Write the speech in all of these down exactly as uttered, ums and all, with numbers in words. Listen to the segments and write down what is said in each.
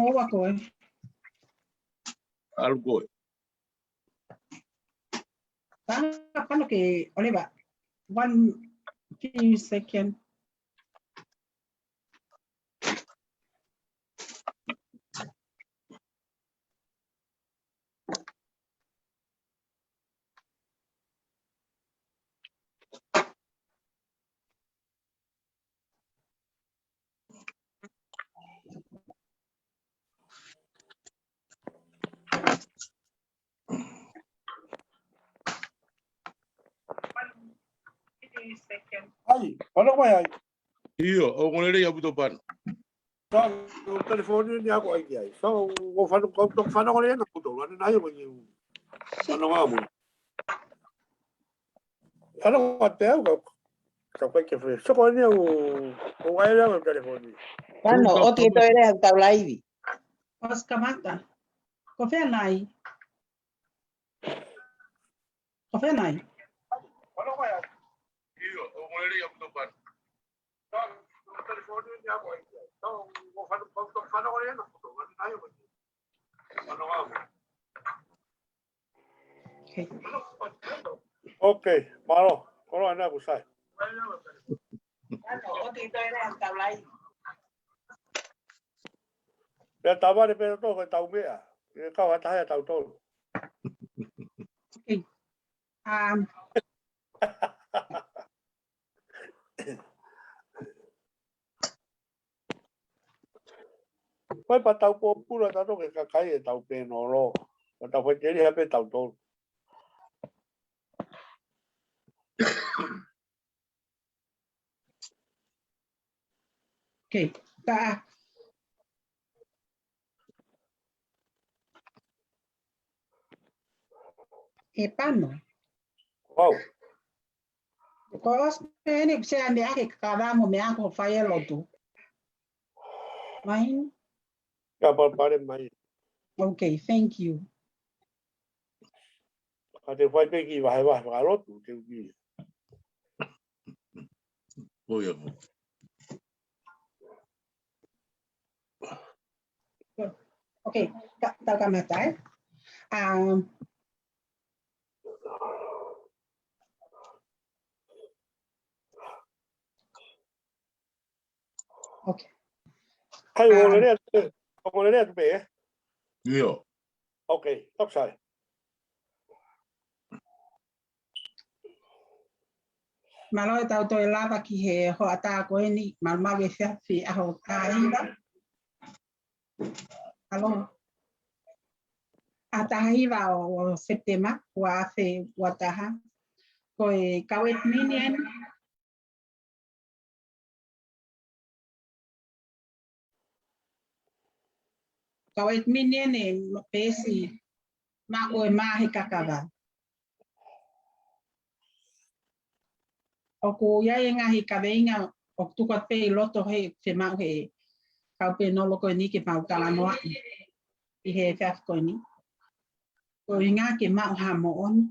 ʻOua koe. ʻAlu koe. Pano, pano ke, ʻoleva. One few second. ʻAi, pano mai ai. ʻIo, ʻoku lelei ʻaupito pano. Sa, ʻo telefoni ni ako ai ki ai. Sa, ʻo fano, ko, ko fano ko le na kuto, ane nai ko ni. Fano nga mo. Fano nga te au ka, ka ko ke fe. So ko ni ʻo, ʻo ai la ko telefoni. Pano, ʻoku ʻosi ke toe lea ʻetau laivi. ʻOsi kamata. Ko fē nai? Ko fē nai? Okay. Okay, mālō. Kolo ana ku sai. Pea tavare pē tō ko tau meʻa. E kau hata hea tau tolu. Okay. Um, Ko e pea tau pōpula tato ke kakai e tau pēnolo. Pea tau faiteliha pē tau tolu. Okay, tā. ʻE pano. Wow. Ko ʻosi pē eni, se ane ake kava mo meʻa ko fai e lotu. Mai? Ka palopalema mai. Okay, thank you. Ka te fai pē ki vahevahe fakalotu, te u ki. Ko ia ko. Okay, ka, tau kamata, ē? Um, okay. Hai, um, ʻo lele atu, ʻo lele atu pē, ē? ʻIo. Okay, tapu sai. Mālō e tau toe lava ki he hoʻatā ko eni, malumalu e fiafi ʻaho taha hiva. Mālō. ʻAho taha hiva ʻo, ʻo Sepitema, ua afe ua taha. Ko e kau ʻetimini eni. Kau ʻetimini eni mo e peesi maʻu e mā he kakava. ʻOku ʻi ai e ngaahi kaveinga ʻoku tuku atu pē ʻi loto he fiemaʻu he kau pēnolo ko eni ke mau talanoaʻi ʻi he efiafi ko eni. Ko e ʻuhinga ke maʻu ha moʻoni.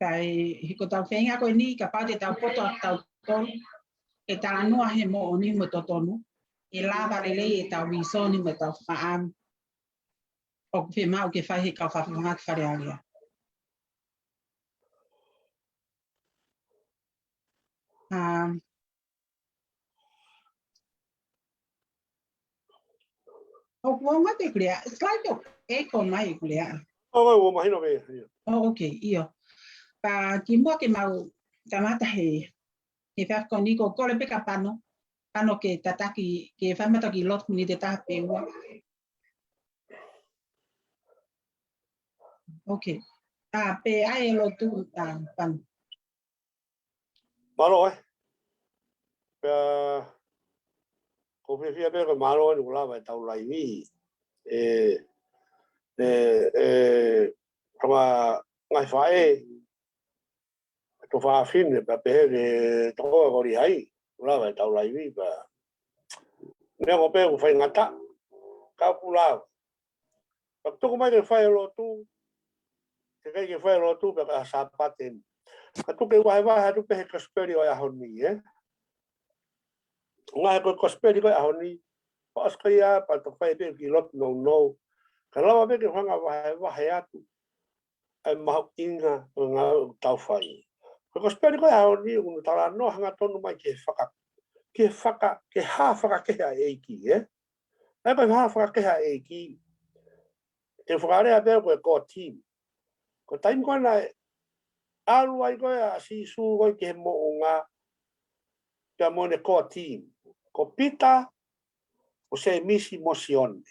Kae, he ko ʻetau feinga ko eni, kapau te tau poto ʻa tautolu ke talanoa he moʻoni mo e totonu, ʻe lava lelei ʻetau vīsone mo ʻetau fakaʻamu ʻoku fiemaʻu ke fai he kau fakafofonga ki Fale Alea. Um, ʻOku ongo te kulia, slide ʻoku echo mai kulia. ʻO, ʻo, ʻo, mahino pē, ʻio. Oh, okay, ʻio. Pea kimuʻa ke mau kamata he, he fakoni ko kole pē ka pano, pano ke tataki, ke fai mai ha kiʻi lotu miniti ʻe taha pe ua. Okay. ʻA, pē ʻai e lotu, ʻa, pano. Mālō, ē. Pea, ʻoku ou fiefia pē ko e mālō eni kuo lava ʻetau laivi. ʻE, ʻe, ʻe, tama ngaahi faʻē, tuofāfine, pea pehē ki he tokoua ko Lihai, kuo lava ʻetau laivi, pea. Neongo pē ʻoku faingataʻa, ka kuo lava. Pea tuku mai ke fai e lotu, ke kai ke fai e lotu, pea ka Sāpate ni. Ka tuku ke vahevahe atu pē he kosipeli ʻo e ʻaho ni, ē? Ngaahi ko e kosipeli ko e ʻaho ni, Pea ʻosi ko ia, pea toki fai pē kiʻi lotu nounou. Ka lava pē ke u hanga ʻo vahevahe atu ʻa e mahuʻinga ʻo e ngāue ʻoku tau fai. Ko e kosipeli ko ē ʻo e ʻaho ni, ʻoku ne talanoa hangatonu mai ki he faka-, ki he faka-, ki he hā fakakehe ʻa e ʻEiki, ē? ʻA ia ko e hā fakakehe ʻa e ʻEiki, te u fakalea pē ko e core team. Ko e taimi ko ē naʻe ʻalu ai ko ē ʻa Sīsū ko ē ki he moʻunga, pea mo ʻene core team. Ko Pita, ko Sēmisi mo Sione.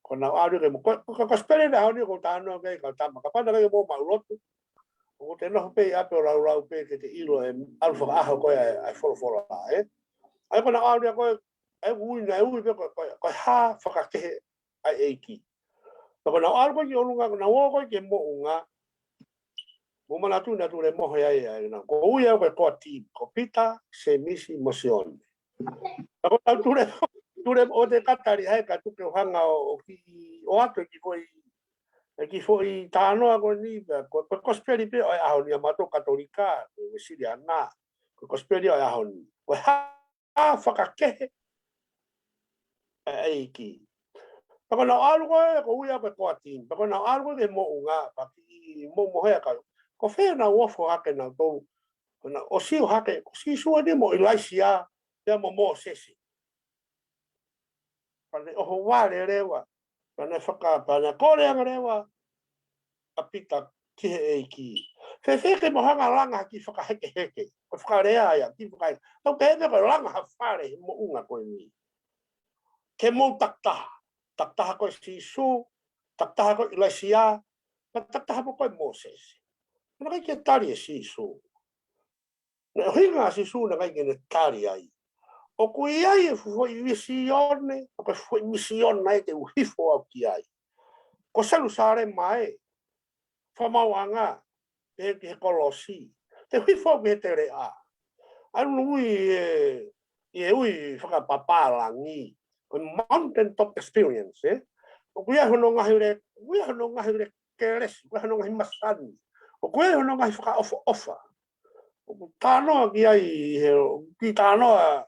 Ko ʻenau ʻalu ki he mo-, ko, ko, ko e kosipeli ʻo e ʻaho ni ʻoku ou talanoa ki ai, kau tama. Kapau naʻe ʻikai ke mou maʻu lotu, ʻoku te nofo pē ʻi ʻapi ʻo laulau pē ke te ʻilo e ʻalu fakaʻaho ko ē ʻa e, ʻa e folofola, ē? ʻA ia ko ʻenau ʻalu ia ko ē, ʻa ia ʻoku ui, naʻe ui pē ko, ko, ko e hā fakakehe ʻa e ʻEiki. Pea ko ʻenau ʻalu ko ē ki ʻolunga, ko ʻenau ō ko ē ki he moʻunga, mou manatu naʻe tulemohe ai ʻa ʻenau, ʻoku ui au ko e core team, ko Pita, Sēmisi mo Sione. Pea ko ʻenau tule, tule ʻo te katali ai ka tuku ke u hanga ʻo, ʻo kiʻi, ʻoatu e kiʻi foʻi, e kiʻi foʻi talanoa ko eni, pea ko, ko e kosipeli pē ʻo e ʻaho ni ʻa mautolu Katolika, ko e Uēsiliana, ko e kosipeli ʻo e ʻaho ni. Ko e hā fakakehe ʻa e ʻEiki. Pea ko ʻenau ʻalu ko ē, ʻoku ui au ko e core team. Pea ko ʻenau ʻalu ko ē ki he moʻunga, pea kiʻi momohe ʻa e kau. Ko fē naʻa nau ofo hake nautolu, ko ʻenau ʻosi ō hake, ko Sīsū eni mo ʻIlaisiā, pea mo Mōsese. Pea ne ʻohovale leva, pea ne faka-, pea ne kole ange leva ʻa Pita ki he ʻEiki. Fēfē ke mou hanga ʻo langa ha kiʻi fakahekeheke, ko e fakalea ia, kiʻi fakahe-, tau pehē pē ko e langa ha fale he moʻunga ko eni. Ke mou takitaha, takitaha koe Sīsū, takitaha koe ʻIlaisiā, pea takitaha mo koe Mōsese. Naʻe ʻikai ke tali ʻe Sīsū. Naʻe ʻuhinga ʻa Sīsū naʻe ʻikai ke ne tali ai. ʻOku ʻi ai e foʻi misione, ʻoku ʻi ai e foʻi misione ʻe te u hifo au ki ai. Ko Selūsalema ē, fakamaauʻanga, pehē ki he kolosi. Te u hifo au ki he teleʻa. ʻA ia ʻoku ui ē, ʻi he ui fakapapālangi, ko e mountain top experience, ē? ʻOku ʻi ai hono ngaahi le-, ʻoku ʻi ai hono ngaahi le-, kelesi, ʻoku ʻi ai hono ngaahi masani. ʻOku ʻi ai hono ngaahi fakaʻofoʻofa. ʻOku talanoa ki ai he, ʻoku kiʻi talanoa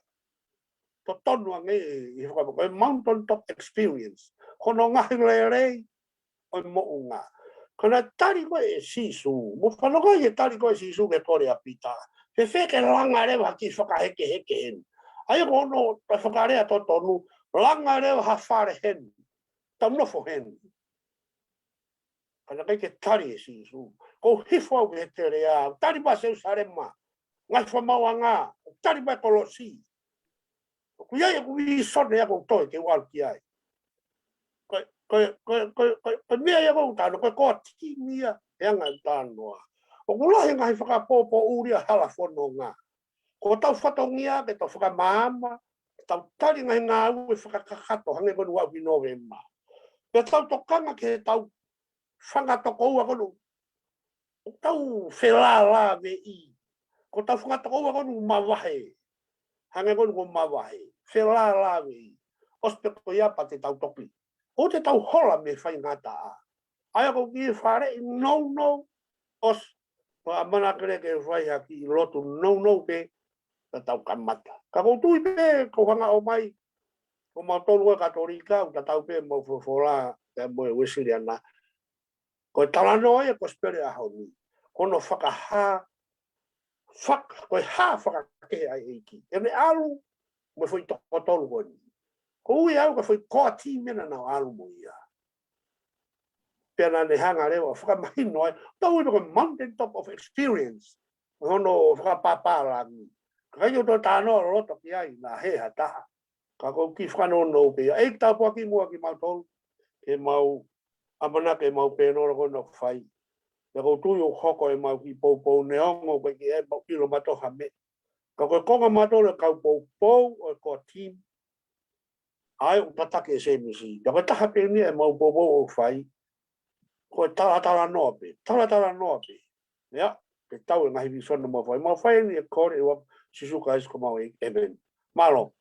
totonu ange ʻi he fakapoʻuli, ko e mountain top experience. Ko hono ngaahi lelei ʻo e moʻunga. Ka naʻe tali ko ē ʻe Sīsū, mou fanongo ki he tali ko ē ʻe Sīsū ki he kole ʻa Pita. Fēfē ke langa leva ha kiʻi fakahekeheke heni. ʻA ia ko hono fakalea totonu, langa leva ha fale heni. Tau nofo heni. Ka naʻe ʻikai ke tali ʻe Sīsū. Ko u hifo au ki he teleʻa, tali mai Selūsalema, ngaahi fakamaauʻanga, tali mai kolosi. ʻOku ʻi ai ʻeku vīsone ia ʻoku ou toe ke u ʻalu ki ai. Ko e, ko e, ko e, ko e, ko e, ko e meʻa ia ʻoku ou talanoa, ko e core team ia, he anga e talanoa. ʻOku lahi e ngaahi fakapōpōʻuli ʻa e hala fononga. Ko hotau fatongia ke tau fakamaama, ke tau tali e ngaahi ngāue fakakakato hangē ko eni ʻoku ʻi Nōvema. Pea tau tokanga ki heʻetau fanga tokoua ko eni ʻoku tau felālāveʻi. Ko hotau fanga tokoua ko eni ʻoku mavahe. Hangē ko eni ʻoku mavahe. Felālāveʻi. ʻOsi pē ko ia pea te tau toki. ʻOua te tau hola mei he faingataʻa. ʻA ia ʻoku ou kiʻi faleʻi nounou, ʻosi, ko e ʻamanaki leva ke fai ha kiʻi lotu nounou pē, ka tau kamata. Ka ʻoku ou tui pē, ʻoku ou hanga ʻo ʻomai, ko mautolu ʻa e Katolika, ʻoku tatau pē mo e folofola, pea mo e Uēsiliana. Ko e talanoa ia ʻo e kosipeli ʻo e ʻaho ni. Ko hono fakahā, faka-, ko e hā fakakehe ʻa e ʻEiki. ʻEne ʻalu, mo e foʻi toko tolu ko eni. ʻOku ui au ko e foʻi core team ena naʻa nau ʻalu mo ia. Pea naʻa ne hanga leva ʻo fakamahino ai, tau ui ko e mountain top of experience. Hono fakapapālangi. Ka ʻikai ke u toe talanoa loloto ki ai, naʻa hē ha taha. Ka ʻoku ou kiʻi fakanounou pē ia. ʻEiki tāpuakiʻi muʻa kimautolu, ke mau ʻamanaki ʻemau pēnolo ko ena ʻoku fai. Pea ʻoku ou tui ʻoku hoko ʻemau kiʻi poupou neongo ʻoku ʻikai ke mau ʻilo mautolu ha meʻa. Ka ko e konga mautolu ʻo e kau poupou ʻo e core team, ʻa ia ʻoku tataki ʻe Sēmisi. Pea ko e taha pē eni ʻemau poupou ʻoku fai, ko e talatalanoa pē, talatalanoa pē. Ia, ke tau e ngaahi vīsone ʻoku mau fai. Mau fai eni ʻi he kole ʻo Sīsū Kalaisi ko homau ʻEiki. ʻĒmeni. Mālō.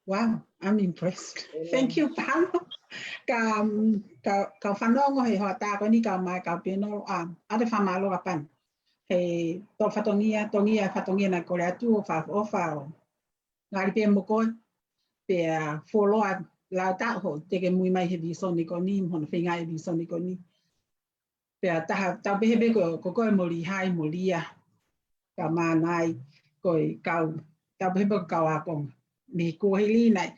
Wow, I'm impressed. Thank you, Palo. Ka, um, ka, ka u fanongo he hoʻatā ko eni ka mai ka pēnolo, um, ʻoatu e fakamālō ka pani. He tō fatongia, tongia, fatongia naʻe kole atu ʻo fakaʻofoʻofa ʻo ngali pē mo koe. pea fuoloa lau taʻu hoʻo tekemui mai he visone ko eni, mo hono feinga e visone ko eni. Pea taha, tau pehē pē ko, ko koe mo Lihai mo Lia, ka Mānai, ko e kau, tau pehē pē ko e kau ākonga. Mei he kuohili nai,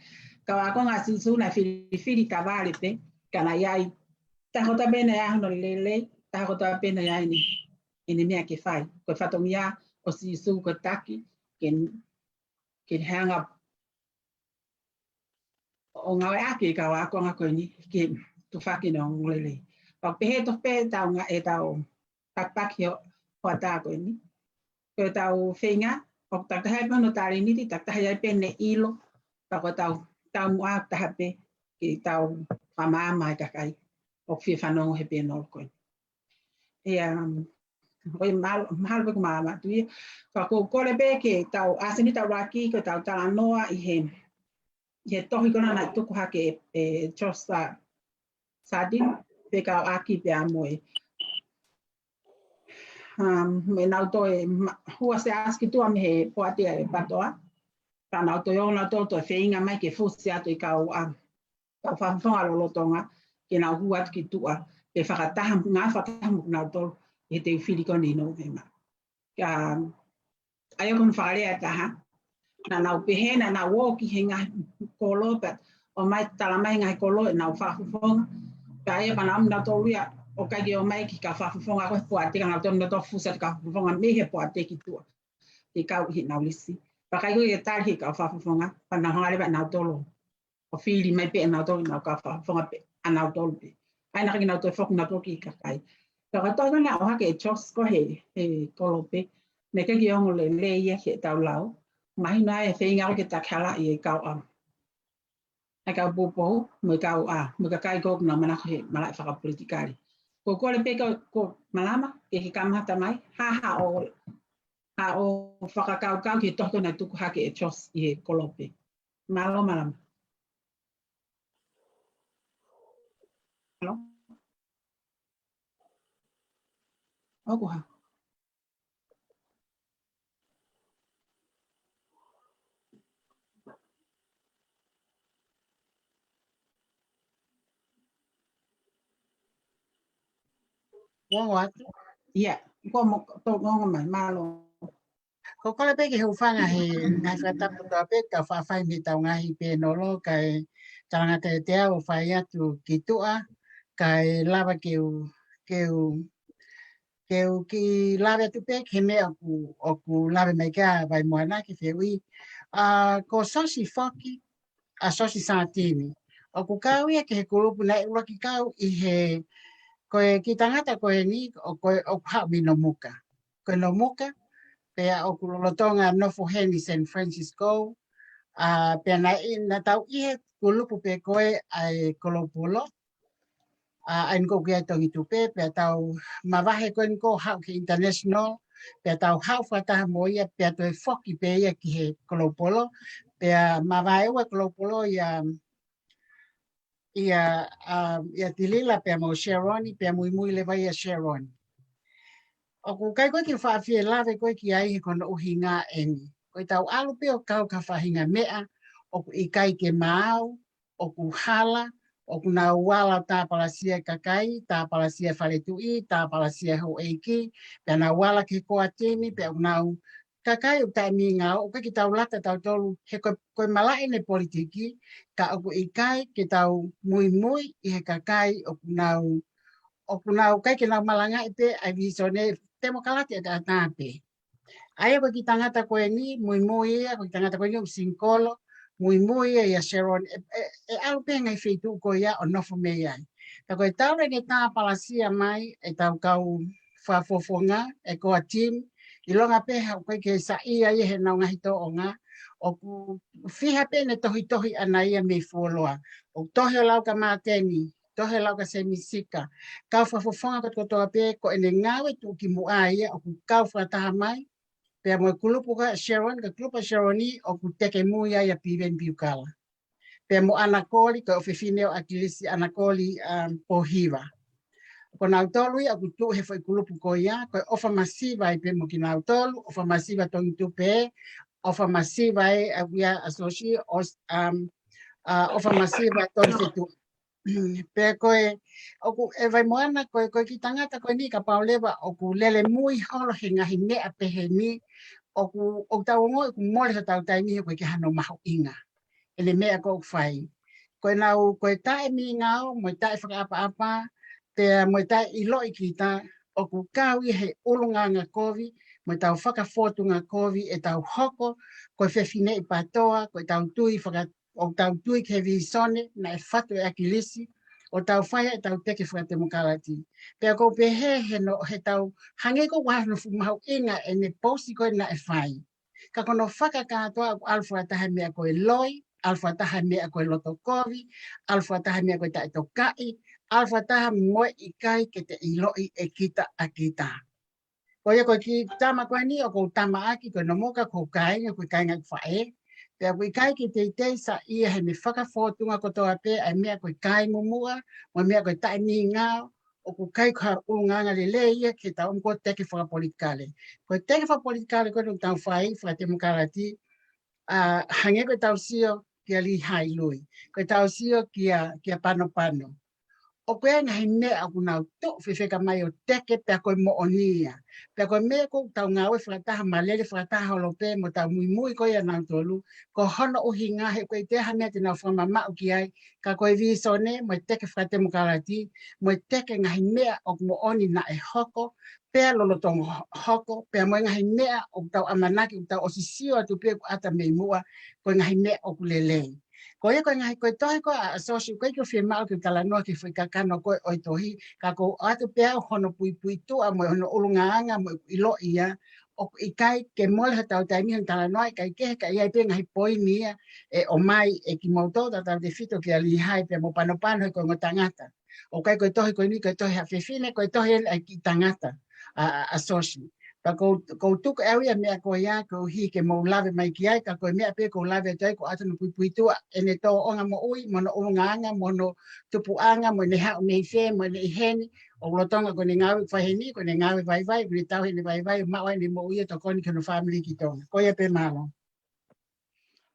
kau ākonga ʻa Sīsū naʻe filifili tavale pē, ka naʻe ʻi ai taha kotoa pē naʻe ʻi ai hono lelei, taha kotoa pē naʻe ʻi ai ʻene, ʻene meʻa ke fai. Ko e fatongia ʻo Sīsū ko e taki, ke, ke hanga ʻo ngāueʻaki e kau ākonga ko eni ke tufaki ʻene ongoongolelei. Pea pehē tofu pē ʻetau nga-, ʻetau pakipaki ʻo, ʻo e taʻu ko eni. Ko ʻetau feinga, ʻoku takitaha pē hono talēniti, takitaha ai pē ʻene ʻilo, pea ko ʻetau taumuʻa taha pē ke tau fakamaama e kakai ʻoku fie fanongo he pēnolo ko eni. ʻIa, um, ʻoku mahalo, mahalo pē kuo mālama atu ia. Ka ʻoku ou kole pē ke tau ʻasi eni ʻetau laki, ko ʻetau talanoa ʻi he, ʻi he tohi ko ena naʻe tuku hake ʻe, ʻe Josh Sa-, Sardine, fekauʻaki pea mo e, um, mo e nau toe ma-, hū ʻa Siaosi ki tuʻa mei he poate ʻa e PTOA. Pea nau toe ō, nau toe, toe feinga mai ke fusi atu e kau, um, kau fakafofonga lolotonga, ke nau hū atu ki tuʻa, ke fakataha, ngāue fakataha mo kinautolu ʻi he teu fili ko eni ʻi Nōvema. Ka, ʻa ia ko hono fakalea ʻe taha, naʻa nau pehē naʻa nau ō ki he ngaahi kolo pea ʻomai, talamai ngaahi kolo ʻenau fakafofonga. Ka ʻa ia pea nau ō nautolu ia, ʻo ʻikai ke ō mai ki he kau fakafofonga ko e poate, ka nau toe, nau toe fusi atu kau fakafofonga mei he poate ki tuʻa, ke kau ʻi heʻenau lisi. Pea ʻikai ko e tali ʻe he kau fakafofonga, pea nau hanga leva ʻe nautolu ʻo fili mai pē ʻe nautolu ʻenau kau fakafofonga pē ʻa nautolu pē. ʻA ia naʻe ʻikai ke nau toe foki nautolu ki he kakai. Ka ko e tohi ko ena naʻe ʻohake ʻe Josh ko ē he, he kolope, naʻe ʻikai ke ongo lelei ia ki heʻetau lau. Mahino ai e feinga ko ē ke takihalaʻi e kau, um, e kau poupou, mo e kau, ʻa, mo e kakai ko ē ʻoku nau manako he malaʻe fakapolitikale. Ko e kole pē ko, ko Malama, ke ke kamata mai, ha, haʻo, haʻo fakakaukau ki he tohi ko ē naʻe tuku hake ʻe Josh ʻi he kolope. Mālō, Malama. Mālō. ʻOku hā? Ongo atu? ʻIa, ko mo, to ongo mai, mālō. Ko e kole pē ke hūfanga he ngaahi fakatapu kotoa pē, ka faʻa fai mei heʻetau ngaahi pēnolo, kae talangata ʻiate au ʻo fai atu ki tuʻa, kae lava ke u, ke u, ke u kiʻi lave atu pē ki he meʻa ʻoku, ʻoku lave mai ki ai Vaimoana ke fehuʻi. ʻA, ko Sosi foki, ʻa Sosi Sardine. ʻOku kau ia ki he kulupu naʻe ʻuluaki kau ʻi he, ko e kiʻi tangata ko eni, ʻo ko e, ʻoku haʻu mei Nomuka. Ko e Nomuka, pea ʻoku lolotonga nofo heni San Francisco, ʻa, pea naʻe, naʻa tau ʻi he kulupu pē ko ē ʻa e Koloupolo, ʻa, ʻa eni ko ē ʻoku ʻi ai Tongitupe, pea tau mavahe ko eni ko ē haʻu ki he international, pea tau haʻu fakataha mo ia, pea toe foki pē ia ki he Koloupolo, pea mavahe ua Koloupolo ia, ia, ʻa, ia Tilila pea mo Sharon, pea muimui leva ia Sharon. ʻOku ʻikai ko ē ke u faʻa fie lave ko ē ki ai he ko hono ʻuhinga eni. Ko ʻetau ʻalu pē ʻo kau ki ha faʻahinga meʻa ʻoku ʻikai ke maau, ʻoku hala, ʻoku nau ala tāpalasia e kakai, tāpalasia e fale tuʻi, tāpalasia e houʻeiki, pea nau ala ki he core team, pea ʻoku nau kakai ʻoku taʻemingao, ʻoku ʻikai ke tau lata tautolu, he ko e, ko e malaʻe eni e politiki, ka ʻoku ʻikai ke tau muimui ʻi he kakai ʻoku nau, ʻoku nau ʻikai ke nau malangaʻi pē ʻa e visone temokalati ʻataʻatā pē. ʻA ia ko e kiʻi tangata ko eni, muimui ia, ko e kiʻi tangata ko eni ʻoku singikolo, muimui ia ʻia Sharon, ʻe, ʻe, ʻe ʻalu pē he ngaahi feituʻu ko ia ʻo nofo mei ai. Ka ko e talu ʻene tāpalasia mai ʻetau kau fakafofonga, e core team, ʻilonga pē he ʻoku ʻikai ke saiʻia ia heʻenau ngaahi tōʻonga, ʻoku fiha pē ʻene tohitohi ʻana ia mei fuoloa. ʻOku tohi ʻo lau kia Māteni, tohi ʻo lau kia Semi Sika, kau fakafofonga kotokotoa pē, ko ʻene ngāue tuʻukimuʻa ia ʻoku kau fakataha mai, pea mo e kulupu ko ē ʻa Sharon, ko e kulupu ʻa Sharon ʻoku tekemui ai ʻa Piveni Piukala. Pea mo ʻAna Koli, ko e ʻofefine ʻo ʻAkilisi, ʻAna Koli, um, Pōhiva. Ko nautolu ia ʻoku tuʻu he foʻi kulupu ko ia, ko e ʻofa masiva ia pea mo kinautolu, ʻofa masiva Tongitupe, ʻofa masiva ē, ʻa ia ʻa Sosi, ʻo, um, ʻa ʻOfa Masiva Tolifetuʻa. Pea ko e, ʻoku ʻe Vaimoana, ko e, ko e kiʻi tangata ko eni kapau leva ʻoku lele mui holo he ngaahi meʻa pehē ni, ʻoku, ʻoku tau ongoʻi ʻoku mole hotau taimi he ʻoku ʻikai ke hano mahuʻinga ʻene meʻa ʻoku fai. Ko e nau, ko e taʻe mīngao, mo e taʻe fakaʻapaʻapa, pea mo e taʻe ʻiloʻi kita, ʻoku kau ia he ʻulungaanga kovi, mo e tau fakafōtunga kovi, ʻe tau hoko, ko e fefineʻi pātoa, ko e tau tui faka-, ʻo tau tui ki he vīsone, naʻe fatu ʻe ʻAkilisi, ʻo tau fai ʻe tau teke fakatemokalati. Pea ʻoku ou pehē he no, he tau, hangē ko e ʻoku hano fuʻu mahuʻinga ʻene pousi ko ē naʻe fai. Ka ko hono fakakātoa ʻoku ʻalu fakataha e meʻa ko e loi, ʻalu fakataha e meʻa ko e loto kovi, ʻalu fakataha e meʻa ko e taʻetokaʻi, ʻalu fakataha mo e ʻikai ke te ʻiloʻi ʻe kita ʻa kita. Ko ia ko e kiʻi tama ko eni ʻoku ou tamaʻaki ko e Nomuka ko e kāinga ko e kāinga ʻeku faʻē. Pea ʻoku ʻikai ke teitei saiʻia heʻene fakafōtunga kotoa pē ʻa e meʻa ko e kai mumuʻa, mo e meʻa ko e taʻe mīngao, ʻoku ʻikai ko ha ʻulungaanga lelei ia ke tau ʻomi ko e teke fakapolitikale. Ko e teke fakapolitikale ko ē ʻoku tau fai, fakatemokalati, ʻa, hangē ko e tau sio kia Lihai Lui, ko e tau sio kia, kia Panopano. ʻOku ʻi ai e ngaahi meʻa ʻoku nau tuʻu fefeka mai ʻo teke pea ko e moʻoni ia. Pea ko e meʻa ʻoku tau ngāue fakataha, ma lele fakataha holo pē mo tau muimui ko ia ʻa nautolu, ko hono ʻuhinga he ʻoku ʻikai toe ʻi ai ha meʻa te nau fakamamaʻu ki ai, ka ko e vīsone, mo e teke fakatemokalati, mo e teke ngaahi meʻa ʻoku moʻoni naʻe hoko, pea lolotonga ho-, hoko, pea mo e ngaahi meʻa ʻoku tau ʻamanaki, ʻoku tau ʻosi sio atu pē ʻoku ʻata mei muʻa, ko e ngaahi meʻa ʻoku lelei. Ko ia ko e ngaahi ko e tohi ko ē ʻa, ʻa Siosi, ʻoku ʻikai ke u fiemaʻu ke u talanoa ki he foʻi kakano ko ē ʻo e tohi, ka ʻoku ou ʻoatu pē au hono puipuituʻa mo hono ʻulungaanga mo ʻeku ʻiloʻi ia, ʻoku ʻikai ke mole hotau taimi hono talanoa, ʻikai ke he ka ʻi ai pē ngaahi poini ia ʻe ʻomai ʻe kimoutolu tautautefito kia Lihai pea mo Panopano he ko e ongo tangata. ʻOku ʻikai ko e tohi ko eni, ko e tohi ha fefine, ko e tohi eni ʻa e kiʻi tangata, ʻa, ʻa, ʻa Siosi. Pea ʻoku ou, ʻoku ou tuku ʻe au ia e meʻa ko ia, koeʻuhi ke mou lave mai ki ai, ka ko e meʻa pē ʻoku ou lave atu ai, ʻoku ou ʻoatu hono puipuituʻa ʻene tōʻonga moʻui, mo hono ʻulungaanga, mo hono tupuʻanga, mo ʻene haʻu mei fē, mo ʻene ʻi heni, ʻoku lolotonga ko ʻene ngāue ʻoku fai heni, ko ʻene ngāue vaivai, ʻoku ne tauhi ʻene vaivai, maʻu ai ʻene moʻui ʻo tokoni ki hono fāmili ki Tonga. Ko ia pē, mālō.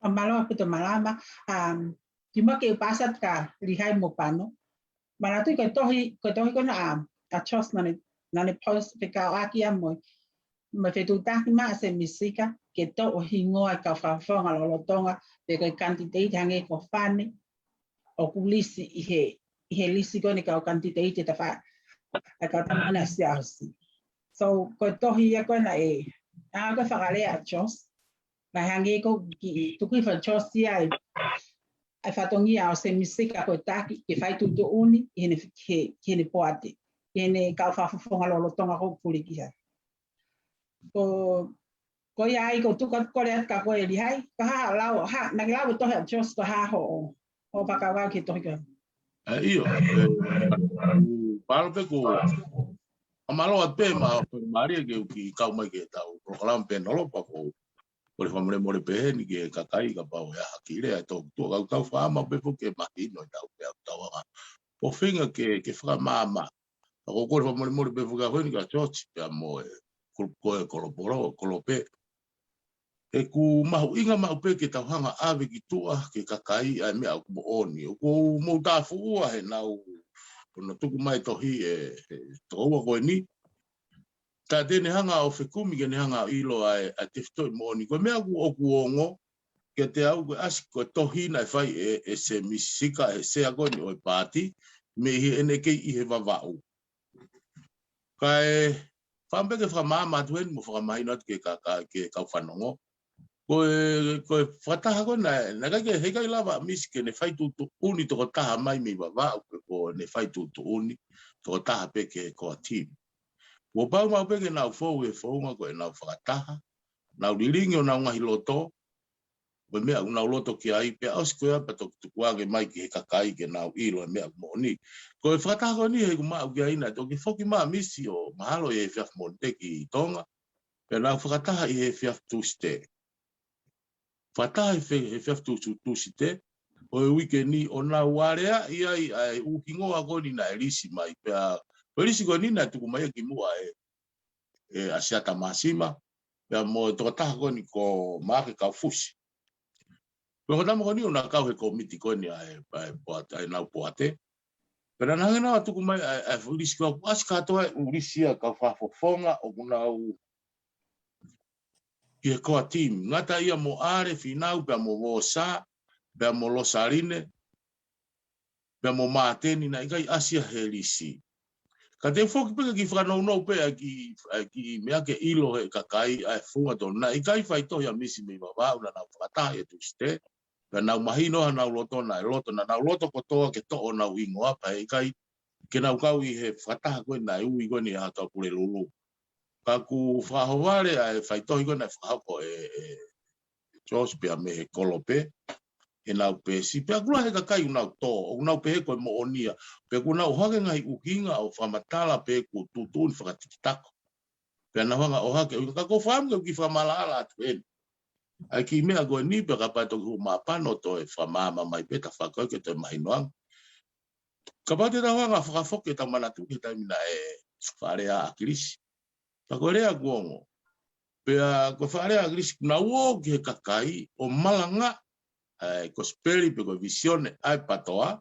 ʻA, mālō ʻaupito Malama, um, kimuʻa ke u paasi atu kia Lihai mo Pano. Manatuʻi ko e tohi, ko e tohi ko ena ʻa, ʻa Siosi naʻa ne, naʻa ne post fekauʻaki ia mo e, mo e fetuʻutaki mai ʻa Sēmisi Sika, ke toʻo hingoa e kau fakafofonga lolotonga, pe ko e kanititeiti hangē ko Fane, ʻoku lisi ʻi he, ʻi he lisi ko eni e kau kanititeiti ʻe taha fā, ʻa e kau tama ʻa Siaosi. So, ko e tohi ia ko ena ʻe, ʻa ko e fakalea ʻa Siosi, naʻe hangē ko e kiʻi tuku ʻi fā Siosi ia ʻe, ʻa e fatongia ʻo Sēmisi Sika ko e taki, ke fai tuʻutuʻuni, ʻi heʻene, he, heʻene poate, ʻi heʻene kau fakafofonga lolotonga ko ē ʻoku puli ki ai. Ko, ko ia ai ʻoku ou tuku atu kole atu kia koe Lihai, ko e hā ʻa e lau, hā, naʻa ke lau e tohi ʻa Siosi, ko e hā hoʻo, hoʻo fakakaukau ki he tohi ko ē. ʻE, ʻio, ʻe, u palo pē ko, ʻa mālō atu pē ma, pē mālie ke u kiʻi kau mai ki heʻetau polokalama pē ʻo lolotonga ko, kole fakamolemole pē heni ki he kakai kapau ʻe ʻi ai ha kiʻi lea ʻe toki tuʻu, ka u tau fakamaʻu pē foki ke mahino ʻetau pē ʻetau anga. Pofinga ke, ke fakamaama. Ka ʻoku ou kole fakamolemole pē foki ʻa heni kia Siosi pea mo e kol-, ko e kolopolo, kolope. ʻOku mahuʻinga maʻu pē ke tau hanga ʻo ʻave ki tuʻa ki he kakai ʻa e meʻa ʻoku moʻoni. ʻOku ou mou tāfuʻua he naʻa nau, ʻo nau tuku mai e tohi ʻe, ʻe tokoua ko eni. Ka te ne hanga ʻo fekumi ke ne hanga ʻo ʻilo ʻa e, ʻa e tefitoʻi moʻoni. Ko e meʻa ʻoku, ʻoku ongo, kiate au ko e ʻasi ko e tohi naʻe fai ʻe, ʻe Sēmisi Sika, ʻe he sea ko eni ʻo e paati, mei heʻene kei ʻi he Vavaʻu. Kae, fakaʻamu pē ke fakamaama atu heni mo fakamahino atu ki he ka, ka, ki he kau fanongo. Ko e, ko e fakataha ko ē naʻe, naʻe ʻikai ke, heʻikai lava ʻa Misi ke ne fai tuʻutuʻuni tokotaha mai mei Vavaʻu, pe ko ʻene fai tuʻutuʻuni tokotaha pē ki he core team. Kuo pau maʻu pē ke nau fou he founga ko ʻenau fakataha, nau lilingi honau ngaahi loto, ko e meʻa ʻoku nau loto ki ai, pea ʻosi ko ia pea toki tukuange mai ki he kakai ke nau ʻilo e meʻa ʻoku moʻoni. Ko e fakataha ko eni he ʻoku maʻu ki ai naʻe toki foki mai ʻa Misi ʻo mahalo ʻi he efiafi Mōnite ki Tonga, pea nau fakataha ʻi he efiafi Tūsite. Fakataha he fe-, he efiafi Tū-, Tūsite ʻo e uike ni ʻo nau aleaʻi ai ʻa e ʻū hingoa ko eni naʻe lisi mai, pea ko e lisi ko eni naʻe tuku mai ia kimuʻa ʻe, ʻe ʻAsiata Māsima, pea mo e tokotaha ko eni ko Maake Kaufusi. Ko e hotama ko eni ʻoku na kau he kōmiti ko eni ʻa e, ʻa e poate, ʻa e nau poate. Pea naʻa na hanga ʻo tuku mai ʻa e, ʻa e fuʻu lisi ko ē, ʻoku ʻasi kātoa e fuʻu lisi ʻa e kau fakafofonga ʻoku nau ʻi he core team. Ngata ia mo ʻAle Finau, pea mo Vosā, pea mo Losaline, pea mo Māteni, naʻe ʻikai ʻasi ia he lisi. Ka te u foki pē ki he fakanounou pē ʻa e kiʻi, ʻa e kiʻi meʻa ke ʻilo ʻe he kakai ʻa e funga tonu. Naʻe ʻikai faitohi ʻa Misi mei Vavaʻu, naʻa nau fakataha ʻi he Tūsite. Pea nau mahino hanau loto, naʻe loto, naʻa nau loto kotoa ke toʻo honau hingoa, pea ʻikai ke nau kau ʻi he fakataha ko ē naʻe ui ko eni ʻe Haʻa Tupulelulu. Ka ʻoku fakahohaʻa ʻa e faitohi ko ē naʻe fakahoko ʻe, ʻe George pea mei he Kolope, heʻenau peesi. Pea ʻoku lahi e kakai ʻoku nau tō, ʻoku nau pehē ko e moʻoni ia. Pea ʻoku nau ʻohake ngaahi ʻuhinga ʻo fakamatala pē kuo tuʻutuʻuni fakatikitako. Pea nau hanga ʻo ʻohake ʻuhinga, ka ʻoku ou fakaʻamu ke u kiʻi fakamaʻalaʻala atu heni. ʻA e kiʻi meʻa ko eni pea kapau ʻe toki hū māpano toe fakamaama mai pē, ta fakoe ke toe mahino ange. Kapau te tau hanga fakafoki ʻetau manatu ki he taimi naʻe fakalea ʻa ʻAkilisi. Pea ko e lea ʻoku ongo. Pea ko e fakalea ʻa ʻAkilisi, ʻoku nau ō ki he kakai ʻo malanga ʻa e kosipeli pe ko e vīsone ʻa e PATOA,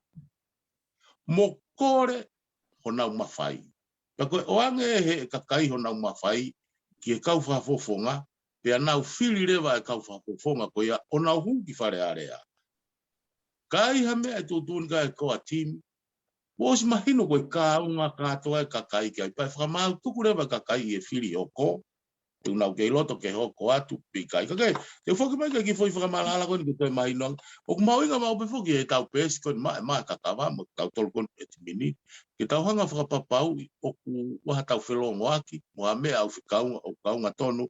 mo kole honau mafai. Pea ko e ʻoange ʻe he kakai honau mafai ki he kau fakafofonga, pea nau fili leva e kau fakafofonga ko ia ʻo nau hū ki Fale Alea. Ka ʻi ha meʻa ʻe tuʻutuʻuni ki ai e core team, kuo ʻosi mahino ko e kaunga kātoa e kakai ki ai, pea ʻe fakamaau tuku leva e kakai ʻi he fili ʻo ko, te nau kei loto ke hoko atu pe ʻikai. Ka ke, te u foki mai ki he kiʻi foʻi fakamaʻalaʻala ko eni ke toe mahino ange. ʻOku mahuʻinga maʻu pē foki ʻetau peesi ko eni maʻa, maʻa e kakava mo tautolu ko eni ʻi he timi ni. Ke tau hanga fakapapauʻi ʻoku ʻi ai haʻatau felōngoaki, mo ha meʻa ʻoku fekau, ʻoku kaunga tonu,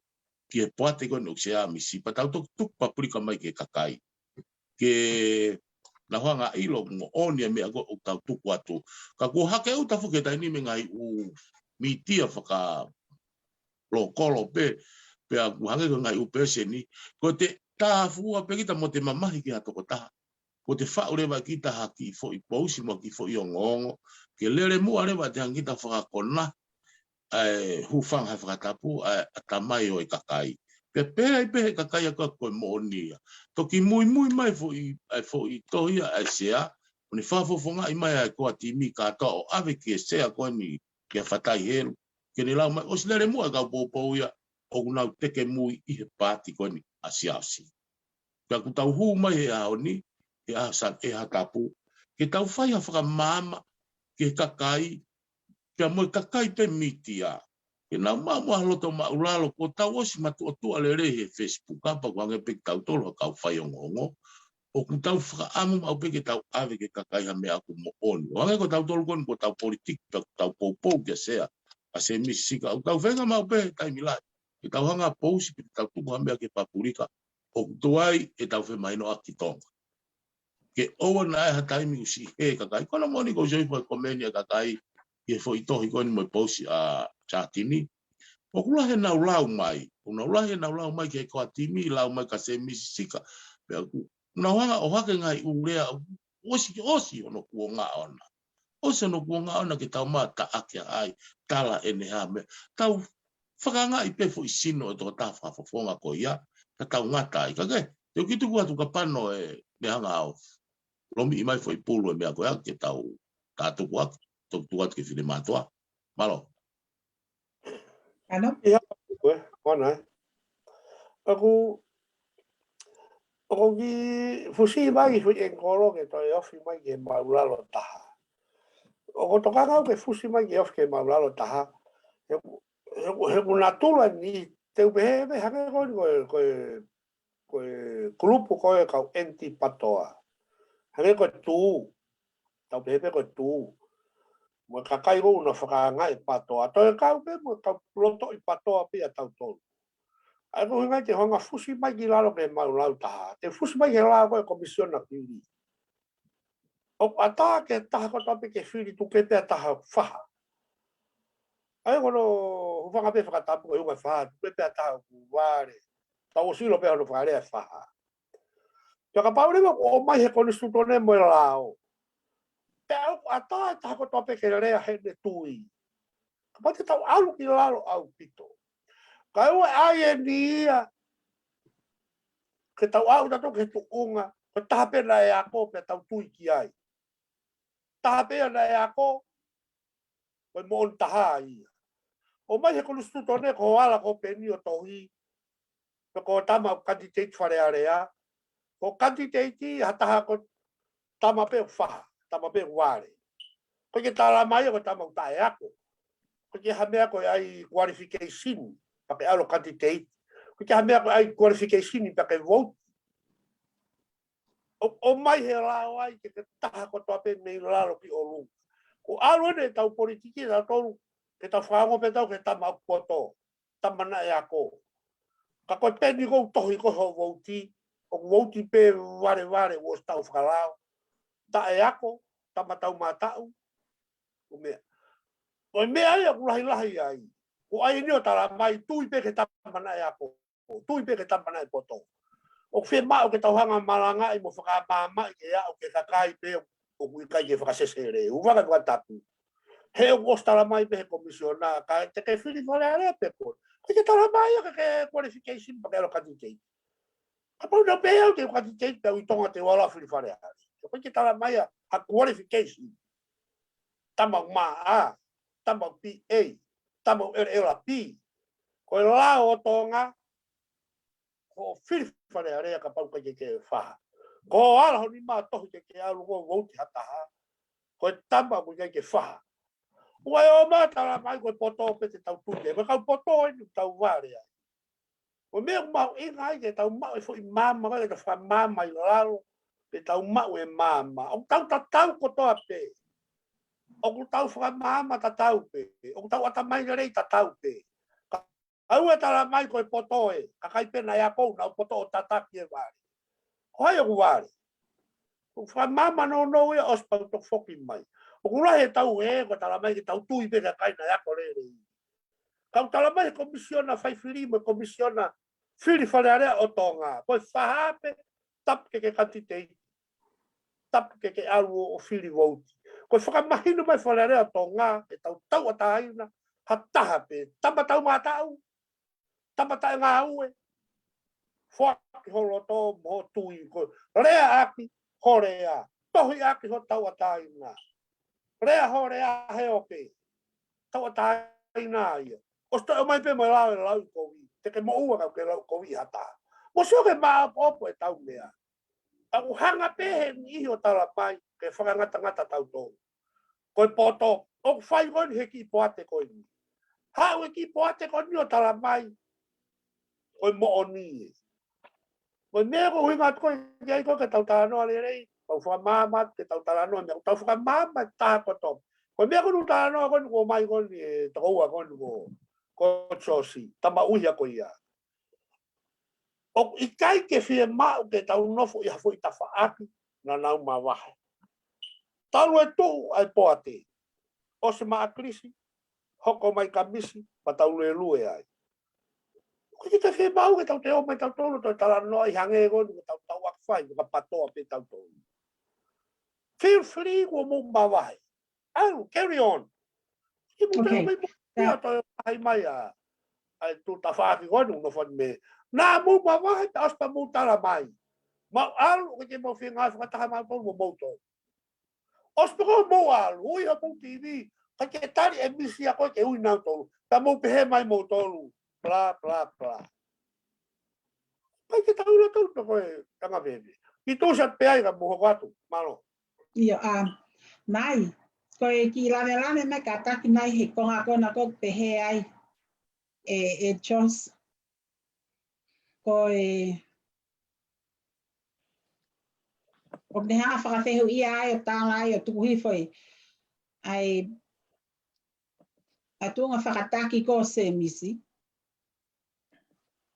ki he poate ko eni ʻoku sea ʻa Misi, pea tau toki tuku papulika mai ki he kakai. Ke nau hanga ʻilo moʻoni e meʻa ko ē ʻoku tau tuku atu. Ka kuo hake ʻuta foki he taimi ni mei he ngaahi ʻū mītia fakalokolo pē, pea ʻoku hangē ko e ngaahi ʻū peesi eni, ko ʻete tāfua pē kita mo ʻete mamahi ki ha tokotaha. Ko ʻete faʻu leva kita ha kiʻi foʻi pousi mo ha kiʻi foʻi ongoongo, ke lele muʻa leva ʻete hanga kita fakakona ʻa e hūfanga he fakatapu ʻa e ʻatamai ʻo e kakai. Pea pehē ai pē he kakai ʻa ko ē ko e moʻoni ia. Toki muimui mai foʻi, ʻa e foʻi tohi ʻa e sea, ʻo ne fakafofongaʻi mai ʻa e core team kātoa ʻo ʻave ki he sea ko eni kia Fatai Helu. Ke ne lau mai, ʻosi lele muʻa e kau poupou ia, ʻoku nau teke mui ʻi he paati ko eni ʻa Siaosi. Pea ʻoku tau hū mai he ʻaho ni, he ʻaho Sa-, he ʻaho Tapu, ke tau fai ha fakamaama ki he kakai, pea mo e kakai pē mītia. Ke nau maʻu ha loto māʻulalo, kuo tau ʻosi matuʻotuʻa lelei he Facebook, kapau ʻoku hangē pē kitautolu ha kau faiongoongo, ʻoku tau fakaʻamu maʻu pē ke tau ʻave ki he kakai ha meʻa ʻoku moʻoni. ʻO hangē ko tautolu ko eni ko ʻetau politiki, pea ʻoku tau poupou kia Sea, ʻa Semisi Sika, ʻoku tau feinga maʻu pē he taimi lahi ke tau hanga pousi pe tau tuku ha meʻa ki he papulika ʻoku tuai ʻetau femahinoʻaki Tonga. Ke ʻoua naʻa ʻi ai ha taimi ʻoku siʻi hē e kakai. Ko hono moʻoni ʻoku ou sio hifo he komeni ʻa e kakai ʻi he foʻi tohi ko eni mo e pousi ʻa Satini. ʻOku lahi ʻenau lau mai. ʻOku nau lahi ʻenau lau mai ki he core team, lau mai kia Semisi Sika. Pea ʻoku nau hanga ʻo ʻohake ngaahi ʻū lea ʻosi, ʻosi hono kuonga ʻona. ʻOsi hono kuonga ʻona ke tau maʻu taʻaki ai, tala ʻene hā meʻa. Tau fakaangaʻi pē foʻi sino ʻo e tokotaha fakafofonga ko ia, ka tau ngata ai. Ka ke, te u kiʻi tuku atu kapau ʻe, ʻe hanga ʻo lomiʻi mai foʻi pulu e meʻa ko ia ke tau tātuku atu, toki tuku atu ki he finemātuʻa. Mālō. Ano? Ia, ko e, ko ana, ē. ʻOku, ʻoku kiʻi fusi mai foʻi ʻengikolo ke toe ofi mai ki he māʻulalo taha. ʻOku ou tokanga au ke fusi mai ke ofi ki he māʻulalo taha. He ʻoku, he ʻoku, he ʻoku natula ni, te u pehē pē hangē ko e, ko e, ko e kulupu ko e kau anti-PATOA. Hangē ko e tū, tau pehē pē ko e tū. Mo e kakai ʻoku nau fakaangaʻi e PATOA. Toe kau pē mo e kau lotoʻi PATOA pē ʻa tautolu. ʻA ia ko e ʻuhinga ia ke u hanga fusi mai ki lalo ki he māʻulalo taha. Te u fusi mai ki he lao ko e komisiona fili. ʻOku ʻatā ke taha kotoa pē ke fili, tuku pē ʻa e taha faha. ʻA ia ko hono hūfanga pē fakatapu ko e ʻuhinga faha, tuku pē ʻa e taha ʻoku vale. Tau ʻosi ʻilo pē hono fakalea faha. Pea kapau leva ʻoku ʻomai he konisitūtone mo e lao, pea ʻoku ʻatā e taha kotoa pē ke lea heʻene tui. Kapau te tau ʻalu ki lalo ʻaupito. Kae ʻoua ʻe ʻai eni ia ke tau aʻu tautolu ki he tuʻunga Ko e taha pē naʻe ako pea tau tui ki ai. Taha pē naʻe ako, ko e moʻoni taha ia. ʻOmai he konisitūtone ko ho ala ko Peni ʻo tohi, pe ko e tama ʻoku kanititeiti Fale Alea. Ko e kanititeiti ha taha ko e tama pē ʻoku faha, tama pē ʻoku vale. ʻOku ʻikai ke tala mai ko e tama ʻoku taʻeako. ʻOku ʻikai ke ha meʻa ko e ʻai qualification pea ke ʻalu ʻo kanititeiti. ʻOku ʻikai ke ha meʻa ko e ʻai qualification pea ke vouti. ʻO, ʻomai he lao ai ke ke taha kotoa pē mei lalo ki ʻolunga. Ko e ʻalu eni ʻetau politiki ʻatautolu, ke tau fakaongo pē ʻe tautolu ko e tama ʻoku poto, tama naʻe ako. Ka ko e Peni ʻoku tohi ko hoʻo vouti, ʻoku vouti pē valevale, ʻoku ʻosi taʻu fakalao. Taʻeako, tama taʻu mā taʻu, ʻo meʻa. Ko e meʻa ia ʻoku lahilahi ai. Ko e ʻai eni ʻo tala mai, tui pē ki he tama naʻe ako. Tui pē ki he tama naʻe poto. ʻOku fiemaʻu ke tau hanga ʻo malangaʻi mo fakamaamaʻi ke aʻu ki he kakai pē ʻoku ʻikai ke fakasesele. ʻUhinga ke fakatapu. He ʻoku ʻosi tala mai pē he komisiona, ka te ke fili Fale Alea pē koe. ʻOku ʻikai ke tala mai ia ke ke qualification pea ke ʻalu ʻo kanititeiti. Kapau naʻe pehē au te u kanititeiti pea u ʻi Tonga te u ʻalu ʻo fili Fale Alea. ʻOku ʻikai ke tala mai ia ha qualification. Tama ʻoku mā A, tama ʻoku B A, tama ʻoku L L B. Ko e lao ʻo Tonga, ko hoʻo fili Fale Alea kapau ʻoku ʻikai ke ke faha. Ko hoʻo ala ho nima ʻo tohi ke ke ʻalu ʻo vouti ha taha, ko e tama ʻoku ʻikai ke faha. ʻOua ʻe ō mai ʻo tala mai ko e poto pē te tau tui ai. Ko e kau poto eni ʻoku tau vale ai. Ko e meʻa ʻoku mahuʻinga ai ke tau maʻu e foʻi maama, ko e ke tau fakamaama ʻi lalo, ke tau maʻu e maama. ʻOku tau tatau kotoa pē. ʻOku tau fakamaama tatau pē. ʻOku tau ʻatamai lelei tatau pē. Ka ʻoua ʻe tala mai ko e poto ē, kakai pē naʻe ako ʻoku nau poto ʻo tataki e vale. Ko hai ʻoku vale? ʻOku fakamaama nounou ia ʻosi pea u toki foki mai. ʻOku lahi ʻetau ē, ko e tala mai ke tau tui pē ki he kakai naʻe ako lelei. Ka ʻoku tala mai he komisiona faifili mo e komisiona fili Fale Alea ʻo Tonga. Ko e faha pē, tapu ke ke kanititeiti. Tapu ke ke ʻalu ʻo, ʻo fili vouti. Ko e fakamahino mai Fale Alea ʻo Tonga, ʻe tau tauʻatāina ha taha pē. Tama taʻu mā taʻu, tama taʻengāue. Foaki ho loto mo ho tui, ko e lea ʻaki ho lea. Tohi ʻaki ho tauʻatāina. Lea ho lea he ope. Tauʻatāina ia. ʻOsi toe ʻomai pē mo e lau e lauʻikovi. Te ke moʻua ka ke lauʻikovi ha taha. Mo sio ke māʻopoʻopo ʻetau meʻa. Ka ʻoku hanga pē he niʻihi ʻo tala mai ke fakangatangata tautolu. Ko e poto, ʻoku fai ko eni he kiʻi poate ko eni. Haʻu e kiʻi poate ko eni ʻo tala mai ko e moʻoni ē. Ko e meʻa ʻoku ou ʻuhinga atu ko ē ki ai ko ē ke tau talanoa lelei, tau fakamaama, ke tau talanoa meʻa, tau fakamaama taha kotoa. Ko e meʻa ko eni ʻoku talanoa ko eni ko mai ko eni e tokoua ko eni ko, ko Josi, tama ʻuhinga ko ia. ʻOku ʻikai ke fiemaʻu ke tau nofo ʻi ha foʻi tafaʻaki naʻa nau mavahe. Talu e tuʻu ʻa e poate, ʻosi maʻa Kilisi, hoko mai Kamisi, pea tau luelue ai. ʻOku ʻikai ke fiemaʻu ke tau toe ō mai tautolu ʻo toe talanoa ʻi hangē ko eni ko ʻetau tauʻaki fai, ko ka patoa pē tautolu. Feel free kuo mou mavahe. ʻAlu, carry on. Ki mou Okay. Tau mai mo ia toe ʻai mai ʻa, ʻa e tuʻu tafaʻaki ko eni ʻoku nofo ʻi mei. Naʻa mou mavahe pea ʻosi pea mou tala mai. Mau ʻalu, ʻoku ʻikai ke mau feinga fakataha mautolu mo moutolu. ʻOsi pea ko mou ʻalu, ui ha mou T V, ka ke tali e misi ʻa ko ē ke ui nautolu. Pea mou pehē mai moutolu, blah, blah, blah. Pea ke tau ʻilo tolu pē ko e tanga veve. Ki tuʻu sa pē ai ka mou hoko atu. Mālō. ʻIo, ʻa, mai. Ko e kiʻi lavelave mai kātaki mai he konga ko ena ʻoku pehē ai ʻe, ʻe Josi. Ko e, ʻoku ne hanga fakafehuʻia ai ʻo tala ai ʻo tuku hifo ʻa e, ʻa e, ʻa e tuʻunga fakataki ko Semisi.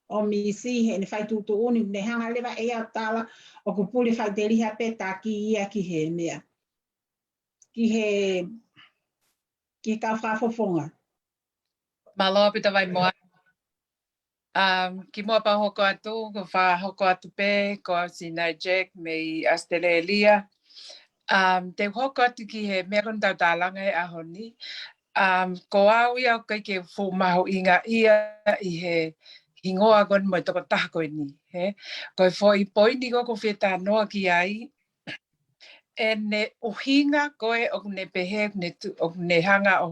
ʻO Misi heʻene fai tuʻutuʻuni, ne hanga leva ʻe ia ʻo tala ʻoku puli faʻiteliha pē taki ia ki he meʻa. Ki he, ki he kau fakafofonga. Mālō Pita Vaimoana. Um, kimuʻa pea u hoko atu, ko e fakahoko atu pē, ko au Sinai Jack mei ʻAositelēlia. Um, te u hoko atu ki he meʻa ko eni ʻoku tau tālanga he ʻaho ni. Um, ko au ia ʻoku ʻikai ke fuʻu mahuʻingaʻia ʻi he, hingoa ko eni mo e tokotaha ko eni, hē? Ko e foʻi poini ko ē ʻoku ou fie talanoa ki ai, ʻene ʻuhinga ko ē ʻoku ne pehē, ʻoku ne tu-, ʻoku ne hanga ʻo,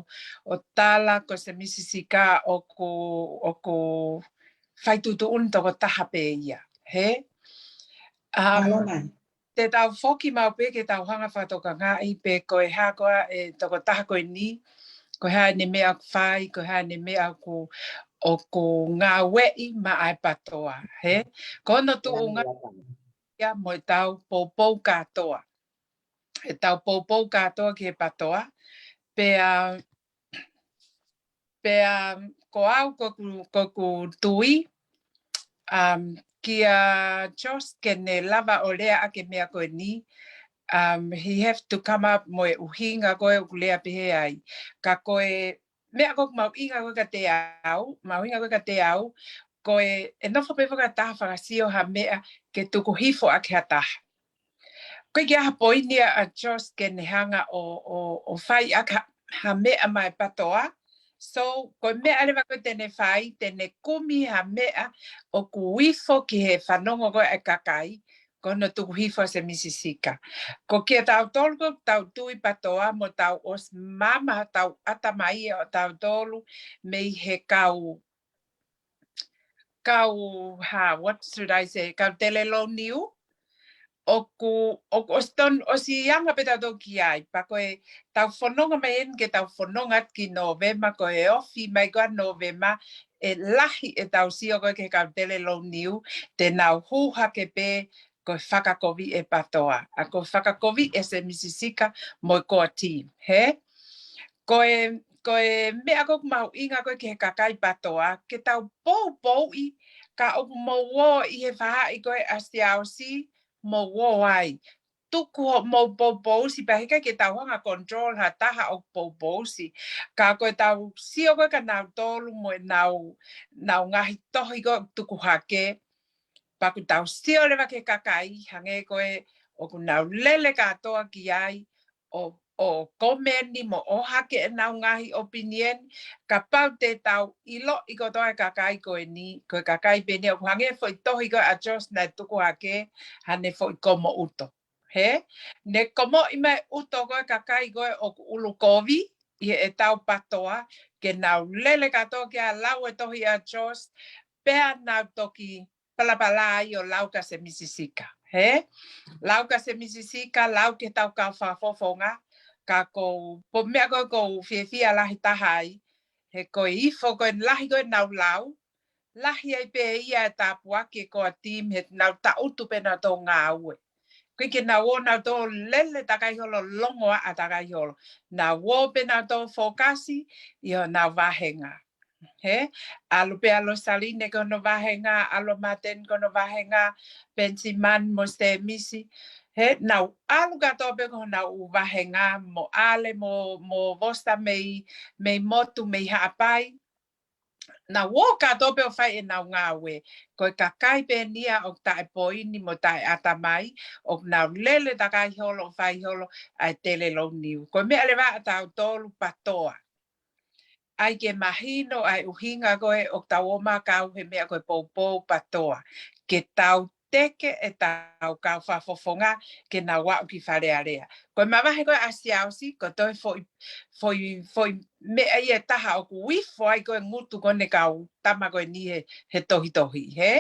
ʻo tala ko Semisi Sika ʻoku, ʻoku fai tuʻutuʻuni tokotaha pē ia, hē? Um, te tau foki maʻu pē ke tau hanga fakatokangaʻi pe ko e hā koā e tokotaha ko eni, ko e hā ʻene meʻa ʻoku fai, ko e hā ʻene meʻa ʻoku, ʻoku ngāueʻi maʻa e PATOA, hē? Ko hono tuʻunga ia mo e tau poupou kātoa. E tau poupou kātoa ki he PATOA. Pea, pea ko au ko ʻeku, ko ʻeku tui, um, kia Josh ke ne lava ʻo lea ʻaki e meʻa ko eni, um, he have to come up mo e ʻuhinga ko ē ʻoku lea pehē ai. Ka ko e meʻa ko ē ʻoku mahuʻinga ko ē kiate au, mahuʻinga ko ē kiate au, ko e, ʻe nofo pē fakataha fakasio ha meʻa ke tuku hifo ʻaki ha taha. Ko e ʻikai ha poini ia ʻa Josh ke ne hanga ʻo, ʻo, ʻo fai ʻaki ha, ha meʻa maʻa e PATOA. So, ko e meʻa leva ko ē te ne fai, te ne kumi ha meʻa ʻoku ifo ki he fanongo ko ē ʻa e kakai, ko hono tuku hifo ʻa Semisi Sika. Ko kitautolu ko ē ʻoku tau tui PATOA mo tau ʻosi maama hotau ʻatamai ʻo tautolu mei he kau, kau, ha, what should I say, kau telelou niu. ʻOku, ʻoku ʻosi tonu, ʻosi anga pē tautolu ki ai, pea ko e tau fononga mai eni ke tau fononga ki Nōvema, ko e ofi mai ko ē ʻa Nōvema, ʻe lahi e tau sio ko ē ki he kau telelou niu, te nau hū hake pē ko e fakakoviʻi e PATOA, ʻa ko e fakakoviʻi ʻe Semisi Sika mo e core team, hē? Ko e, ko e meʻa ko ē ʻoku mahuʻinga ko ē ki he kakai PATOA, ke tau poupouʻi, ka ʻoku mou ō ʻi he faʻahi ko ē ʻa Siaosi, mou ō ai. Tuku hoʻomou poupouʻi, pea heʻikai ke tau hanga control ha taha ʻoku poupouʻi. Ka ko e tau sio ko ē kia nautolu mo ʻenau, ʻenau ngaahi tohi ko ē ʻoku tuku hake, pea ʻoku tau sio leva ki he kakai, hangē ko ē ʻoku nau lele kātoa ki ai, ʻo, ʻo komeni mo ʻohake ʻenau ngaahi opinion, kapau te tau ʻiloʻi kotoa e kakai ko eni, ko e kakai pē eni ʻoku hangē foʻi tohi ko ē ʻa Josh naʻe tuku hake, haʻane foʻi komo ʻuto. Hē? Ne komoʻi mai ʻuto ko ē kakai ko ē ʻoku ʻulukovi ʻi heʻetau PATOA, ke nau lele kātoa ki ai ʻo lau e tohi ʻa Josh, pea nau toki palapala ai ʻo lau kia Semisi Sika. Hē? Lau kia Semisi Sika, lau ki heʻetau kau fakafofonga, ka ko e, ko e meʻa ko ē ʻoku ou fiefia lahi taha ai, he ko e ifo ko ē lahi ko ē ʻenau lau, lahi ai pē ia e tāpuaki e core team he nau taʻutu pē nautolu ngāue. ʻIkai ke nau ō nautolu lele takai holo, longoaʻa takai holo. Nau ō pē nautolu fokasi ʻi honau vāhenga. Hē? ʻAlu pē ʻa Losaline ki hono vāhenga, ʻalu ʻa Martin ki hono vāhenga, Benjamin mo Semisi. Hē? Nau ʻalu kātoa pē ki honau vāhenga, mo ʻAle, mo, mo Vosa mei, mei motu, mei Haʻapai. Nau ō kātoa pē ʻo fai ʻenau ngāue. Ko e kakai pē eni ia ʻoku taʻepoini mo taʻeʻatamai, ʻoku nau lele takai holo ʻo fai holo ʻa e telelou niu. Ko e meʻa leva ʻatautolu PATOA. ʻAi ke mahino ʻa e ʻuhinga ko ē ʻoku tau ō mai ʻo kau he meʻa ko e poupou PATOA. Ke tau teke ʻetau kau fakafofonga ke nau aʻu ki Fale Alea. Ko e mavahe ko ē ʻa Siaosi, ko e toe foʻi, foʻi, foʻi meʻa ia ʻe taha ʻoku ifo ai ko ē ngutu ko ē ʻene kau tama ko eni he, he tohitohi, hē?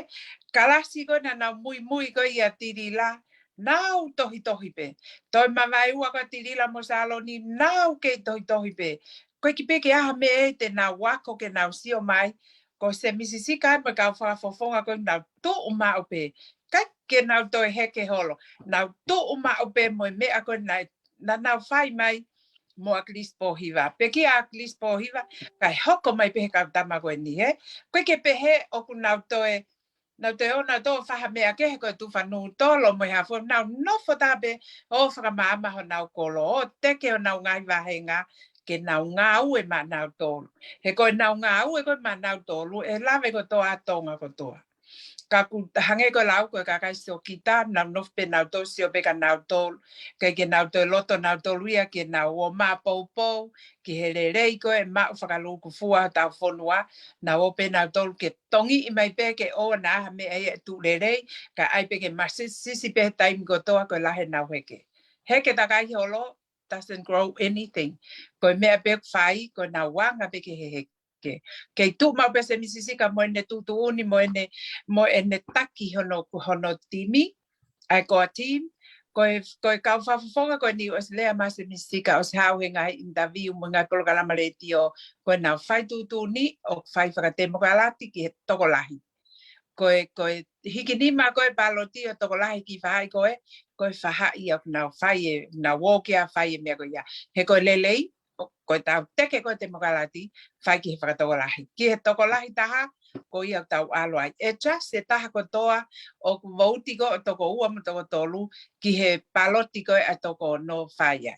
Kalasi ko ē naʻa nau muimui ko ē ʻia Tilila, nau tohitohi pē. Toe mavaeua ko ē ʻa Tilila mo Saloni, nau kei tohitohi pē. Ko e ʻikai pē ke ʻi ai ha meʻa te nau ako ke nau sio mai, ko Semisi Sika mo e kau fakafofonga ko ē nau tuʻu maʻu pē. ʻIkai ke nau toe heke holo. Nau tuʻu maʻu pē mo e meʻa ko ē naʻe, naʻa nau fai mai mo ʻAkilisi Pōhiva. Pekia ʻAkilisi Pōhiva, kae hoko mai pē he kau tama ko eni, hē? ʻIkai ke pehē ʻoku nau toe, nau toe ō nautolu ʻo fai ha meʻa kehe ko e tufa nūtolo mo e hā fua, nau nofo taha pē ʻo fakamaama honau kolo, ʻo teke honau ngaahi vāhenga, ke nau ngāue maʻanautolu. He ko ʻenau ngāue ko ē maʻanautolu, ʻe lave kotoa ʻa Tonga kotoa. Ka ʻoku hangē ko e lau ko e kakai siokita, nau nofo pē nautolu, sio pē kia nautolu, ke, ke nau toe loto nautolu ia ke nau ō maʻa poupou ki he lelei ko ē maʻu fakalūkufua hotau fonua, nau ō pē nautolu ke tongiʻi mai pē ke ʻoua naʻa ha meʻa ia ʻe tuʻu lelei, kae ʻai pē ke masisisi pē he taimi kotoa ko e lahi ʻenau heke. Heke takai holo, doesn't grow anything. Ko e meʻa pē ʻoku fai, ko ʻenau anga pē ki he heke. Kei tuʻu maʻu pē ʻa Sēmisi Sika mo ʻene tuʻutuʻuni, mo ʻene, mo ʻene taki hono, hono timi, ʻa e core team. Ko e, ko e kau fakafofonga ko eni ʻosi lea mai ʻa Sēmisi Sika ʻosi haʻu he ngaahi interview mo e ngaahi polokalama letiō, ko ʻenau fai tuʻutuʻuni ʻoku fai fakatemokalati ki he tokolahi. Ko e, ko e hiki nima ko e paloti ʻo e tokolahi ki he faʻahi ko ē, ko e faʻahi ia ʻoku nau fai ē, nau ō ki ai ʻo fai e meʻa ko ia. He ko e lelei, ʻo, ko ʻetau teke ko e temokalati, fai ki he fakatokolahi. Ki he tokolahi taha, ko ia ʻoku tau ʻalu ai. ʻE just e taha kotoa, ʻoku vouti ko ē ʻa e toko ua mo e toko tolu, ki he paloti ko ē ʻa e toko ono ʻo fai ai.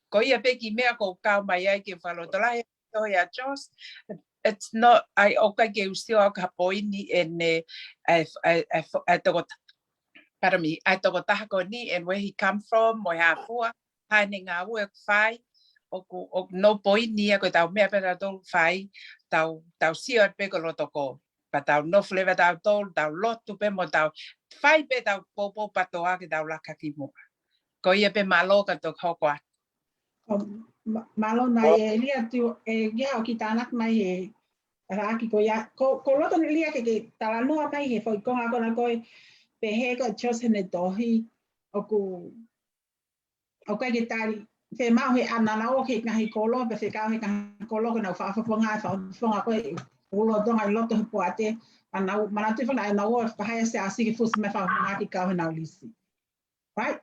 Ko ia pē kiʻi meʻa ʻoku ou kau mai ai ke fakalotolahi, tohi ʻa Josh, it's not, ʻai ʻoku ʻikai ke u sio au ki ha poini ʻene, ʻa e, ʻa e, ʻa e, ʻa e toko, pardon me, ʻa e tokotaha ko eni and where he come from, mo e hā fua, hā ʻene ngāue ʻoku fai, ʻoku, ʻoku no poini ia ko ʻetau meʻa pē ʻa tautolu ʻoku fai, tau, tau sio atu pē ko loto ko, pea tau nofo leva tautolu, tau lotu pē mo tau fai pē ʻetau poupou PTOA ke tau laka ki muʻa. Ko ia pē, mālō ka toki hoko atu. ʻO, mā-, mālō nai ʻElia tu, ʻElia ʻoku ke tānaki mai he, ʻa e ʻaki ko ia, ko, ʻoku ou loto ʻElia ke, ke talanoa mai he foʻi konga ko ena ko e, pehē ko ē ʻa Josh heʻene tohi, ʻoku, ʻoku ʻikai ke tali, fiemaʻu he ʻanau ō ki he ngaahi kolo, pea fekau he ngaahi kolo, ko ʻenau fakafofonga, fakafofonga ko ē, ʻoku lolotonga ʻi loto he poate, ʻanau, manatuʻi foki naʻa nau ō ʻo fakahā ʻa Siaosi ke fusi mai fakafofonga ke kau heʻenau lisi. Right?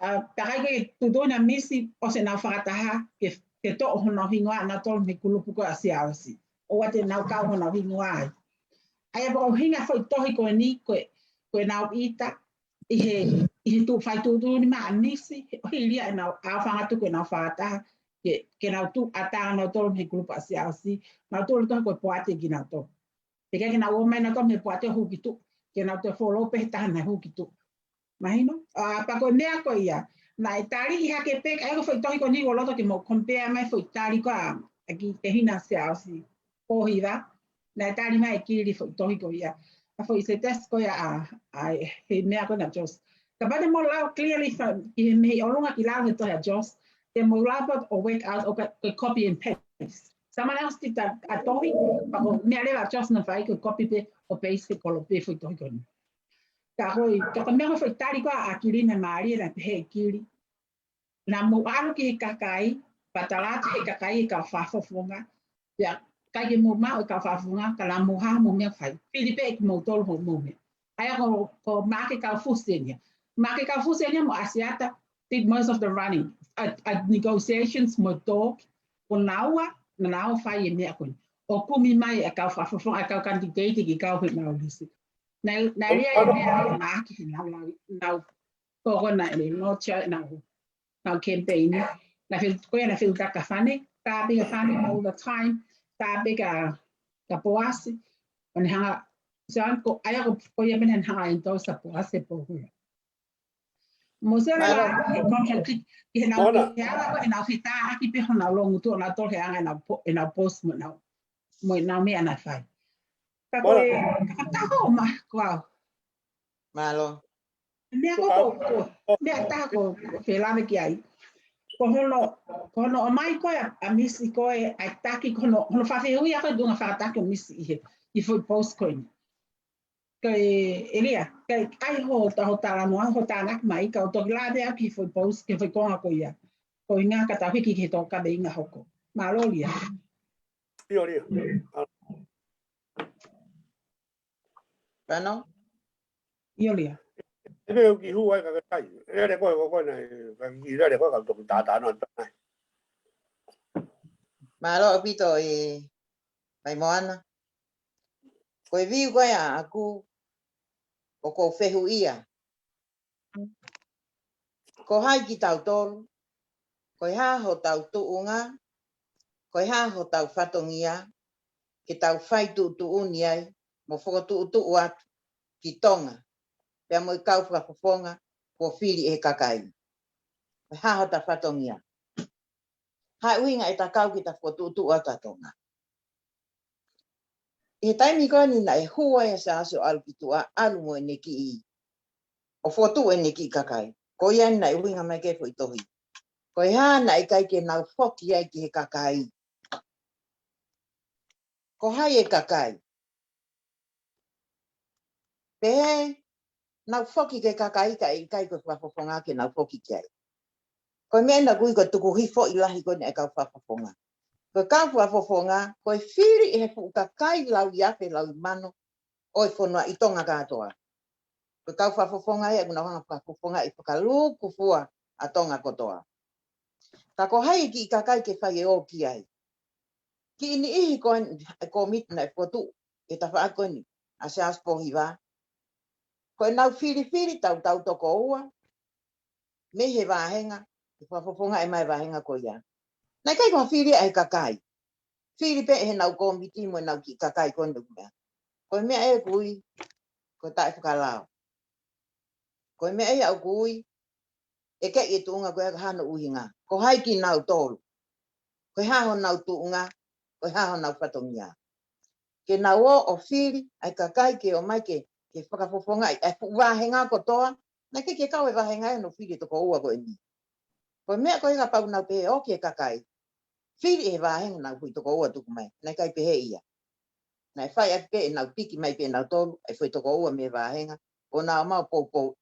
ʻA, pea ʻikai ke tuʻutuʻuni ʻa Misi ʻosi ʻenau fakataha ke, ke toʻo honau hingoa nautolu mei he kulupu ko ē ʻa Siaosi. ʻOua te nau kau honau hingoa ai. ʻA ia ʻoku ʻuhinga e foʻi tohi ko eni, ko e, ko ʻenau ʻita, ʻi he, ʻi he tuʻu fai tuʻutuʻuni mai ʻa Misi, he ʻoku hili ia ʻenau ʻaofangatuku ʻenau fakataha, ke, ke nau tuʻu ʻatā nautolu mei he kulupu ʻa Siaosi, nautolu tohi ko e poate kinautolu. He ʻikai ke nau ō mai nautolu mei he poate ʻo hū ki tuʻa, ke nau toe follow pē he taha naʻe hū ki tuʻa. Mahino? ʻA, pea ko e meʻa ko ia. Naʻe tali ʻi hake pē, ʻa ia ko e foʻi tohi ko eni ʻoku ou loto ke mou compare mai foʻi tali ko ē ʻa, ʻa ki, ʻa Hina Siaosi. ʻO hiva. Naʻe tali mai ʻe Kili foʻi tohi ko ia. ʻA foʻi sētesi ko ia ʻa, ʻa, he meʻa ko ena Josh. Kapau te mou lau clearly fa-, ʻi he mei ʻolunga ki lalo he tohi ʻa Josh. Te mou lau pē ʻo work out ʻo ka, ko e copy and paste. Someone else did that, ʻa e tohi, pea ko e meʻa leva ʻa Josh naʻe fai ko e copy pē ʻo paste he kolo pē foʻi tohi ko eni. Ka ko e, ka ko e meʻa ko e foʻi tali ko ē ʻa Kili naʻe mālie naʻe pehē ʻe Kili. Naʻa mou ʻalu ki he kakai, pea tala atu ki he kakai ʻa e kau fakafofonga. Pea ʻikai ke mou maʻu e kau fakafofonga, ka naʻa mou haʻu mo e meʻa ʻoku fai. Fili pē ʻe kimoutolu hoʻomou meʻa. ʻA ia ko, ko Maʻake Kaufusi eni ia. Maʻake Kaufusi eni ia mo ʻAsiata did most of the running. ʻA, ʻa e negotiations mo e talk, ko naua, naʻa nau fai e meʻa ko eni. ʻO kumi mai e kau fakafofonga, e kau candidate ke kau heʻenau lisi. Naʻe, naʻe lea e meʻa ʻa Maʻake heʻenau, nau, ko ko naʻe, no, cha-, nau, nau campaign. Naʻe fil-, ko ia naʻe filitaka fane, tā pē ka fane all the time, tā pē ka, ka Poasi, ʻo ne hanga, so, ko, ʻa ia ko, ko ia pē naʻe hanga ʻe Tosa Poasi he pō ko ia. Mo se le la, he contradict, ʻi heʻenau, he ala ko ē ʻenau fetā ʻaki pē honau longo tuʻu ʻo nau tolo he anga ʻenau po-, ʻenau post mo ʻenau, mo ʻenau meʻa naʻe fai. Ka ko e, ka taho ma, ko au. Mālō. Meʻa ko, ko, ko, meʻa taha ko, ko e lave ki ai. Ko hono, ko hono ʻomai ko ē ʻa, ʻa Misi ko ē, ʻa e taki ko hono, hono fafehuia ko e tuʻunga fakataki ʻo Misi ʻi he, ʻi he foʻi post ko eni. Ko e, ʻElia, ka ʻi ai ho, ta ho talanoa, ho tānaki mai, ka u toki lave au ki he foʻi post, ki he foʻi konga ko ia. Ko e ʻuhinga ka tau hiki ki he tō kaveinga hoko. Mālō ʻElia. ʻIo, ʻElia. Pano? ʻIo, ʻElia. ʻE, pē u ki hua ka kai. Lele koe, ko koe naʻe, ka ki lele koe ka toki tātā noa atu ai. Mālō ʻaupito ʻe Vaimoana. Ko e view ko ē ʻaʻaku, ʻoku ou fehuʻia. Ko hai kitautolu, ko e hā hotau tuʻunga, ko e hā hotau fatongia, ke tau fai tuʻutuʻuni ai, mo fokotuʻutuʻu atu, ki Tonga, pea mo e kau fakafofonga kuo fili ʻe he kakai. Ko e hā hota fatongia? Hā e ʻuhinga ʻeta kau ki he fokotuʻutuʻu ʻa ʻa Tonga? ʻI he taimi ko eni naʻe hū ai ʻa Siaosi ʻo ʻalu ki tuʻa, ʻalu mo ʻene kiʻi, ʻo fokotuʻu ʻene kiʻi kakai. Ko ia naʻe ʻuhinga mai ki he foʻi tohi. Ko e hā naʻe ʻikai ke nau foki ai ki he kakai? Ko hai e kakai? Pehē nau foki ki he kakai, ka ʻikai ko e fakafofonga ke nau foki ki ai. Ko e meʻa naʻa ku ui ko e tukuhifo ʻi lahi ko eni ʻa e kau fakafofonga. Ko e kau fakafofonga, ko e fili ʻe he fuʻu kakai lauiafe laumano ʻo e fonua ʻi Tonga kātoa. Ko e kau fakafofonga ia ʻoku nau hanga fakafofongaʻi fakalūkufua ʻa Tonga kotoa. Ka ko hai e kiʻi kakai ke fai e ō ki ai? Kiʻi niʻihi ko eni, e kōmiti naʻe fokotuʻu ʻe he tafaʻaki ko eni ʻa Siaosi Pōhiva. Ko ʻenau filifili tautau toko ua mei he vāhenga, ʻe fakafofongaʻi mai e vāhenga ko ia. Naʻe ʻikai ko ha fili ia ʻa e kakai. Fili pē ʻe heʻenau kōmiti mo ʻenau kiʻi kakai ko eni ʻoku meʻa. Ko e meʻa ē ʻoku ui ko e taʻefakalao. Ko e meʻa ia ʻoku ui ʻe keʻi e tuʻunga ko ia, ko e hā hono ʻuhinga? Ko hai kinautolu? Ko e hā honau tuʻunga? Ko e hā honau fatongia? Ke nau ō ʻo fili ʻa e kakai ke ō mai ke, ke fakafofongaʻi ʻa e fuʻu vāhenga kotoa. Naʻe ʻikai ke kau e vāhenga ia hono fili e toko ua ko eni. Ko e meʻa ko ia kapau nau pehē ʻoku ʻi he kakai, fili ʻe he vāhenga ʻenau foʻi toko ua tuku mai. Naʻe ʻikai pehē ia. Naʻe fai ʻaki pē ʻenau piki mai pē ʻenautolu e foʻi toko ua mei he vāhenga, ʻo nau ō mai ʻo poupou.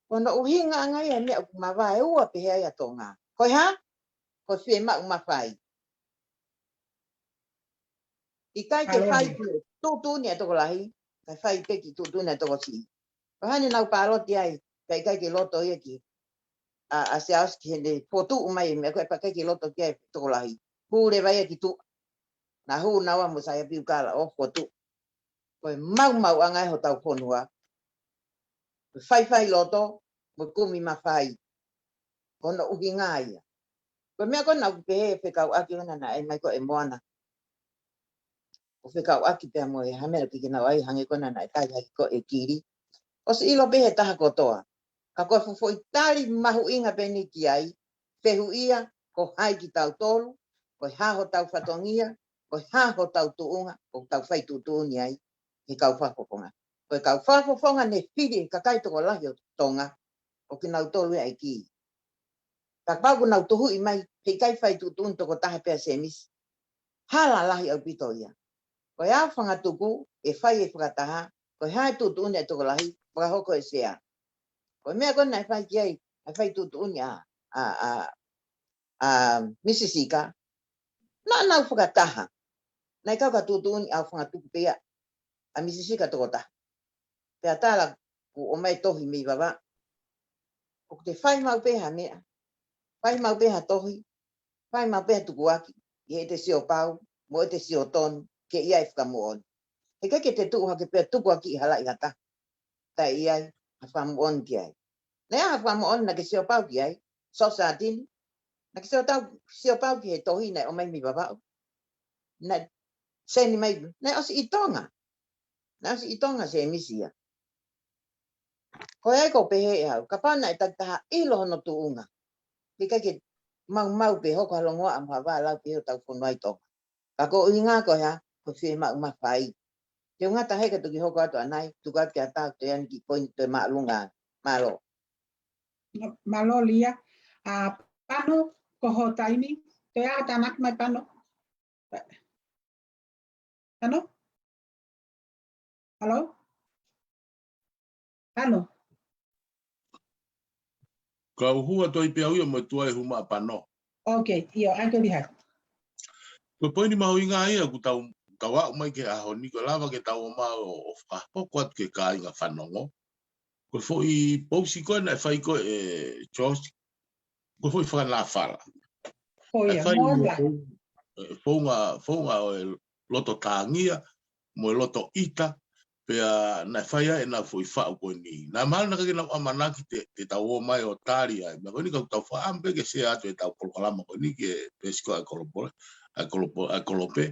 Ko hono ʻuhinga ʻanga ia e meʻa ʻoku mavaeua pehē ai ʻa Tonga. Ko e hā? Ko e fiemaʻu mafai. ʻIkai ke fai ki he tuʻutuʻuni ʻa e tokolahi, kae fai pē ki he tuʻutuʻuni ʻa e tokosiʻi. Ko e hā naʻa nau pāloti ai, pea ʻikai ke loto ia ki, ʻa, ʻa Siaosi ki heʻene fokotuʻu mai e meʻa ko ē, pea ʻikai ke loto ki ai e tokolahi. Hū leva ia ki tuʻa. Naʻa hū naua mo Saiapi Ukala ʻo fokotuʻu. Ko e maumauʻanga ē hotau fonua. Ko e faifai loto mo e kumi mafai. Ko hono ʻuhinga ia. Ko e meʻa ko ē naʻa ku pehē fekauʻaki ko ena naʻe ʻai mai ko ē ʻe Moana. ʻO fekauʻaki pea mo e hā e meʻa ke ke nau ʻai, hangē ko ena naʻe tali hake ko ē ʻe Kili. ʻOsi ʻilo pē ʻe he taha kotoa. Ka ko e fuʻu foʻi tali mahuʻinga pē eni ki ai, fehuʻia, ko hai kitautolu, ko e hā hotau fatongia, ko e hā hotau tuʻunga, ʻoku tau fai tuʻutuʻuni ai ki he kau fakafofonga. Ko e kau fakafofonga ne fili e kakai tokolahi ʻo Tonga, ʻo kinautolu ia ʻa e kī. Kapau ʻoku nau tuhuʻi mai, he ʻikai fai tuʻutuʻuni toko taha pē ʻa Semisi. Hala lahi ʻaupito ia. Ko e ʻaofangatuku ʻe fai e fakataha, ko e hā e tuʻutuʻuni ʻa e tokolahi, fakahoko ʻe he sea. Ko e meʻa ko ē naʻe fai ki ai, naʻe fai tuʻutuʻuni ʻa, ʻa, ʻa, ʻa Misi Sika. Naʻa nau fakataha. Naʻe kau ka tuʻutuʻuni ʻaofangatuku pē ia ʻa Misi Sika toko taha. Pea tala kuo ʻomai tohi mei Vavaʻu. ʻOku te fai maʻu pē ha meʻa. Fai maʻu pē ha tohi. Fai maʻu pē ha tukuaki. ʻI heʻete sio pau, mo ʻete sio tonu, ke ʻi ai e fakamoʻoni. He ʻikai ke te tuʻu hake pea tukuakiʻi hala ʻi ha taha. Taʻe ʻi ai ha fakamoʻoni ki ai. Naʻe ʻi ai ha fakamoʻoni naʻa ke sio pau ki ai, Sosatini. Naʻa ke sio tau, sio pau ki he tohi naʻe ʻomai mei Vavaʻu. Naʻe seni mai, naʻe ʻosi ʻi Tonga. Naʻe ʻosi ʻi Tonga Semisi ia. Ko ia ʻoku ou pehē ʻe au, kapau naʻe takitaha ʻilo hono tuʻunga. He ʻikai ke maumau pē hoko ha longoaʻa mo ha vālau pē hotau fonua ʻi Tonga. Ka ko e ʻuhinga ko e hā, ko e fiemaʻu mafai. Te u ngata hē ka toki hoko atu ʻanai, tuku atu kia Tau, toe ʻai eni ki he poini toe māʻolunga. Mālō. Mālō Lia. ʻA, Pano, ko hoʻo taimi, toe ʻā tānaki mai Pano. Pano? Hello? Pano? Kau hū atu ai pē au ia mo e tuai hū mai ʻa Pano. Ok, ʻio, ʻai ke lihai. Ko e poini mahuʻinga ia ʻoku tau, tau aʻu mai ki he ʻaho ni, ko e lava ke tau ō mai ʻo, ʻo fakahoko atu ki he kāinga fanongo. Ko e foʻi pousi ko ē naʻe fai ko ē ʻe Josh, ko e foʻi fakanāfala. Ko ia, fai mo e founga, founga ʻo e loto tāngia, mo e loto ʻita, pea naʻe fai ai ʻenau foʻi faʻu ko eni. Naʻe mahalo naʻe ʻikai ke nau ʻamanaki te, te tau ō mai ʻo tali ai. Meʻa ko eni ka tau faʻa ʻamu pē ke sea atu ʻetau polokalama ko eni ki he peesi ko ē ʻa e kolopo, ʻa e kolopo, ʻa e kolope.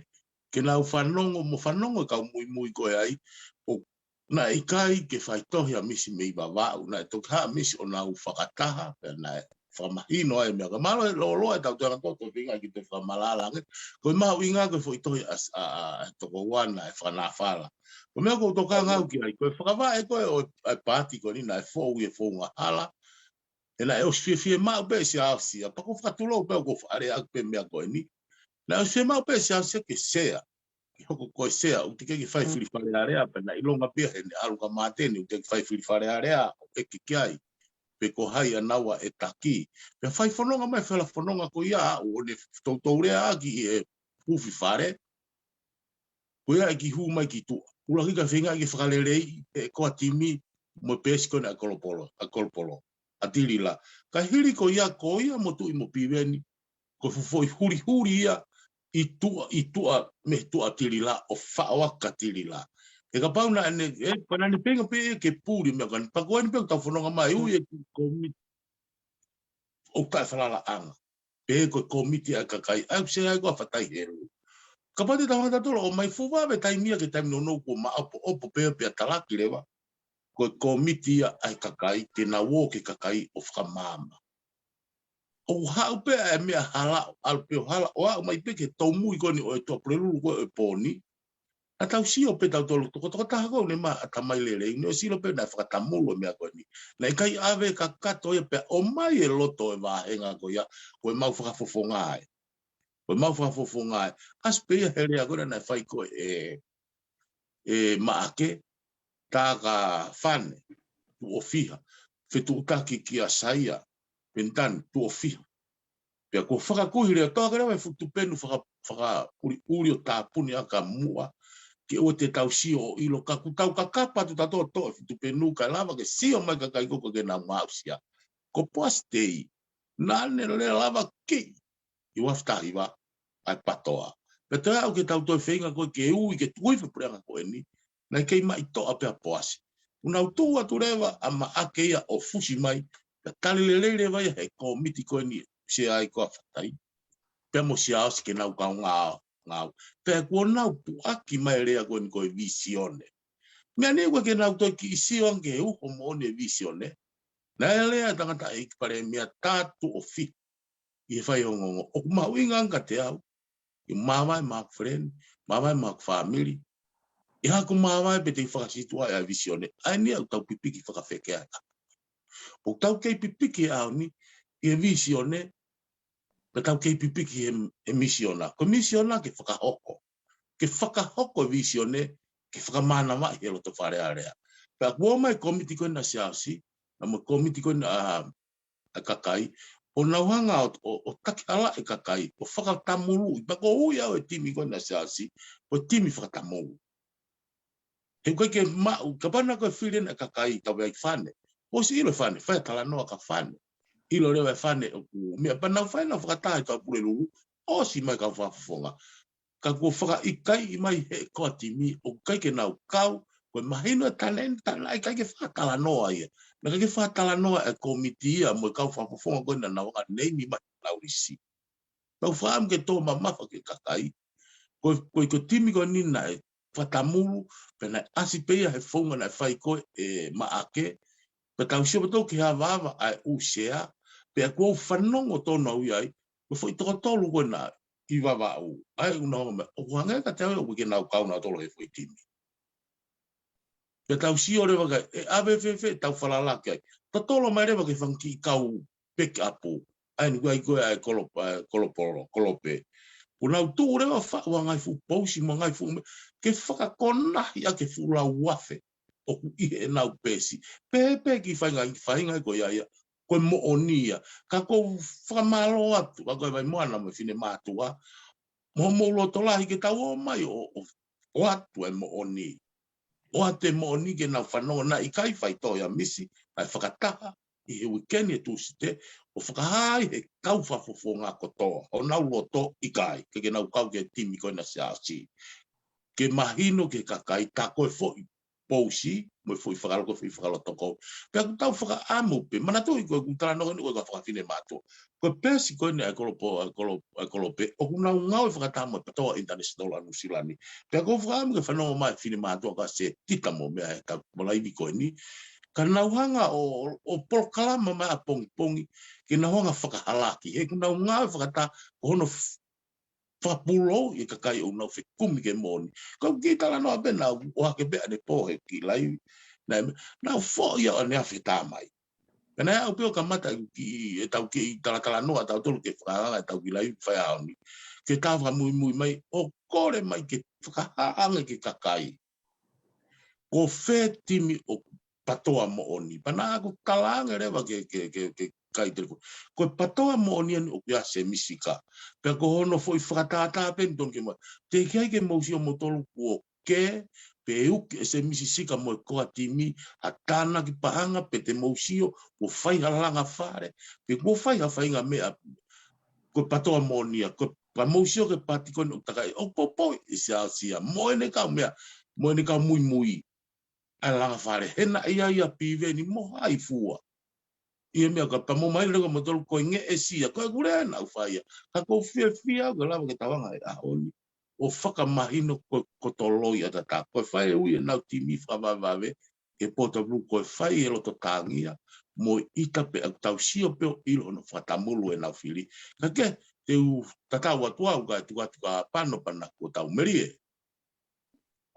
Ke nau fanongo, mo fanongo e kau muimui ko ē ai, ʻo naʻe ʻikai ke fai tohi ʻa Misi mei Vavaʻu, naʻe toki haʻu ʻa Misi ʻo nau fakataha, pea naʻe fakamahino ai e meʻa. Ka mālō e lōloa e tau tanga toto feinga ki te fakamalala ange. Ko e mahuʻinga ko e foʻi tohi ʻa, ʻa, ʻa, ʻa e tokoua naʻe fakanāfala. Ko e meʻa ʻoku ou tokanga au ki ai, ko e fakavaʻe ko ē ʻo e, ʻa e paati ko eni naʻe fou ʻi he founga hala. He naʻe ʻosi fiefia maʻu pē ʻe Siaosi, ʻa pea ʻoku ou fakatulou pē ʻoku ou faʻa lea ʻaki pē meʻa ko eni. Naʻe ʻosi fiefia maʻu pē ʻe Siaosi ke sea, ke hoko ko e sea, ʻoku teʻeki ke fai fili Fale Alea, pea naʻe ʻilonga pē ia heʻene ʻalu kia Māteni, ʻoku teʻeki fai fili Fale Alea, ʻo ʻeke ki ai pe ko hai ʻa naua ʻe taki. Pea fai fononga mai, fela fononga ko ia, ʻo ne toutou lea ʻaki ʻi he huufi fale. Ko ia ʻe kiʻi hū mai ki tuʻa. ʻUluaki ka feinga ke fakaleleiʻi ʻe koa timi mo e peesi ko ena ʻa Kolopolo, ʻa Kolopolo, ʻa Tilila. Ka hili ko ia, ko ia mo Tuʻi mo Piveni, ko e fuʻu foʻi hulihuli ia ʻi tuʻa, ʻi tuʻa, mei tuʻa Tilila, ʻo faʻo ʻaki kia Tilila. He kapau naʻa ne, ʻe, pea naʻa ne feinga pē ia ke puli meʻa ko eni, pea ko eni pē ʻoku tau fononga mai, ui e kōmiti ʻoku taʻefalalaʻanga. Pe ko e kōmiti ʻa e kakai, ʻa ē ʻoku sea ai ko ē ʻa Fatai Helu. Kapau te tau hanga tautolu ʻo ʻomai, fuʻu vave taimi ia ki he taimi nounou kuo maʻopoʻopo pē pea talaki leva ko e kōmiti ia ʻa e kakai, ke nau ō ki he kakai ʻo fakamaama. ʻO haʻu pē ʻa e meʻa hala, ʻalu pē ʻo hala, ʻo aʻu mai pē ki he taumui ko eni ʻo e Tuʻapulelulu ko ē ʻo e pō ni. ʻA tau sio pē tautolu, toko, tokotaha ko ē ʻoku ne maʻu ʻatamai lelei, ʻoku ne ʻosi ʻilo pē naʻe fakatamulu e meʻa ko eni. Naʻe ʻikai ʻave kakato ia pea ʻomai e loto e vāhenga ko ia, ko e mau fakafofonga ē. Ko e mau fakafofonga ē. ʻAsi pē ia he lea ko ena naʻe fai ko ē ʻe, ʻe Maʻake, tā kia Fane Tuʻofiha, fetuʻutaki kia Saia Penitani Tuʻofiha. Pea kuo fakakuihi leva, toʻo hake leva e fuʻu tupenu faka-, fakaʻuliʻuli ʻo tāpuni ʻaki ʻa Muʻa, ke ʻoua te tau sio ʻo ʻilo, ka kuo tau kakapa atu tautolu ʻo toʻo e fuʻu tupenu kae lava ke sio mai e kakai ko ē ke nau aʻusia. Ko Poasi Tei, naʻa ne lava ke ʻi he uaafe taha hiva ʻa e PATOA. Pea toe aʻu ki he tau toe feinga ko ē ke ui ke tuku hifo e puleʻanga ko eni, naʻe kei maʻitoʻa pē ʻa Poasi. Kuo nau tuʻu atu leva ʻa Maʻake ia ʻo fusi mai, pea tali lelei leva ia he kōmiti ko eni, sea ai ko ē ʻa Fatai, pea mo Siaosi ke nau kaungā ngāue. Pea kuo nau puʻaki mai e lea ko eni ko e vīsone. Meʻa ni ʻoku ʻikai ke nau toe kiʻi sio ange ki he uho moʻoni e vīsone. Naʻe lea e tangataʻeiki palēmia, tā Tuʻofiha ʻi he faiongoongo, ʻoku mahuʻinga ange kiate au ke māvae maʻaku feleni, māvae maʻaku fāmili. ʻI haʻaku māvae pea te u fakasītuʻaʻi ʻa e vīsone. ʻA eni ʻoku tau pipiki fakafekeʻi ai. ʻOku tau kei pipiki he ʻaho ni ʻi he vīsone, pea tau kei pipiki he, he misiona. Ko e misiona ke fakahoko. Ke fakahoko e vīsone, ke fakamānavaʻi he loto Fale Alea. Pea kuo ō mai e kōmiti ko ena ʻa Siaosi, na mo e kōmiti ko ena ʻa, ʻa e kakai, ʻo nau hanga ʻo, ʻo, ʻo takihalaʻi e kakai, ʻo fakatamuluʻi, pea ʻoku ou ui au e timi ko ena ʻa Siaosi ko e timi fakatamulu. He ʻoku ʻikai ke maʻu, kapau naʻe ko e fili ena e kakai, tau pehē ki Fane. ʻOsi ʻilo Fane, fai e talanoa kia Fane. ʻIlo leva ʻe Fane ʻoku meʻa, pea nau fai, nau fakataha ʻi Tuʻapulelulu, ʻosi mai e kau fakafofonga. Ka kuo fakaʻikaiʻi mai he ko e timi, ʻoku ʻikai ke nau kau, ko e mahino e tane, tane, ʻikai ke fakatalanoa ia. Naʻe ʻikai ke fakatalanoa e kōmiti ia mo e kau fakafofonga ko ena naʻa nau ʻa neimi mai nau lisi. Tau fakaʻamu ke tō mamafa ki he kakai. Ko, ko, ko e timi ko eni naʻe fakatamulu, pea naʻe ʻasi pē ia he founga naʻe fai ko ē ʻe Maʻake, pea tau sio pē tautolu ki he avaava ʻa e ʻū sea, pea kuo u fanongo tonu au ia ai, ko e foʻi toko tolu ko ena ʻi Vavaʻu, ʻa ē ʻoku nau ō mai, ʻoku hangē kiate au ʻoku ʻikai ke nau kau nautolu he foʻi timi. Pea tau sio leva ki ai, ʻe ʻave fēfē ʻetau falala ki ai. Totolo mai leva ki he fanga kiʻi kau peke ʻapu. ʻA eni ʻoku ʻi ai ko ē ʻa e Kolo-, ʻa e Kolopolo, Kolope. Kuo nau tuʻu leva ʻo faʻu ha ngaahi fuʻu pousi mo e ngaahi fuʻu meʻa, ke fakakonahi ʻaki e fuʻu lau afe ʻoku ʻi heʻenau peesi. Pehē pē ki he faʻahinga, faʻahinga ko ia ia, ko e moʻoni ia. Ka ʻoku ou fakamālō atu, ʻa ko e Vaimoana mo e finemātuʻa, mo hoʻomou loto lahi ke tau ō mai ʻo, ʻo, ʻoatu e moʻoni. ʻOatu e moʻoni ke nau fanongo, naʻe ʻikai fai tohi ʻa Misi, naʻe fakataha ʻi he uike ni he Tūsite, ʻo fakahā ai he kau fakafofonga kotoa, honau loto ʻikai, ke, ke nau kau ki he timi ko ena ʻa Siaosi. Ke mahino ki he kakai tā ko e foʻi pousi, mo e foʻi fakaloko, foʻi fakalotokou. Pea ʻoku tau fakaʻamu pē, manatuʻi ko ʻeku talanoa ni ko e kau fakafinemātuʻa. Ko e peesi ko eni ʻa e kolopo, ʻa e kolo, ʻa e kolope, ʻoku nau ngāue fakataha mo e PTOA International ʻa Nuʻusila ni. Pea ʻoku ou fakaʻamu ke fanongo mai finemātuʻa ka se tita mo meʻa he kau malaivi ko eni. Ka nau hanga ʻo, ʻo, ʻo polokalama mai ʻapongipongi, ke nau hanga fakahalaki. He ʻoku nau ngāue fakataha, ko hono f-, fakapūlou ʻi he kakai ʻoku nau fekumi ki he moʻoni. Ko e kiʻi talanoa pē naʻa ku ʻohake pē ʻanepō he kiʻi laivi. Naʻe, naʻa ku foʻi ʻo ʻaneafi he tā mai. Pea naʻe aʻu pē ʻo kamata ʻeku kiʻi, ʻetau kiʻi talatalanoa ʻatautolu ke fakahanga ʻetau kiʻi laivi faiʻaho ni. Ke tā fakamuimui mai, ʻo kole mai ke fakahā ange ki he kakai. Ko fē timi ʻoku PTOA moʻoni. Pea naʻa ku talaange leva ki he, ki he, ki he, ki he kakai telefoni. Ko e PTOA moʻoni eni ʻoku ʻi ai ʻa Semisi Sika. Pea ko hono foʻi fakatātā pē eni tonu ke ma. Teʻeki ai ke mou sio moutolu kuo kē, pe uki ʻe Semisi Sika mo e core timi, ha tānaki paʻanga pe te mou sio, kuo fai ha langa fale, pe kuo fai ha faʻahinga meʻa, ko e PTOA moʻoni ia, ko e pea mou sio ki he paati ko eni ʻoku takai, ʻoku poupou ʻe Siaosi ia, mo ʻene kau meʻa, mo ʻene kau muimui. ʻA e langa fale, he naʻe ʻi ai ʻa Piveni mo hai fua. ʻI he meʻa ka pea mou mahino leva moutolu ko e ngeʻesi ia, ko ʻeku lea naʻa ku fai ia. Ka ʻoku ou fiefia au ke lava ke tau hanga he ʻaho ni ʻo fakamahino ko e, ko e toloi ʻa e tata. Ko e fai ʻe ui ʻenau timi fakavavevave, ke poto pulu ko e fai e loto tāngia, mo e ʻita pē ʻoku tau sio pē ʻo ʻilo hono fakatamulu ʻenau fili. Ka ke, te u tatau atu au ka e tuku atu ka pano pana ko tau melie.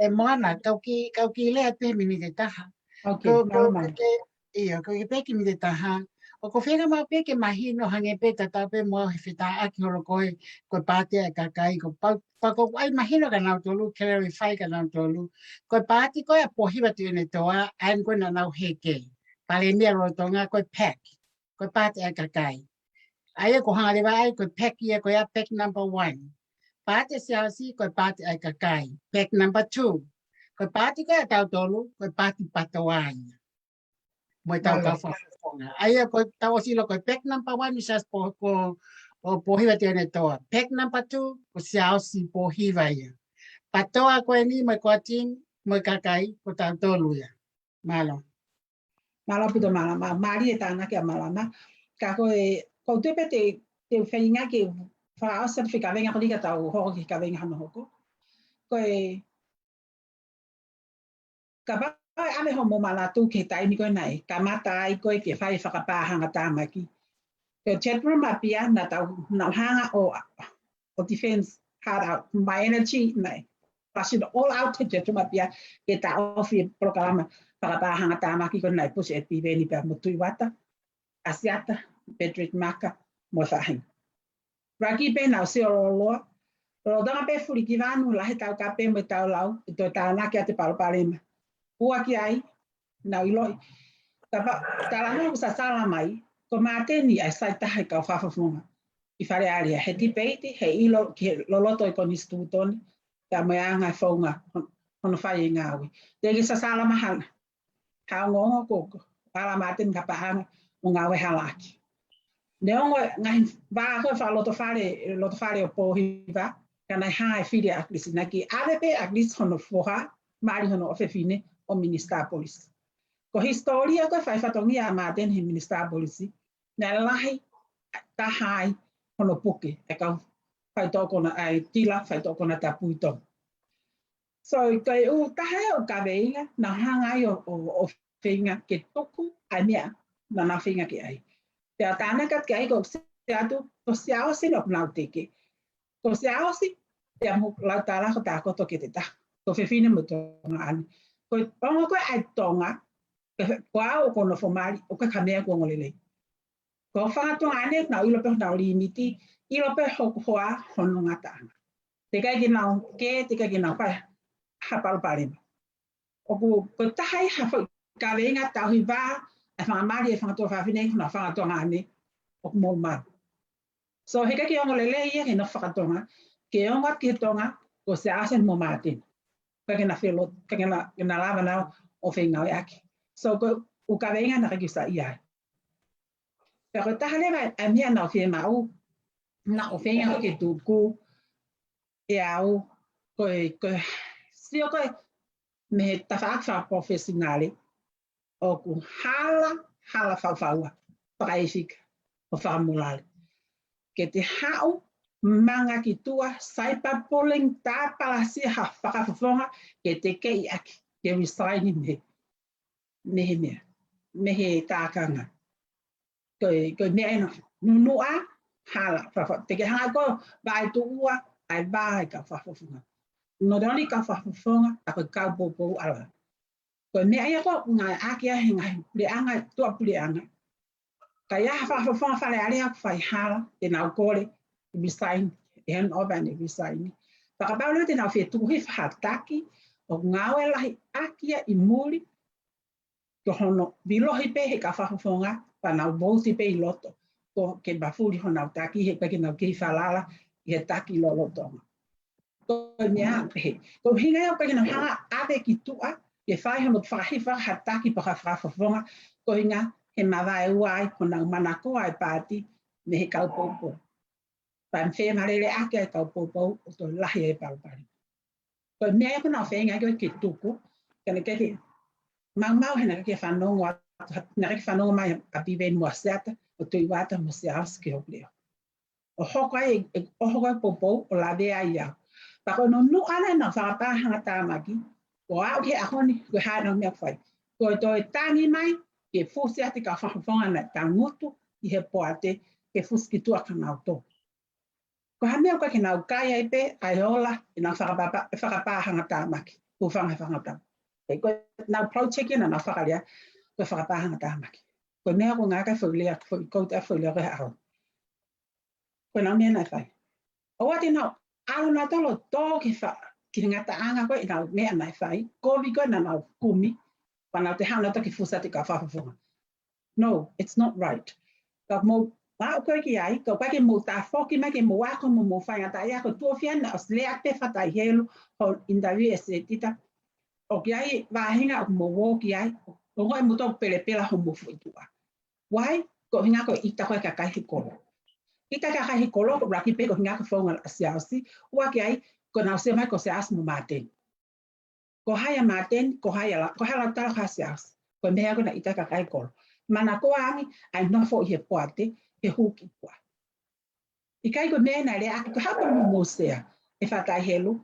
ʻE Moana, kau kiʻi, kau kiʻi lea pē miniti ʻe taha. Ok, Ko, ko, mālō, mālō. Ke, ʻio, ko e pē kiʻi miniti ʻe taha. ʻOku ou feinga maʻu pē ke mahino hangē pē tatau pē mo au he fetāʻaki holo ko e, ko e paati ʻa e kakai, ko pau, pau ko ai mahino kia nautolu, clarify kia nautolu. Ko e paati ko ē ʻa Pōhiva Tuʻiʻonetoa, ʻa eni ko ē naʻa nau heke. Palēmia lolotonga ko e PAC. Ko e paati ʻa e kakai. ʻA ia ʻoku hanga leva ai, ko e PAC ia, ko ia PAC number one. Paati ʻa Siaosi, ko e paati ʻa e kakai. PAC number two. Ko e paati ko ē ʻatautolu, ko e paati PTOA ia. Mo ʻetau Mālō. Kau fakafofonga. ʻA ia ko ʻetau ʻosi ʻilo ko e PAC number one, ʻa Siaosi Pō-, ko, ʻo Pōhiva Tuʻiʻonetoa. PAC number two, ko Siaosi Pōhiva ia. PTOA ko eni mo e core team, mo e kakai, ko tautolu ia. Mālō. Mālō ʻaupito Malama, mālie e tānaki ʻa Malama. Ka ko e, ko u tui pē te, te u feinga ke fakaʻosi atu e fekaveinga ko eni ka tau hoko ki he kaveinga hono hoko. Ko e, kapau ʻe ʻave hoʻomou manatu ki he taimi ko ē naʻe kamata ai ko ē ke fai e fakapāhangatāmaki. Ko e chatroom ʻapia naʻa tau, naʻa ku hanga ʻo, ʻo defense hard out, my energy, naʻe flash it all out he chatroom ʻapia, ke taʻofi e polokalama fakapāhangatāmaki ko ē naʻe push ʻe Piveni pea mo Tuʻivata, ʻAsiata, Patrick Maka, mo e faʻahinga. Laki pē naʻa ku sio lōloa, lolotonga pē Fulikivanu, lahi ʻetau kape mo ʻetau lau, ʻi he toe tānaki atu e palopalema. Ua ki ai, naʻa ku ʻiloʻi. Tapa, talanoa ʻoku sasala mai, ko Māteni ʻa e sai taha e kau fakafofonga ʻi Fale Alea, he tipeiti, he ʻilo ki he loloto e konisitūtone, pea mo e anga e founga hon-, hono fai e ngāue. Teʻeki sasala mahalo ha ongoongo ko, ko ʻAla Māteni ka paʻanga ʻo ngāue halaaki. Neongo e ngaahi vā ko ē fakalotofale, lotofale ʻo Pōhiva, ka naʻe hā e fili ʻa ʻAkilisi, naʻe ʻikai ʻave pē ʻe ʻAkilisi hono foha, mali hono ʻofefine ʻo Minisitā Polisi. Ko e hisitōlia ko ē fai fatongia ʻa Māteni he Minisitā Polisi, naʻe lahi taha ai hono puke e kau faitoʻo konatapu, ʻa e tila faitoʻo konatapu ʻi Tonga. So, ko e ʻū taha ia ʻo e kaveinga, naʻa ku hanga ai ʻo, ʻo, ʻo feinga ke tuku ʻa e meʻa naʻa nau feinga ke ʻai. Pea tānaki atu ki ai ko Siaosi, ko Siaosi naʻa ku nau teke. Ko Siaosi, pea mo Lautala ko Takoto Keita. Ko e fefine mo e Tonga ʻaʻana. Ko e ongo ko ē ʻa e Tonga, ko au ʻoku ou nofo mali, ʻoku ʻikai ha meʻa ʻoku ongo lelei. Ko e fanga Tonga ʻaʻana, naʻa nau ʻilo pē honau limiti, ʻilo pē hoku hoa hono ngataʻanga. Teʻeki ke nau kē, teʻeki ke nau fai ha palopalema. ʻOku, ko e taha ia ha foʻi kaveinga tauhi vā, ʻa e fanga mali, ʻa e fanga tuofāfine, ko e fanga Tonga ʻaʻana, ʻoku mou malu. So, heʻikai ke ongo lelei ia ke nofo faka-Tonga, ke ongo ki he Tonga, ko Siaosi mo Māteni. ʻIkai ke na felo, ʻikai ke na, ke na lava naua ʻo fengāueʻaki. So, ko e ʻū kaveinga naʻa ku ʻikai ke saiʻia ai. Pea ko e taha leva ʻa e meʻa naʻa ku fiemaʻu, naʻa ku feinga ke tuku ʻe au, ko e, ko e, sio ko e, mei he tafaʻaki fakapalofesinale, ʻoku hala, hala faufaua, fakaefika, ʻo fakamulale. Ke te haʻu, manga ki tuʻa, cyberbullying, tāpalasia ha fakafofonga, ke te kei ʻaki, ke resign mei, mei he meʻa, mei he tākanga. Ko e, ko e meʻa ena, nunuʻa, hala, fafa, te ke hanga ko, vaetuʻua, ʻai vae kau fakafofonga. Not only kau fakafofonga, ka ko e kau poupou ʻalu. Ko e meʻa ia ko, ngāueʻaki ʻe he ngaahi puleʻanga, tuʻa puleʻanga. Ka ʻi ai ha fakafofonga Fale Alea ʻoku fai hala, te nau kole, resign, ʻe hand over ʻene resign. Fakapapau leva te nau fie tuku hifo ha taki, ʻoku ngāue lahi ʻaki ia ʻi muli, ko hono vilohi pē he kau fakafofonga, pea nau vouti pē ʻi loto, ko ke mafuli honau taki, he ʻikai ke nau kei falala, ʻi he taki lolotonga. Ko e meʻa pehē. Ko e ʻuhinga ia ʻoku ʻikai ke nau hanga ʻave ki tuʻa, ke fai hono fakahifo ha taki pe ko ha fakafofonga, ko e ʻuhinga he mavaeua ai honau manakoa ʻa e paati mei he kau poupou. Pea femalele ʻaki ʻa e kau poupou ʻo toe lahi e palopalema. Ko e meʻa ia ʻoku nau feinga ko ē ke tuku, ka naʻe ʻikai ke maumau he naʻe ʻikai ke fanongo atu, naʻe ʻikai ke fanongo mai ʻa Piveni mo Aseata, ʻo Tuʻivata mo Siaosi ki hoku leʻo. ʻO hoko ai, ʻo hoko ai poupou, ʻo lavea ai au. Pea ko e nunuʻa ʻena ʻenau fakapāhangatāmaki, ʻo aʻu ki he ʻaho ni, ko e hā ʻenau meʻa ʻoku fai. Ko e toe tangi mai, ke fusi atu e kau fakafofonga naʻe tangutu ʻi he poate, ke fusi ki tuʻa ka nau tō. Ko ha meʻa ʻoku ʻikai ke nau kai ai pē, ʻa e ola, ʻenau fakapapa-, fakapāhangatāmaki, hūfanga he fakatāmaki. He ko ʻenau project ʻena naʻa nau fakalea, ko e fakapāhangatāmaki. Ko e meʻa ʻoku ngāueʻaki e foʻi lea, foʻi quote ʻa e foʻi lea ko ē ʻaho. Ko ʻenau meʻa naʻe fai. ʻOua te nau ʻalu nautolu ʻo tō ki he fa-, ki he ngataʻanga ko ē ʻenau meʻa naʻe fai. Kovi ko ē naʻa nau kumi, pea nau toe haʻu nautolu ke fusi atu e kau fakafofonga. No, it's not right. Ka mou, ʻa ʻoku ʻikai ke ai, ka ʻoku ʻikai ke mou tafoki mai ke mou ako mo mou faingataʻaʻia, ko e tuʻo fiha naʻe ʻosi lea pē Fataihelu, hono interview ʻe Setita. ʻOku ʻi ai e vahenga ʻoku mou ō ki ai, ʻo ngoi mou tau pelepela homou foʻi tuʻa. Why? Ko e ʻuhinga ko e ʻita ko ē e kakai he kolo. ʻIta e kakai he kolo, ko e ʻuluaki pē ko e ʻuhinga ko e founga ʻa Siaosi, ʻuluaki ai, ko ʻenau sio mai ko Siaosi mo Māteni. Ko hai ʻa Māteni, ko hai ʻa La-, ko hai ʻa Lautala, ko hai ʻa Siaosi. Ko e meʻa ko ē naʻe ʻita e kakai he kolo. Manakoa ange, ʻa e nofo ʻi he poate, he hū ki tuʻa. ʻIkai ko e meʻa naʻe lea ʻaki, ko e hā ko ē mo mou sea, ʻe Fataihelu,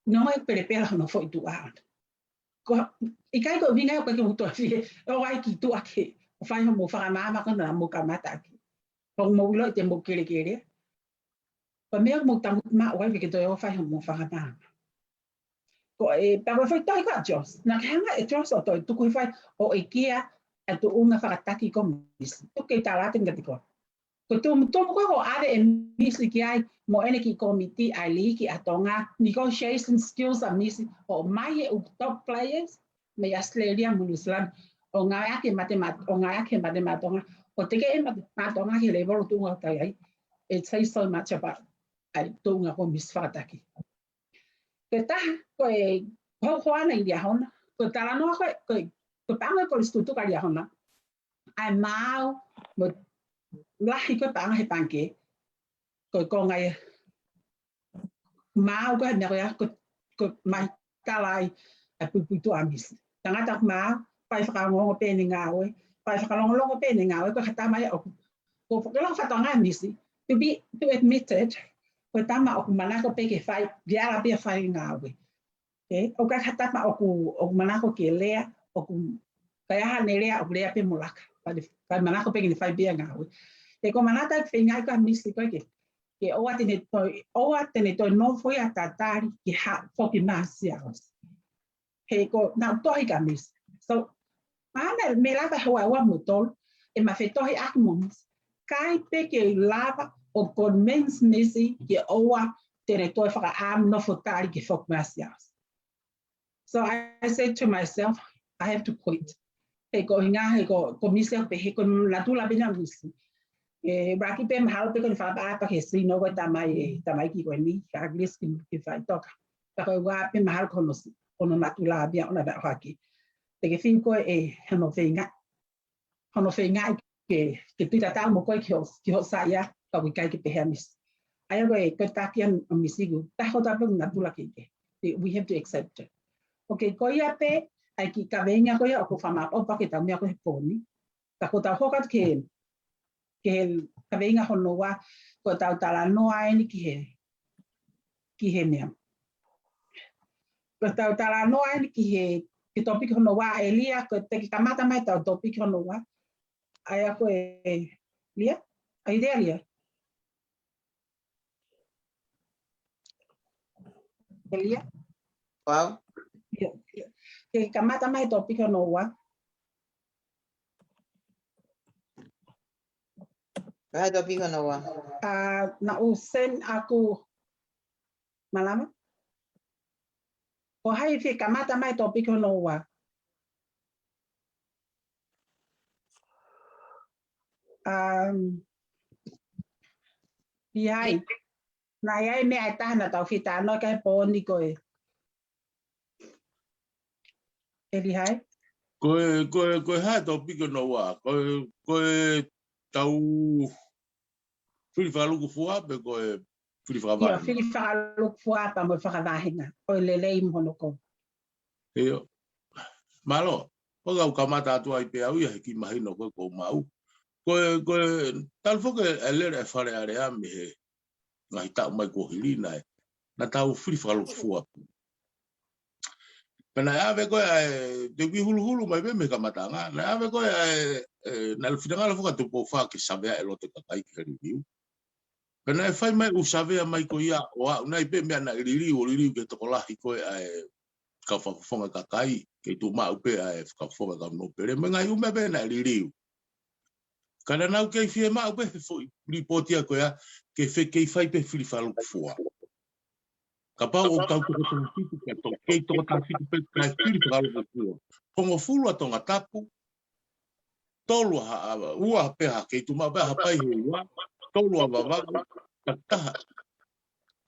nonga e pelepela hono foʻi tuʻa ʻana. Ko, ʻikai ko e ʻuhinga ia ʻoku ʻikai ke mou toe fie, ʻo ʻai ki tuʻa ke, ʻo fai homou fakamaama ko ena naʻa mou kamata ʻaki. Ko mou ʻilo ʻi te mou kelekele. Ko e meʻa mou tangutu maʻu ai ke toe ō fai homou fakamaama. Ko e, pea ko e foʻi tohi ko ē ʻa Josh. Naʻa ke hanga ʻe Josh ʻo toe tuku hifo ai, ʻo ʻekia e tuʻunga fakataki komisi. Tuku ke tala atu kiate koe. Ko e tumutumu ko ē ʻoku ʻave ʻe Misi ki ai, mo ʻene kiʻi kōmiti ʻa e liiki ʻa Tonga, negotiation skills ʻa Misi, ʻo ʻomai e ʻū top players, mei Australia mo New Zealand, ʻo ngāueʻaki e mate mat-, ʻo ngāueʻaki e mate maʻa Tonga, ʻo teke e mate maʻa Tonga ki he lēvolo tuʻunga ʻoku tau ʻi ai. It says so much about ʻa e tuʻunga ko ē Misi fakataki. Ko e taha, ko e houhau ʻana ʻi Liahona, ko e talanoa ko ē, ko e, ko e paʻanga ko ē Kolisi Tutuka Liahona, ʻa e maau, mo e lahi ko ē paʻanga he pangikē, ko e konga ia, maau ko ē he meʻa ko ia, ko, ko e mahi tala ai ʻa e puipuituʻa ʻa Misi. Tangata ʻoku maau, fai fakaongoongo pē ʻene ngāue, fai fakalongolongo pē ʻene ngāue, ko e hā e tama ia ʻoku, ko e fakalongo fatongia ʻa Misi, to be, to admit it, ko e tama ʻoku manako pē ke fai, ke ala pē ia ʻo fai e ngāue. ʻOku ʻikai ha tama ʻoku, ʻoku manako ke lea, ʻoku, ka ʻi ai haʻane lea, ʻoku lea pē mo laka. Ka, ka manako pē ke ne fai pē ia e ngāue. He ʻoku ou manatu ʻoku feinga ko ē ʻa Misi ko ē ke, ke ʻoua te ne toe, ʻoua te ne toe nofo ia ʻo tatali ki ha foki mai ʻa Siaosi. He ʻoku nau tohi kia Misi. So, mahalo mei he lava houa ua mo e tolu, ʻe mafetohiʻaki mo Misi. ʻIkai pē ke lava ʻo convince Misi ke ʻoua te ne toe fakaʻamu nofo tali ki he foki mai ʻa Siaosi. So I said to myself, I have to quit. He ko e ʻuhinga, he ko, ko Misi ʻoku pehē ko e natula pē ʻena ʻa Misi. ʻE, ʻuluaki pē mahalo pē ko ʻene fakaʻapaʻapa ki he sino ko ē tamai, ʻe, tamaiki ko eni, ka Agnes ki, ki faʻitoka. Ka ko e ua pē mahalo ko hono si-, ko hono natula pē ia ʻona ʻo hake. Te ke feel ko ē, ʻe, hono feinga, hono feinga ke, ke tui tatau mo koe ki ho, ki hoʻo saiʻia, ka ʻoku ʻikai ke pehē ʻa Misi. ʻA ia ko e, ko e taki ʻa Misi ʻoku, taha ko ē tapu natula kehekehe. We have to accept it. ʻOku kei ko ia pē ʻa e kiʻi kaveinga ko ia ʻoku fakamaʻopoʻopo ʻaki ʻetau meʻa ko ē he pō ni. Ka ko ʻetau hoko atu ki he, ki he kaveinga hono ua, ko ʻetau talanoa eni ki he, ki he meʻa. Ko ʻetau talanoa eni ki he, ki he tōpiki hono ua, ʻElia, ko e te ke kamata mai ʻetau tōpiki hono ua. ʻA ia ko ʻElia? ʻAi ʻElia? ʻElia? Wow. ʻIo, ʻio. Ke kamata mai he tōpiki hono ua. Ko e hā e tōpiki hono ua? ʻA, naʻa ku send ʻaku Malama? Ko hai fie kamata mai tōpiki hono ua? Um, ʻi ai. Naʻe ʻi ai meʻa ʻe taha naʻa tau fie talanoa ki ai he pō ni ko ē. ʻElia? Ko e, ko e, ko e hā e tōpiki hono ua? Ko e, ko e tau fili fakalūkufua pe ko e fili ʻIo, fakavahenga? Fili fakalūkufua pea mo e fakavahenga. Ko e lelei mo hono ko. ʻIo. Mālō, ʻoku ou kamata atu ai pē au ia he kiʻi mahino ko ē ʻoku ou maʻu. Ko e, ko e, talu foki e lele ʻa e Fale Alea mei he ngaahi taʻu mai kuo hili naʻe, naʻa tau fili fakalūkufua. Pea naʻe ʻave ko ē ʻa e, te u kiʻi huluhulu mai pē mei he kamataʻanga, naʻe ʻave ko ē ʻa e, e, naʻe finangalo foki ʻa Tupou Fā ke savea e loto kakai ki he liliu. Pea naʻe fai mai ʻū savea mai ko ia ʻo aʻu nai pē meʻa naʻe liliu, ʻo liliu ki he tokolahi ko ē ʻa e kau fakafofonga kakai, kei tuʻu maʻu pē ʻa e fakafofonga kau nōpele, mo e ngaahi ʻū meʻa pē naʻe liliu. Ka naʻa nau kei fiemaʻu pē he foʻi lipooti ia ko ia, ke fe-, kei fai pē fili fakalūkufua. Kapau ʻoku tau toko taha fitu, ka tau kei toko taha fitu pē, kae fili fakalūkufua. Hongofulu ʻa Tongatapu, tolu ʻa Ha-, ʻa, ua pē ʻa Haʻa Kei Tuʻu Maʻu pē ʻa Haʻapai he ua, tolu ʻa Vavaʻu, ka taha.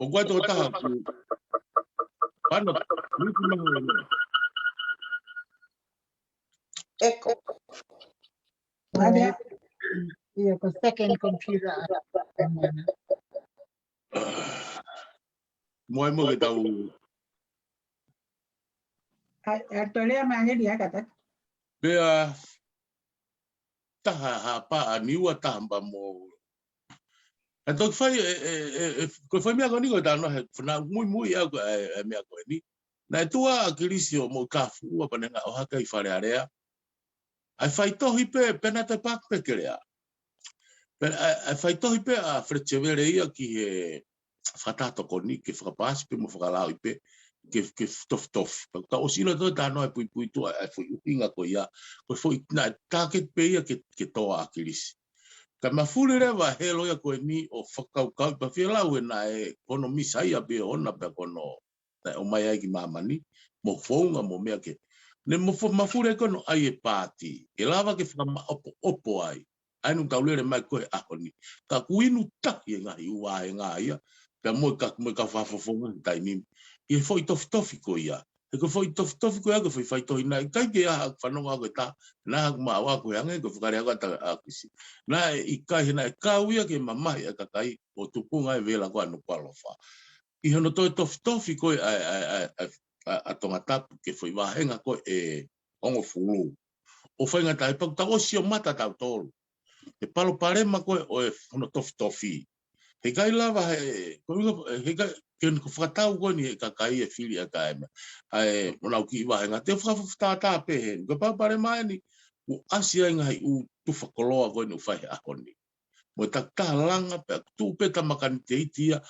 ʻOku ʻi ai toko taha ku pano, luku maha le mea. Echo. Ade. ʻIo, ko e second computer. Moe mo ke tau. ʻAi, ʻai, toe lea mai ange lia kata. Pea taha Haʻapai ʻa Niua, taha pea mo. ʻE toki fai, e, e, e, e, ko e fai meʻa ko eni ko e tano he fana muimui au ko e, e meʻa ko eni. Naʻe tuʻu ʻa ʻAkilisi ʻo moʻui kāfuʻua pea ne ngaohi hake ʻi Fale Alea. ʻAi faitohi pē, pea naʻe toe paaki pē ke lea. Pea ʻai, ʻai faitohi pē ʻa Fletcher Vele ia ki he fakataha tokoni, ke fakapaasi pē mo fakalauʻi pē, ke, ke tofitofi. Pea tau ʻosi ʻilo ʻe taha noa e puipuituʻa ʻa e foʻi ʻuhinga ko ia, ko e foʻi naʻe tāketi pē ia ke, ke tō ʻa ʻAkilisi. Ka mafuli leva he loia ko eni ʻo fakakaukau pea fie lau ē naʻe ko hono misa ia pē ʻoʻona pea ko hono naʻe ʻomai ai ki māmani, mo founga mo meʻa ke. Ne mo fo-, mafuli ai ko hono ʻai e paati, ke lava ke fakamaʻopoʻopo ai. ʻA eni ʻoku tau lele mai ko ē he ʻaho ni. Ka ʻoku inu tahi e ngaahi ʻū vāhenga ia, pea mo e ka, mo e kau fakafofonga he taimi ni. Ki he foʻi tofitofi ko ia. He ko e foʻi tofitofi ko ia, ko e foʻi faitohi naʻe ʻikai ke ʻi ai haʻaku fanongo ko e taha, naʻa ku maʻu ko e ange, ko e fakalea ko ē ʻa ʻAkilisi. Naʻe ʻikai he naʻe kau ia ke mamahi ʻa e kakai, ʻo tupunga e vela ko ē ʻa Nukuʻalofa. ʻI hono toe tofitofi ko ē ʻa, ʻa, ʻa, ʻa, ʻa, ʻa Tongatapu ki he foʻi vāhenga ko ē ʻe hongofulu. ʻO faingataʻa pea ʻoku tau ʻosi ʻo mata tautolu. He palopalema ko ē ʻo e hono tofitofi. He ʻikai lava he, ko e ʻuhinga, he ʻikai, ke ne ko e fakatau ko eni he kakai e fili ʻa e kakai meʻa. ʻA e, mo nau kiʻi vāhenga, te u fakafufutātā pē heni. Ko e palopalema eni, ʻoku ʻasi ai ngaahi ʻū tufa koloa ko eni ʻoku fai he ʻaho ni. Mo e takitaha langa pea tuʻu pē tama kanititeiti ia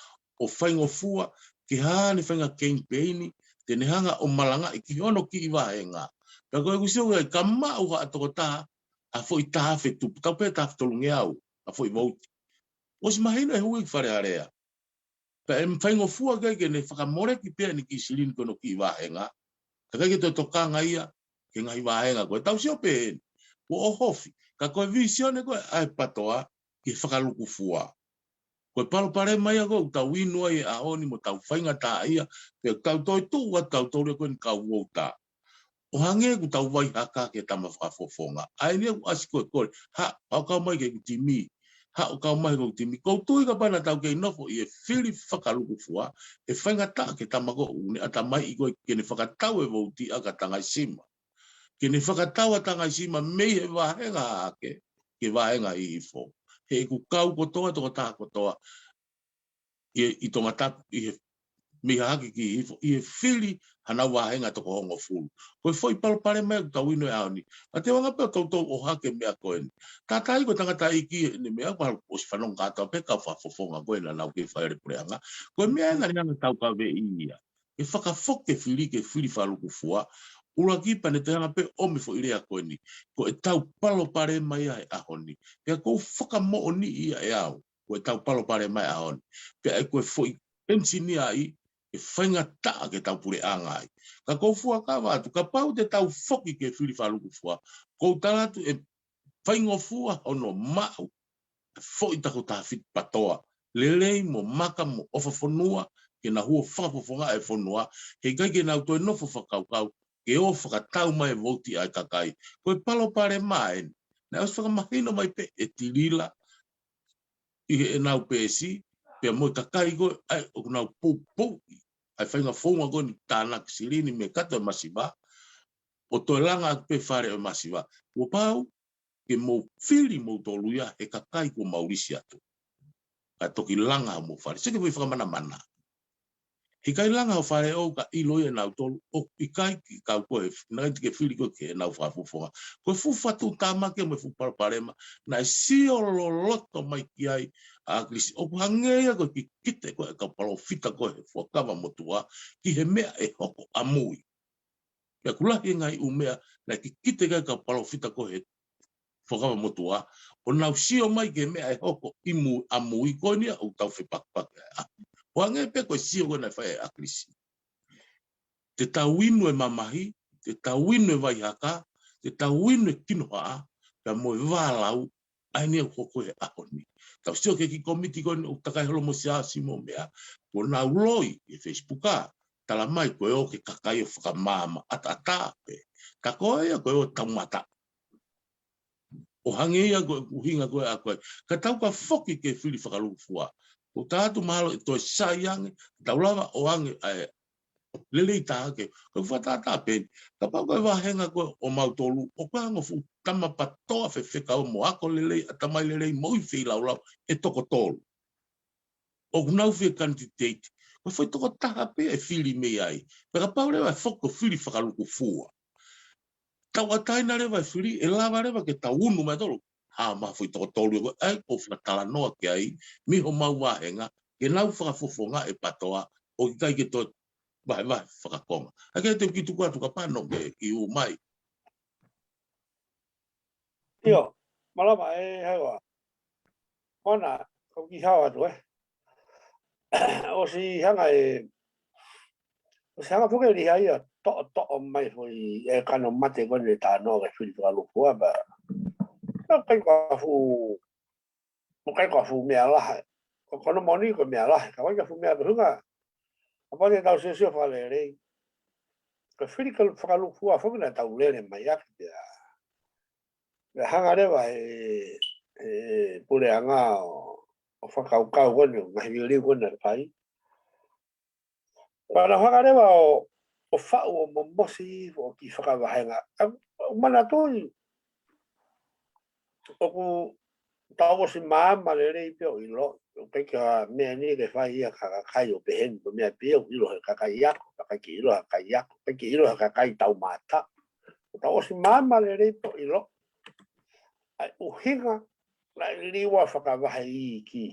ʻo faingofua, ke hā ne fainga kemipeini, te ne hanga ʻo malangaʻi ki hono kiʻi vāhenga. Pea ko e kusi o ka maʻu ha tokotaha, ʻa e foʻi taha afe tupu, tau pē taha afe tolungeau, ʻa e foʻi vouti. ʻOsi mahino e hui ki Fale Alea. Pea ʻe faingofua ke, ke ne fakamoleki pē ʻene kiʻi silini ko hono kiʻi vāhenga. Ka ʻikai ke toe tokanga ia, ki he ngaahi vāhenga ko ē. Tau sio pē heni, kuo ʻohofi. Ka ko e vīsone ko ē ʻa e PTOA, ki he fakalūkufua. Ko e palopalema ia ko ē ʻoku tau inu ai he ʻaho ni mo tau faingataʻaʻia, pea tau toe tuʻu ʻa tautolu ia ko eni kau vouti. ʻO hangē ʻoku tau vaihaka ki he tama fakafofonga. ʻA eni ʻoku ʻasi ko e kole, ha, ʻo kau mai ki heʻeku timi. haʻu ʻo kau mai he ʻoku timi. ʻOku ou tui kapau naʻa tau kei nofo ʻi he fili fakalukufua, ʻe faingataʻa ki he tama ko ē ʻoku ne ʻatamaiʻi ko ē ke ne fakatau e vouti ʻa Tangaisima. Ke ne fakatau ʻa Tangaisima mei he vāhenga Hahake ki he vāhenga Hihifo. He ʻoku kau kotoa, tokotaha kotoa ʻi, ʻi Tongatapu, ʻi he mei Hahake ki Hihifo, ʻi he fili hanau vāhenga toko hongofulu. Ko e foʻi palopalema ia ʻoku tau inu he ʻaho ni. Ka te u hanga pē ʻo toutou ʻohake e meʻa ko eni. Tatai ko e tangataʻeiki eni, meʻa ko ē ʻosi fanongo kātoa pē kau fakafofonga ko ē naʻa nau kei fai e puleʻanga. Ko e meʻa ena naʻa nau taukaveʻi ia. ʻE fakafoki e fili ki he fili fakalukufua. ʻUluaki pea ne te hanga pē ʻo ʻomi e foʻi lea ko eni. Ko ʻetau palopalema ia he ʻaho ni. Pea ʻoku ou fakamoʻoniʻi ia ʻe au ko ʻetau palopalema he ʻaho ni. Pea ʻe ko e foʻi ʻenisinia ʻi he faingataʻa ke tau puleʻanga ai. Ka ʻoku ou fuakava atu, kapau te tau foki ki he fili fakalukufua, ʻoku ou tala atu ʻe faingofua hono maʻu e foʻi taku taha fitu patoa lelei mo maka mo ʻofa fonua, ke nau hū ʻo fakafofongaʻi e fonua, he ʻikai ke nau toe nofo fakakaukau ke ō fakatau mai e vouti ʻa e kakai. Ko e palopalema eni. Naʻe ʻosi fakamahino mai pē ʻe Tilila ʻi heʻenau peesi, pea mo e kakai ko ē ʻoku nau poupouʻi ʻa e faʻahinga founga ko eni tānaki silini mei he kato e masiva, ʻo toe langa atu pē fale ʻo e masiva. Kuo pau ke mou fili moutolu ia he kakai kuo mau lisi atu. Kae toki langa homou fale. Sio ki he foʻi fakamanamana. He ʻikai langa ho fale ʻo ka ʻilo ia ʻe nautolu ʻoku ʻikai ke kau koe, naʻe ʻikai ke fili koe ki heʻenau fakafofonga. Ko e fuʻu fatu tāmaki mo e fuʻu palopalema naʻe sio loloto mai ki ai ʻa ʻAkilisi. ʻOku hangē ia ko e kikite ko ē ʻa e kau palōfita ko ē he Fuakava Motuʻa ki he meʻa ʻe hoko ʻamui. Pea ʻoku lahi e ngaahi ʻū meʻa naʻe kikite ki ai e kau palōfita ko ē he Fuakava Motuʻa, ʻo nau sio mai ki he meʻa ʻe hoko ʻi mu-, ʻamui ko eni ia ʻoku tau fepakipaki ai. ʻO hangē pē ko e sio ko ē naʻe fai ʻe ʻAkilisi. Te tau inu e mamahi, te tau inu e vaihaka, te tau inu e kinohaʻa, pea mo e vālau, ʻa eni ʻoku hoko he ʻaho ni. Tau sio ki he kiʻi komiti ko eni ʻoku takai holo mo Siaosi mo meʻa, kuo nau loi he Facebook ā, tala mai ko e ō ki he kakai ʻo fakamaama ʻataʻatā pē. Ka ko ia ko e ō taumata. ʻO hangē ia ko e ʻuhinga ko ē ʻa ko ē. Ka tau ka foki ki he fili fakalukufua. ʻOku ou tala atu mahalo ʻe toe sai ange, tau lava ʻo ʻoange ʻa e lelei taha ke, ko e fakatātā pē eni. Kapau ko e vāhenga ko ē ʻo mautolu, ʻoku ʻi ai e ongo fuʻu tama patoa fefeka ʻo mo ako lelei, ʻatamai lelei, moʻui feilaulau, ʻe toko tolu. ʻOku nau fie kanititeiti. Ko e foʻi tokotaha pē ʻe fili mei ai. Pea kapau leva ʻe foki ko e fili fakalukufua, tauʻatāina leva e fili, ʻe lava leva ke tau unu mautolu. Ha, ma foʻi toko tolu ia ko ē, ʻai ʻo fakatalanoa ki ai, mei homau vāhenga, ke nau fakafofongaʻi e patoa, ʻo ʻikai ke toe vahevahe fakakonga. ʻAi ke te u kiʻi tuku atu ka pano ke kiʻi ū mai. ʻIo, mālō ʻaupito, ʻe, hei ua. Mana, ko e kiʻi hao atu, ē. ʻOsi hanga ʻe, ʻosi hanga foki ʻe Lihai ia ʻo toʻotoʻo mai foʻi e kano mate ko eni ʻo talanoa ki he fili fakalukufua pea. Ka ʻikai ko ha fuʻu, ʻikai ko ha fuʻu meʻa lahi. Ko, ko hono moʻoni ko e meʻa lahi. Ka ʻikai ko ha fuʻu meʻa lahi. Kapau te tau siosio fakalelei, ko e fili fakalukufua foki naʻa tau lele mai ʻaki pea. Pea hanga leva ʻe, ʻe puleʻanga ʻo, ʻo fakakaukau ko eni, ngaahi liliu ko eni naʻe fai. Pea nau hanga leva ʻo, ʻo faʻu ʻo momosi ʻo kiʻi fakavahenga. ʻA, ʻoku ou manatuʻi ʻoku tau ʻosi maama lelei pē ʻo ʻilo, ʻoku ʻikai ke meʻa ni ke fai ia ʻe ha kakai ʻo pehē ni, ko e meʻa pē ia ʻoku ʻilo ʻe he kakai ako, kakai ke ʻilo ʻe he kakai ako, kakai ke ʻilo ʻe he kakai taumata. ʻOku tau ʻosi maama lelei pē ʻo ʻilo ʻa e ʻuhinga naʻe liliu ai e fakavahe iiki.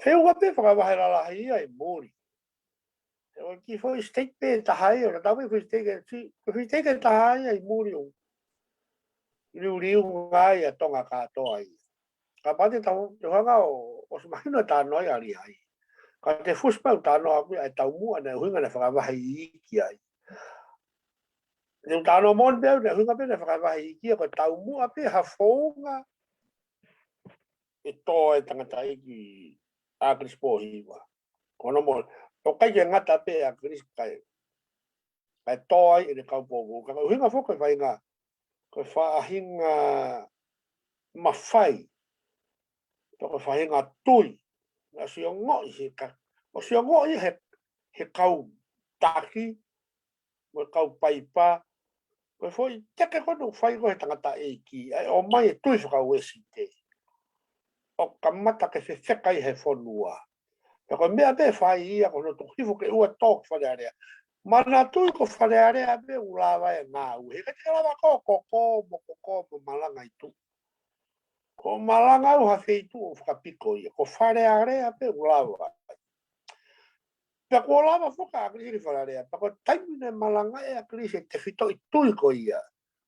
Feʻunga pē fakavahe lalahi ia ʻi muli. ʻE ʻoku ʻi ai e kiʻi foʻi siteiki pē ʻe taha ia, ʻo tatau pē foʻi siteiki ʻe ti-, foʻi siteiki ʻe taha ia ʻi muli ʻo liuliu ngaahi ʻa Tonga kātoa ia. Kapau te tau, te u hanga ʻo, ʻosi mahino e talanoa ʻa Lihai. Ka te u fusi pē ʻeku talanoa ʻaʻaku ia ʻa e taumuʻa naʻe ʻuhinga naʻe fakavahe iiki ai. Te u talanoa moʻoni pē au naʻe ʻuhinga pē naʻe fakavahe iiki ia ko e taumuʻa pē ha founga ʻe tō ai e tangataʻeiki ʻa ʻAkilisi Pōhiva. Ko hono moʻoni, ʻoku ʻikai ke ngata pē ʻa ʻAkilisi kae, kae tō ai ʻene kau poupou. Ka ko e ʻuhinga foki ko e faʻahinga, ko e faʻahinga mafai Pea ko e faʻahinga tui, naʻe ʻosi ongoʻi he ka, ʻosi ongoʻi he, he kau taki, mo e kau paipa, ko e foʻi teke ko ē naʻe fai ko ē he tangataʻeiki, ʻa e ʻomai e tui faka-Uēsite. ʻO kamata ke fefeka ai he fonua. Pea ko e meʻa pē fai ia ko hono tuku hifo ke ʻoua tō ki Fale Alea. Manatuʻi ko Fale Alea pē ʻoku lava e ngāue. He ʻikai te ke lava ko ē ʻo koko mo koko mo malanga ʻi tuʻa. Ko e malanga ʻoku ʻi ha feituʻu ʻoku fakapiko ia. Ko Fale Alea pē ʻoku lava. Pea kuo lava foki ʻa ʻAkilisi ki Fale Alea. Pea ko e taimi naʻe malanga ai ʻa ʻAkilisi he tefitoʻi tui ko ia,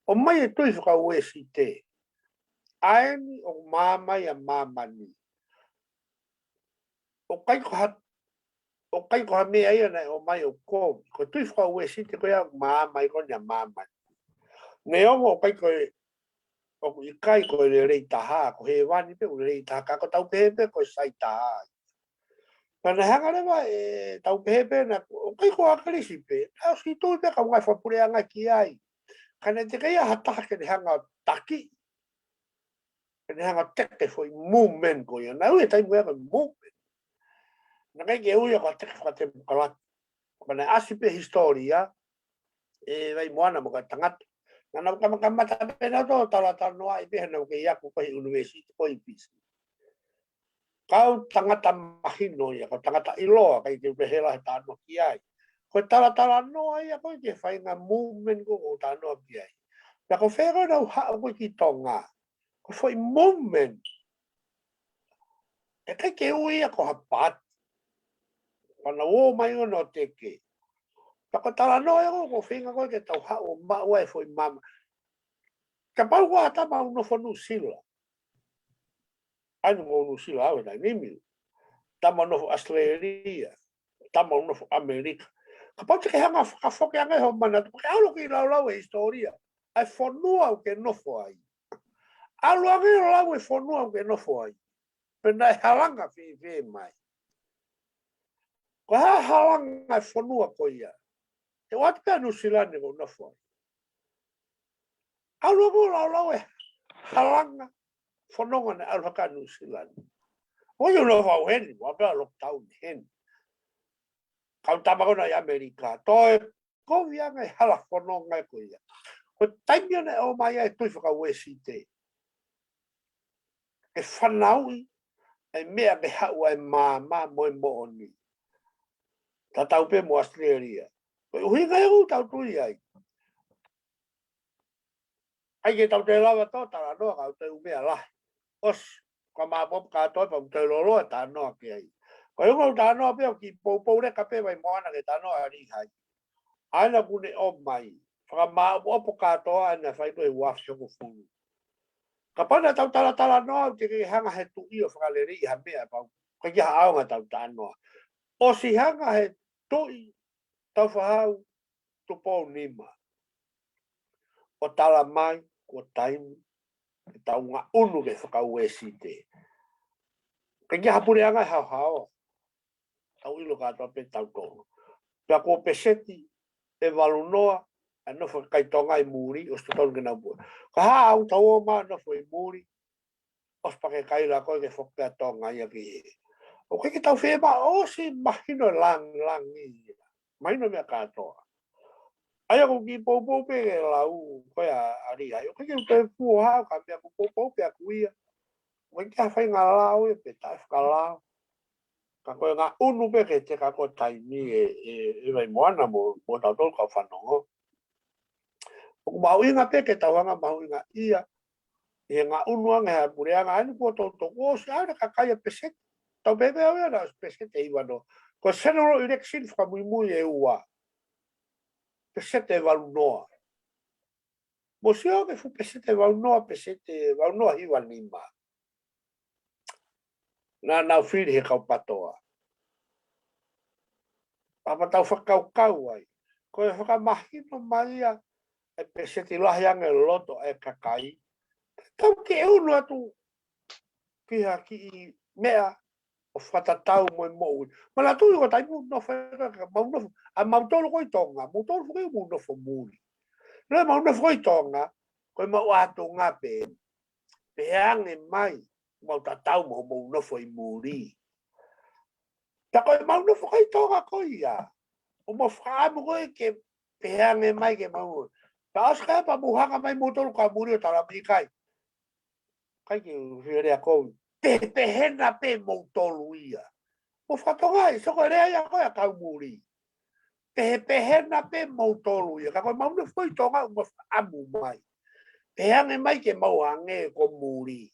ʻomai e tui faka-Uēsite, ʻa eni ʻoku maama ai ʻa māmani. ʻOku ʻikai ko ha, ʻoku ʻikai ko ha meʻa ia naʻe ʻomai ʻo kovi. Ko e tui faka-Uēsite ko ia ʻoku maama ai ko eni ʻa māmani. Neongo ʻoku ʻikai ko e, ʻoku ʻikai ko e lelei taha, ko hēvani pē ʻoku lelei taha, ka ko ʻetau pehē pē ko e sai taha. Pea naʻe hanga leva ʻe tau pehē pē naʻe, ʻoku ʻikai ko ʻAkilisi pē, naʻe ʻosi tui pē kau ngaahi fakapuleʻanga ki ai. Ka naʻe teʻeki ai ha taha ke ne hanga ʻo taki, ke ne hanga ʻo teke foʻi movement ko ia. Naʻe ui e taimi ko ia ko e movement. Naʻe ʻikai ke ui ia ko e teke fakatemokalati. Pea naʻe ʻasi pē hisitōlia, ʻe Vaimoana mo e kau tangata. Naʻa nau kamakamata pē nautolu ʻo talatalanoaʻi pē heʻenau kei ako ko ē he university ko ē ʻi Fisi. Kau tangata mahino ia, kau tangata ʻiloa, ʻikai te u pehē lahi he talanoa ki ai. Ko e talatalanoa ia ko ē ki he faʻahinga movement ko ē ʻoku ou talanoa ki ai. Pea ko fē ko ē naʻa nau haʻu ko ē ki Tonga, ko e foʻi movement, ʻe ʻikai ke ui ia ko ha paati. Pea naʻa nau ō mai ʻo nau teke. Pea ko e talanoa ia ko ē ʻoku ou feinga ko ē ke tau haʻu ʻo maʻu ai e foʻi maama. Kapau ko ha tama ʻoku nofo Nuʻusila, ʻa eni ʻoku ou Nuʻusila au he taimi ni. Tama ʻoku nofo ʻAositelēlia, tama ʻoku nofo ʻAmelika. Kapau te ke hanga ʻo fakafoki ange hoʻo manatu, ke ʻalu ki he laulau e hisitōlia ʻa e fonua ʻoku ke nofo ai. ʻAlu ange ʻo lau e fonua ʻoku ke nofo ai. Pe naʻe halanga fēfē mai. Ko e hā e halanga e fonua ko ia? He ʻoatu pē ʻa Nuʻusila ni ʻoku ou nofo ai. ʻAlu ange ʻo laulau e halanga fononga naʻe ʻalu hake ai ʻa Nuʻusila ni. ʻOku ou nofo au heni, ʻoku ʻi ai pē ʻa e lockdown heni. Kau tama ko ena ʻi ʻAmelika, toe kovi ange e hala fononga ko ia. Ko e taimi ia naʻe ʻomai ai e tui faka-Uēsite, ke fanauʻi e meʻa ke haʻu ai e maama mo e moʻoni. Tatau pē mo ʻAositelēlia. Ko e ʻuhinga ia ʻoku tau tui ai. ʻIkai ke tau toe lava ʻo talanoa, ka ʻoku tau meʻa lahi. ʻOsi, ka māʻopoʻopo kātoa pea ʻoku tau loloa ʻo talanoa ki ai. Ko e ʻuhinga ʻoku ou talanoa pē ʻoku kiʻi poupou leka pē Vaimoana ki he talanoa ʻa Lihai. ʻA ena ʻoku ne ʻomai, fakamāʻopoʻopo kātoa ʻa ena naʻe fai ko ē he ua afe hongofulu. Kapau naʻa tau talatalanoa, ʻoku teʻeki ke hanga he Tuʻi ʻo fakaleleiʻi ha meʻa pau. ʻIkai ke ʻi ai ha ʻaonga ʻetau talanoa. ʻOsi hanga he Tuʻi Tāufaʻāhau Tupou Nima ʻo tala mai kuo taimi ke tau ngaʻunu ki he faka-Uēsite. ʻIkai ke ʻi ai ha puleʻanga ʻe haohaoa. Tau ʻilo kātoa pē tautolu. Pea kuo peseti ʻe valu noa ʻa e nofo kakai Tonga ʻi muli, ʻosi totonu ke nau pule. Ka hā ʻoku tau ō mai ʻo nofo ʻi muli, ʻosi pē ke kaila ko ē ke foki ʻa Tonga ia ki hē. ʻOku ʻikai ke tau fiemaʻu, ʻosi mahino e lāngilangi ia. Mahino e meʻa kātoa. ʻA ia ʻoku ou kiʻi poupou pē ke lau ko ē ʻa, ʻa Lihai. ʻOku ʻikai ke u toe fua ha meʻa, ʻoku ou poupou pē ʻaku ia. ʻOku ʻikai ke ʻi ai ha faʻahinga lao ia pe taʻefakalao. Ka ko e ngaʻunu pē ki he teka ko ē taimi ē, ē, ē Vaimoana mo, mo tautolu kau fanongo. ʻOku mahuʻinga pē ke tau hanga ʻo mahuʻingaʻia ʻi he ngaʻunu ange ha puleʻanga, ʻa eni kuo toutou ʻosi ʻa e kakai ʻa peseti. Tau pehē pē au ia naʻe ʻosi peseti ʻe hiva noa. Ko e general election fakamuimui ʻe ua, peseti ʻe valu noa. Mou sio ki he fuʻu peseti ʻe valu noa, peseti ʻe valu noa hiva nima. Naʻa nau fili he kau PATOA. Pea tau fakakaukau ai. Ko e fakamahino mai ia e peseti lahi ange loto e kakai. Tau ke unu atu ki ha kiʻi meʻa ʻo fakatatau mo e moʻui. Manatuʻi ko e taimi ʻoku nofo ai ka mau nofo, ʻa mautolu ko ē ʻi Tonga, mautolu foki ʻoku mau nofo muli. Lele mau nofo ko ē ʻi Tonga, ko e mau ʻatunga pē. Pehē ange mai, mau tatau mo hoʻomou nofo ʻi muli. Ka ko ʻemau nofo ko ē ʻi Tonga ko ia, ʻoku mau fakaʻamu ko ē ke pehē ange mai ke mau. Ka ʻosi ko ia pea mou hanga mai moutolu kau muli ʻo tala mai ʻikai. ʻIkai ke u fie lea kou. Pehē, pehē na pē moutolu ia. Mou fakatonga ē, soko e lea ia ko ē ʻa kau muli. Pehē, pehē na pē moutolu ia. Ka ko ʻemau nofo ʻi Tonga ʻoku mau fakaʻamu mai. Pehē ange mai ke mau hangē ko muli.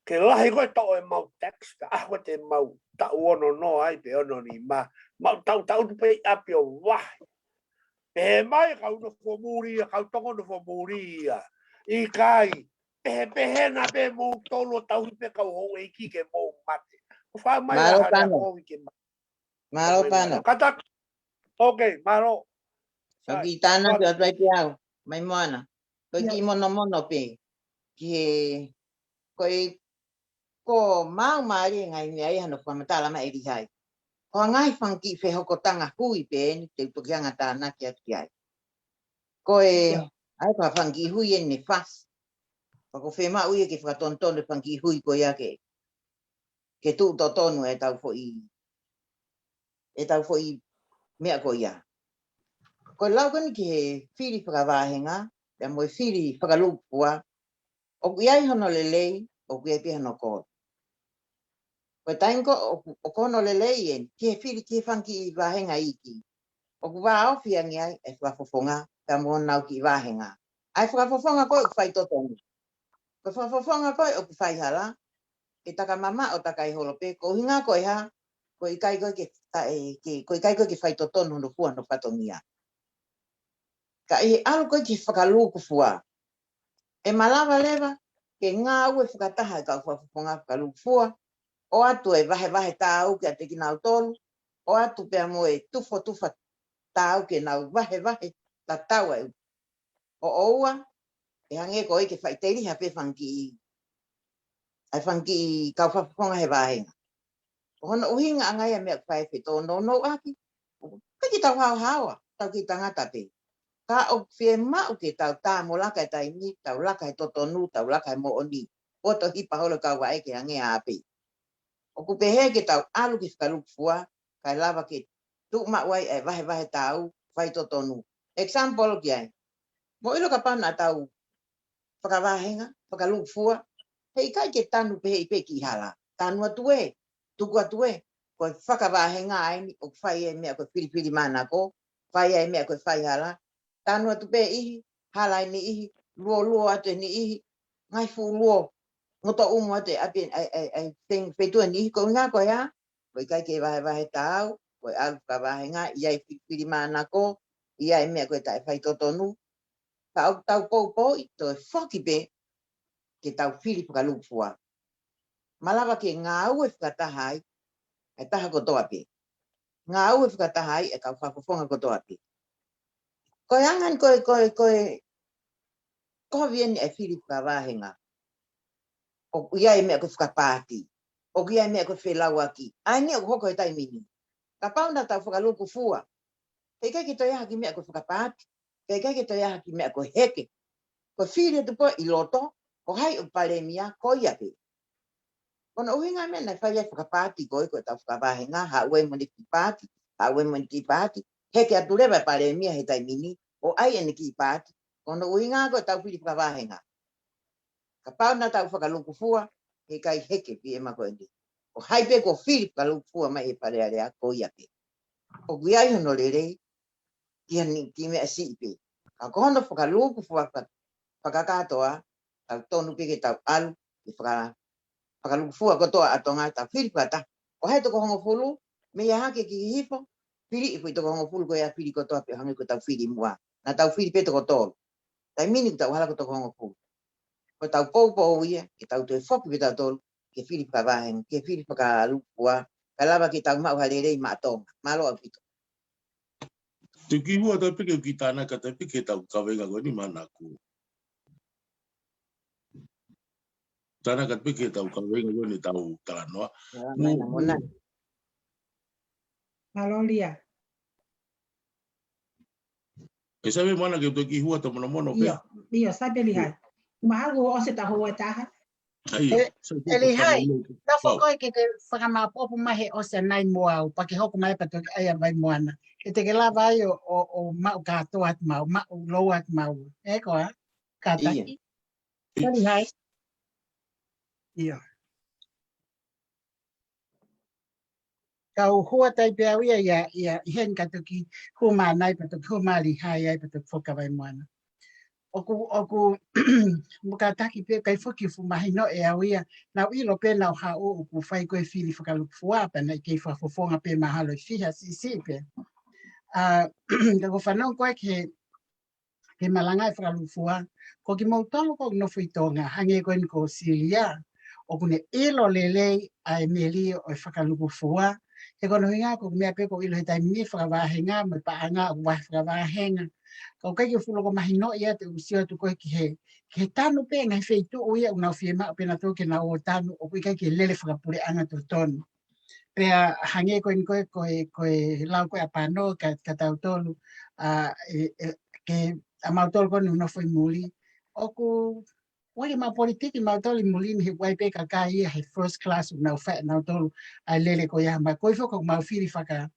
Ke lahi ko ē toʻo ʻemau tax, ka ʻaho ko ē te mau taʻu ono noa ai pe ono nima. Mau taʻu taʻu tu pē ʻi ʻapi ʻo vahe. Pehē mai kau nofo muli ia, kau Tonga nofo muli ia. ʻIkai, pehē, pehē na pē moutolu ʻo tauhi pē kau houʻeiki ke mou mate. ʻO fai mai Mālō ʻa Hale Pano. Akovi ke ma-, Mālō mai Pano. Mālō. Kata, ok, mālō. Sai, ʻOku ʻi tāna Pano. Ke atu ai pē au. Mai Moana. Ko e Ia. Kiʻi monomono pē. Ki he, ko e, ko mau mālie ngaahi meʻa ia hano fakamatala mai ʻe Lihai. Ko e ngaahi fanga kiʻi fehokotanga hui pē eni te u toki hanga tānaki atu ki ai. Ko e, Ia. ʻAi ko e fanga kiʻi hui eni ne fasi. Pea ko e fiemaʻu ia ke fakatonutonu e fanga kiʻi hui ko ia ke, ke tuʻu totonu e tau foʻi, e tau foʻi meʻa ko ia. Ko e lau ko eni ki he fili fakavāhenga, pea mo e fili fakalūkufua, ʻoku ʻi ai hono lelei, ʻoku ʻi ai pē hono kovi. Ko e taimi ko ē ʻoku, ʻoku hono lelei eni, ki he fili ki he fanga kiʻi vāhenga iiki. ʻOku vāofi ange ai e fakafofonga, pea mo honau kiʻi vāhenga. ʻAi fakafofonga ko ē ʻoku fai totonu. Ko e fakafofonga ko ē ʻoku fai hala, ʻe taka mamaʻo, ʻo taka ʻi holo pē, ko e ʻuhinga ko e hā, ko e ʻikai ko ē ke ta-, e, ke, ko e ʻikai ko ē ke fai totonu hono fua hono fatongia. Ka ʻi he ʻalu ko ē ki he fakalūkufua, ʻe malava leva ke ngāue fakataha e kau fakafofonga fakalūkufua, ʻoatu e vahevahe tāu kiate kinautolu, ʻoatu pea mo e tufotufa tāu ke nau vahevahe tatau ai. ʻO ʻoua, ʻe hangē ko ē ke faʻiteliha pē fanga kiʻi, ʻa e fanga kiʻi kau fakafofonga he vāhenga. Ko hono ʻuhinga ʻanga ia e meʻa ʻoku fai fetōnounou ʻaki. ʻIkai ke tau haohaoa, tau kiʻi tangata pē. Ka ʻoku fiemaʻu ke tau tā mo laka e taimi, tau laka he totonu, tau laka he moʻoni. ʻOua toe hipa holo e kau vaʻe ke hangē ʻa ʻapi. ʻOku pehē ke tau ʻalu ki he fakalūkufua, kae lava ke tuʻu maʻu ai e vahevahe tāu, fai totonu. Example ki ai. Mou ʻilo kapau naʻa tau fakavāhenga, fakalūkufua, heʻikai ke tanu pē he ʻi pē kiʻi hala. Tanu atu ē, tuku atu ē, ko e fakavāhenga eni, ʻoku fai e meʻa ko e filifilimānako, fai e meʻa ko e faihala, tanu atu pē ʻe niʻihi, hala ʻe niʻihi, luoluo atu ʻe niʻihi, ngaahi fuʻu luo, ngotoʻumu atu ʻe ʻapi, ʻe, ʻe, ʻe, feng-, feituʻu ʻe niʻihi, ko e ʻuhinga ko e hā, ko e ʻikai ke vahevahe tāu, ko e ʻalu fakavāhenga, ʻi ai filifilimānako, ʻi ai e meʻa ko e taʻe fai totonu, ka ʻoku tau poupouʻi, toe foki pē, ke tau fili fakalūkufua. Malava ke ngāue fakataha ai, e taha kotoa pē. Ngāue fakataha ai, e kau fakafofonga kotoa pē. Ko e anga eni ko e, ko e, ko e, kovi eni e fili fakavāhenga. ʻOku ʻi ai e meʻa ko e fakapaati. ʻOku ʻi ai e meʻa ko e felauaki. ʻA eni ʻoku hoko he taimi ni. Kapau naʻa tau fakalūkufua. Heʻikai ke toe ʻi ai ha kiʻi meʻa ko e fakapaati. Heʻikai ke toe ʻi ai ha kiʻi meʻa ko e heke. Ko e fili atu pē ʻi loto, ko hai ʻoku palēmia, ko ia pē. Ko hono ʻuhinga e meʻa naʻe fai ai e fakapaati ko ē, ko e tau fakavāhenga, haʻu ai mo ʻene kiʻi paati, haʻu ai mo ʻene kiʻi paati, heke atu leva e palēmia he taimi ni, ʻo ʻai ʻene kiʻi paati. Ko hono ʻuhinga ko e tau fili fakavāhenga. Kapau naʻa tau fakalūkufua, heʻikai heke pē e meʻa ko eni. Ko hai pē kuo fili fakalūkufua mai he Fale Alea, ko ia pē. ʻOku ʻi ai hono lelei, ki ha ni kiʻi meʻa siʻi pē. Ka ko hono fakalūkufua faka-, fakakātoa, tau tonu pē ke tau ʻalu, ke faka-, fakalūkufua kotoa ʻa Tonga, tau fili fakataha. ʻO hai toko hongofulu, mei he hahake ki hifo, fili ʻi he foʻi toko hongofulu ko ia fili kotoa pē hangē ko ʻetau fili muʻa. Naʻa tau fili pē toko tolu. Taimi ni ʻoku tau hala ko e toko hongofulu. Ko ʻetau poupou ia, ke tau toe foki pē tautolu, ke fili fakavāhenga, ke fili fakalūkufua, kae lava ke tau maʻu ha lelei maʻa Tonga. Mālō ʻaupito. Te u kiʻi hū atu pē ke u kiʻi tānaki atu pē ki heʻetau kaveinga ko eni Mānaku. Tānaki atu pē ki heʻetau kaveinga ko eni ʻetau talanoa. Ā, mai na mona. Mālō Lia. ʻE sai pē Moana ke u toe kiʻi hū atu monomono pē. ʻIo, ʻio, sai pē Lihai. Mahalo kuo ʻosi ʻetau houa ʻe taha. ʻE, ʻElihai, nofo koe ke ke fakamaʻopoʻopo mai he ʻosi ʻanai mo au, pea ke hoko mai pea toki ʻai ʻa Vaimoana. He te ke lava ai ʻo, ʻo, ʻo maʻu kātoa atu maʻu, maʻu lou atu maʻu. ʻE koā? Kātaki. ʻElihai. ʻIo. Kau hua tai pē au ia, ia, ia, ʻi heni ka toki hū mai ʻanai pea toki hū mai ʻa ʻElihai ai pea toki foki ʻa Vaimoana. ʻOku, ʻoku, mo kātaki pē kai foki fuʻu mahino ʻe au ia, naʻá ku ʻilo pē naʻá ku haʻu ʻoku fai ko e fili fakalukufua pea naʻe kei fakafofonga pē mahalo ʻe fiha siʻisiʻi pē. ʻA, ka ko e fanongo ko ē ki he ke malanga e fakalukufua, ko kimoutolu ʻoku nofo ʻi Tonga, hangē ko eni ko Silia, ʻoku ne ʻilo lelei ʻa e melie ʻo e fakalukufua, he ko hono ʻuhinga ko e meʻa pē ʻoku ʻilo he taimi ni fakavāhenga, mo e paʻanga ʻoku vahe fakavāhenga. Ka ʻoku ʻikai ke fuʻu loko mahinoʻi ia te u sio atu ko ē ki he, ki he tanu pē ngaahi feituʻu ia ʻoku nau fiemaʻu pē nautolu ke nau ō ʻo tanu ʻoku ʻikai ke lele fakapuleʻanga totonu. Pea hangē ko eni ko e, ko e, ko e lau ko ē ʻa Pano ka, ka tautolu, ʻa, ʻe, ʻe, ke, ʻa mautolu ko eni ʻoku nofo ʻi muli. ʻOku, ʻoku ʻikai ke mau politiki mautolu ʻi muli ni he ʻoku ʻi ai pē kakai ia he first class ʻoku nau fai ʻe nautolu ʻa e lele ko ia ma ko i foko mau fili faka,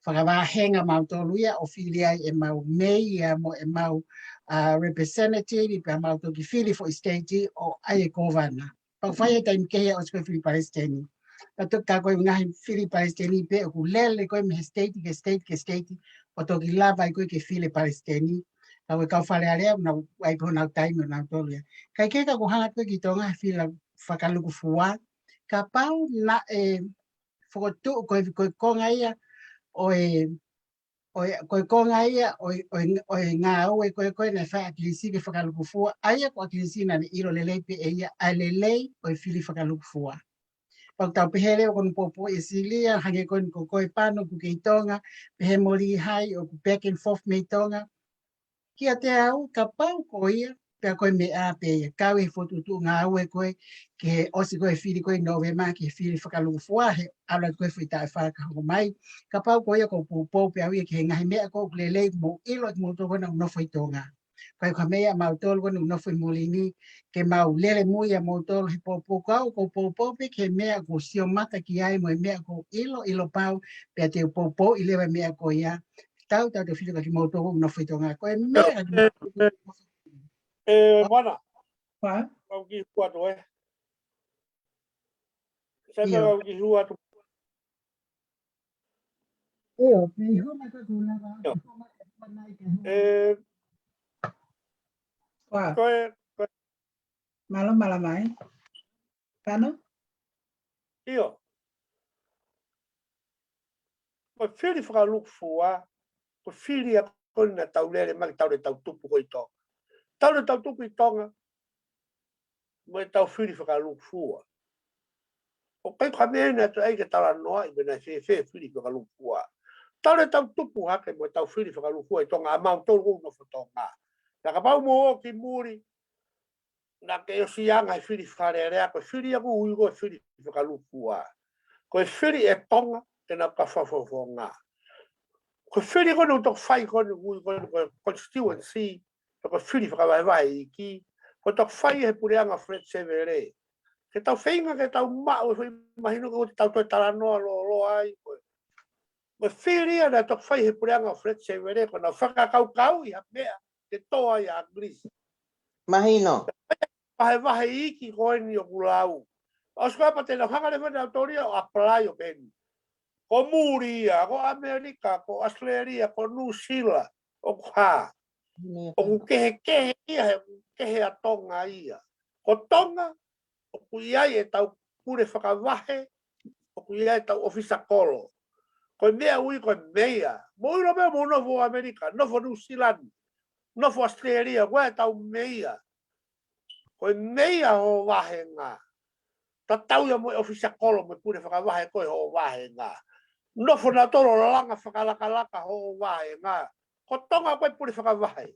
fakavāhenga mautolu ia ʻo fili ai ʻemau meia mo ʻemau, ʻa, representative pea mau toki fili foʻi state ʻo ʻai e kōvana. Pau fai e taimi kehe ʻosi ko e fili palesiteni. Pea toki ka ko e ngaahi fili palesiteni pē ʻoku lele ko ē mei he state ki he state ki he state ʻo toki lava ai ko ē ke fili palesiteni. Ka ko e kau Fale Alea, nau ʻai pē honau taimi ʻo nautolu ia. Kae kehe ka ʻoku hanga ko ē ki Tonga he fili fakalukufua. Kapau naʻe fokotuʻu ko e, ko e konga ia ʻo e ʻo e, ko e konga ia, ʻo e, ʻo e, ʻo e ngāue ko ē, ko ē naʻe fai ʻe ʻAkilisi ke fakalukufua, ʻa ia ko ʻAkilisi naʻá ne ʻilo lelei pē ʻe ia, ʻa e lelei ʻo e fili fakalukufua. Pea ʻoku tau pehē leva ko hono poupou ʻe Silia, hangē ko eni ko koe Pano ʻoku kei Tonga, pehē mo ʻElihai ʻoku back and forth mei Tonga. Kiate au, kapau ko ia, pea ko e meʻa pē ia, kau e fokotuʻutuʻu ngāue ko ē, ki he ʻosi ko ē fili ko ē Nōvema, ki he fili fakalukufua, he ʻalu atu ko ē foʻi taʻu ʻe fā ka hoko mai. Kapau ko ia ʻoku ou poupou pē au ia ki he ngaahi meʻa ʻoku lelei, mou ʻilo ʻe moutolu ko ena ʻoku nofo ʻi Tonga. Ko e ka meʻa mautolu ko ena ʻoku nofo ʻi muli ni, ke mau lele mui ʻa moutolu he poupou ko au, ʻoku ou poupou pē ki he meʻa ʻoku ou sio mata ki ai, mo e meʻa ʻoku ou ʻilo, ʻilo pau, pea te u poupouʻi leva e meʻa ko ia, tau, tau te fili ka kimoutolu ʻoku nofo ʻi Tonga. Ko e meʻa ka kimoutolu. ʻE, ʻe, Moana. Pea? Kau ki hua tu, ē. Sai pē kau ki hua tu. ʻIo, pea ʻi hua mai ka tu lava. ʻE, ko e, ko e. Mālō, mālō mai. Pano? ʻIo. Ko e fili fakalukufua, ko e fili ia ko ena naʻa tau lele mai ki he taʻu naʻa tau tupu ko ē ʻi Tonga. Taʻu naʻa tau tupu ʻi Tonga, mo e tau fili fakalukufua. ʻOku ʻikai ko ha meʻa naʻa tau ʻai ke talanoa ʻi meʻa naʻe fēfē fili fakalukufua. Taʻu naʻa tau tupu hake mo e tau fili fakalukufua ʻi Tonga, ʻa mautolu ʻoku nofo Tonga. Naʻa kapau mou ō ki muli, naʻa ke ʻosi anga he fili Fale Alea, ko e fili ia ʻoku ui ko e fili fakalukufua. Ko e fili ʻe Tonga, ke nau ka fakafofonga. Ko e fili ko ena ʻoku toki fai ko ena ʻoku ui ko ena ko e constituency, ko e fili fakavahevahe iiki, ʻoku toki fai he puleʻanga Fred Sevele. Ke tau feinga, ke tau maʻu, e foʻi mahino ko ē ʻoku tau toe talanoa lōloa ai, ko e Mo e fili ia naʻe toki fai he puleʻanga ʻo Fred Sevele, ko ʻenau fakakaukauʻi ha meʻa ke tō ai ʻa ʻAkilisi. Mahino. Vahevahe iiki ko eni ʻoku lau. ʻOsi ko ia pea te nau hanga leva ʻe nautolu ia ʻo apply ʻo pehē ni. Ko muli ia, ko ʻAmelika, ko ʻAositelēlia, ko Nuʻusila, ʻoku hā. ʻOku kehekehe ia, he ʻoku kehe ʻa Tonga ia. Ko Tonga, ʻoku ʻi ai e tau pule fakavahe, ʻoku ʻi ai e tau ʻofisa kolo. Ko e meʻa ʻoku ui ko e meia. Mou ʻilo meʻa mou nofo ʻAmelika, nofo Nuʻusila, nofo ʻAositelēlia, ko e tau meia. Ko e meia hoʻo vāhenga. Tatau ia mo e ʻofisa kolo mo e pule fakavahe ko ē hoʻo vāhenga. Nofo nautolu ʻo langa fakalakalaka hoʻo vāhenga. Ko Tonga ko e pule fakavahe.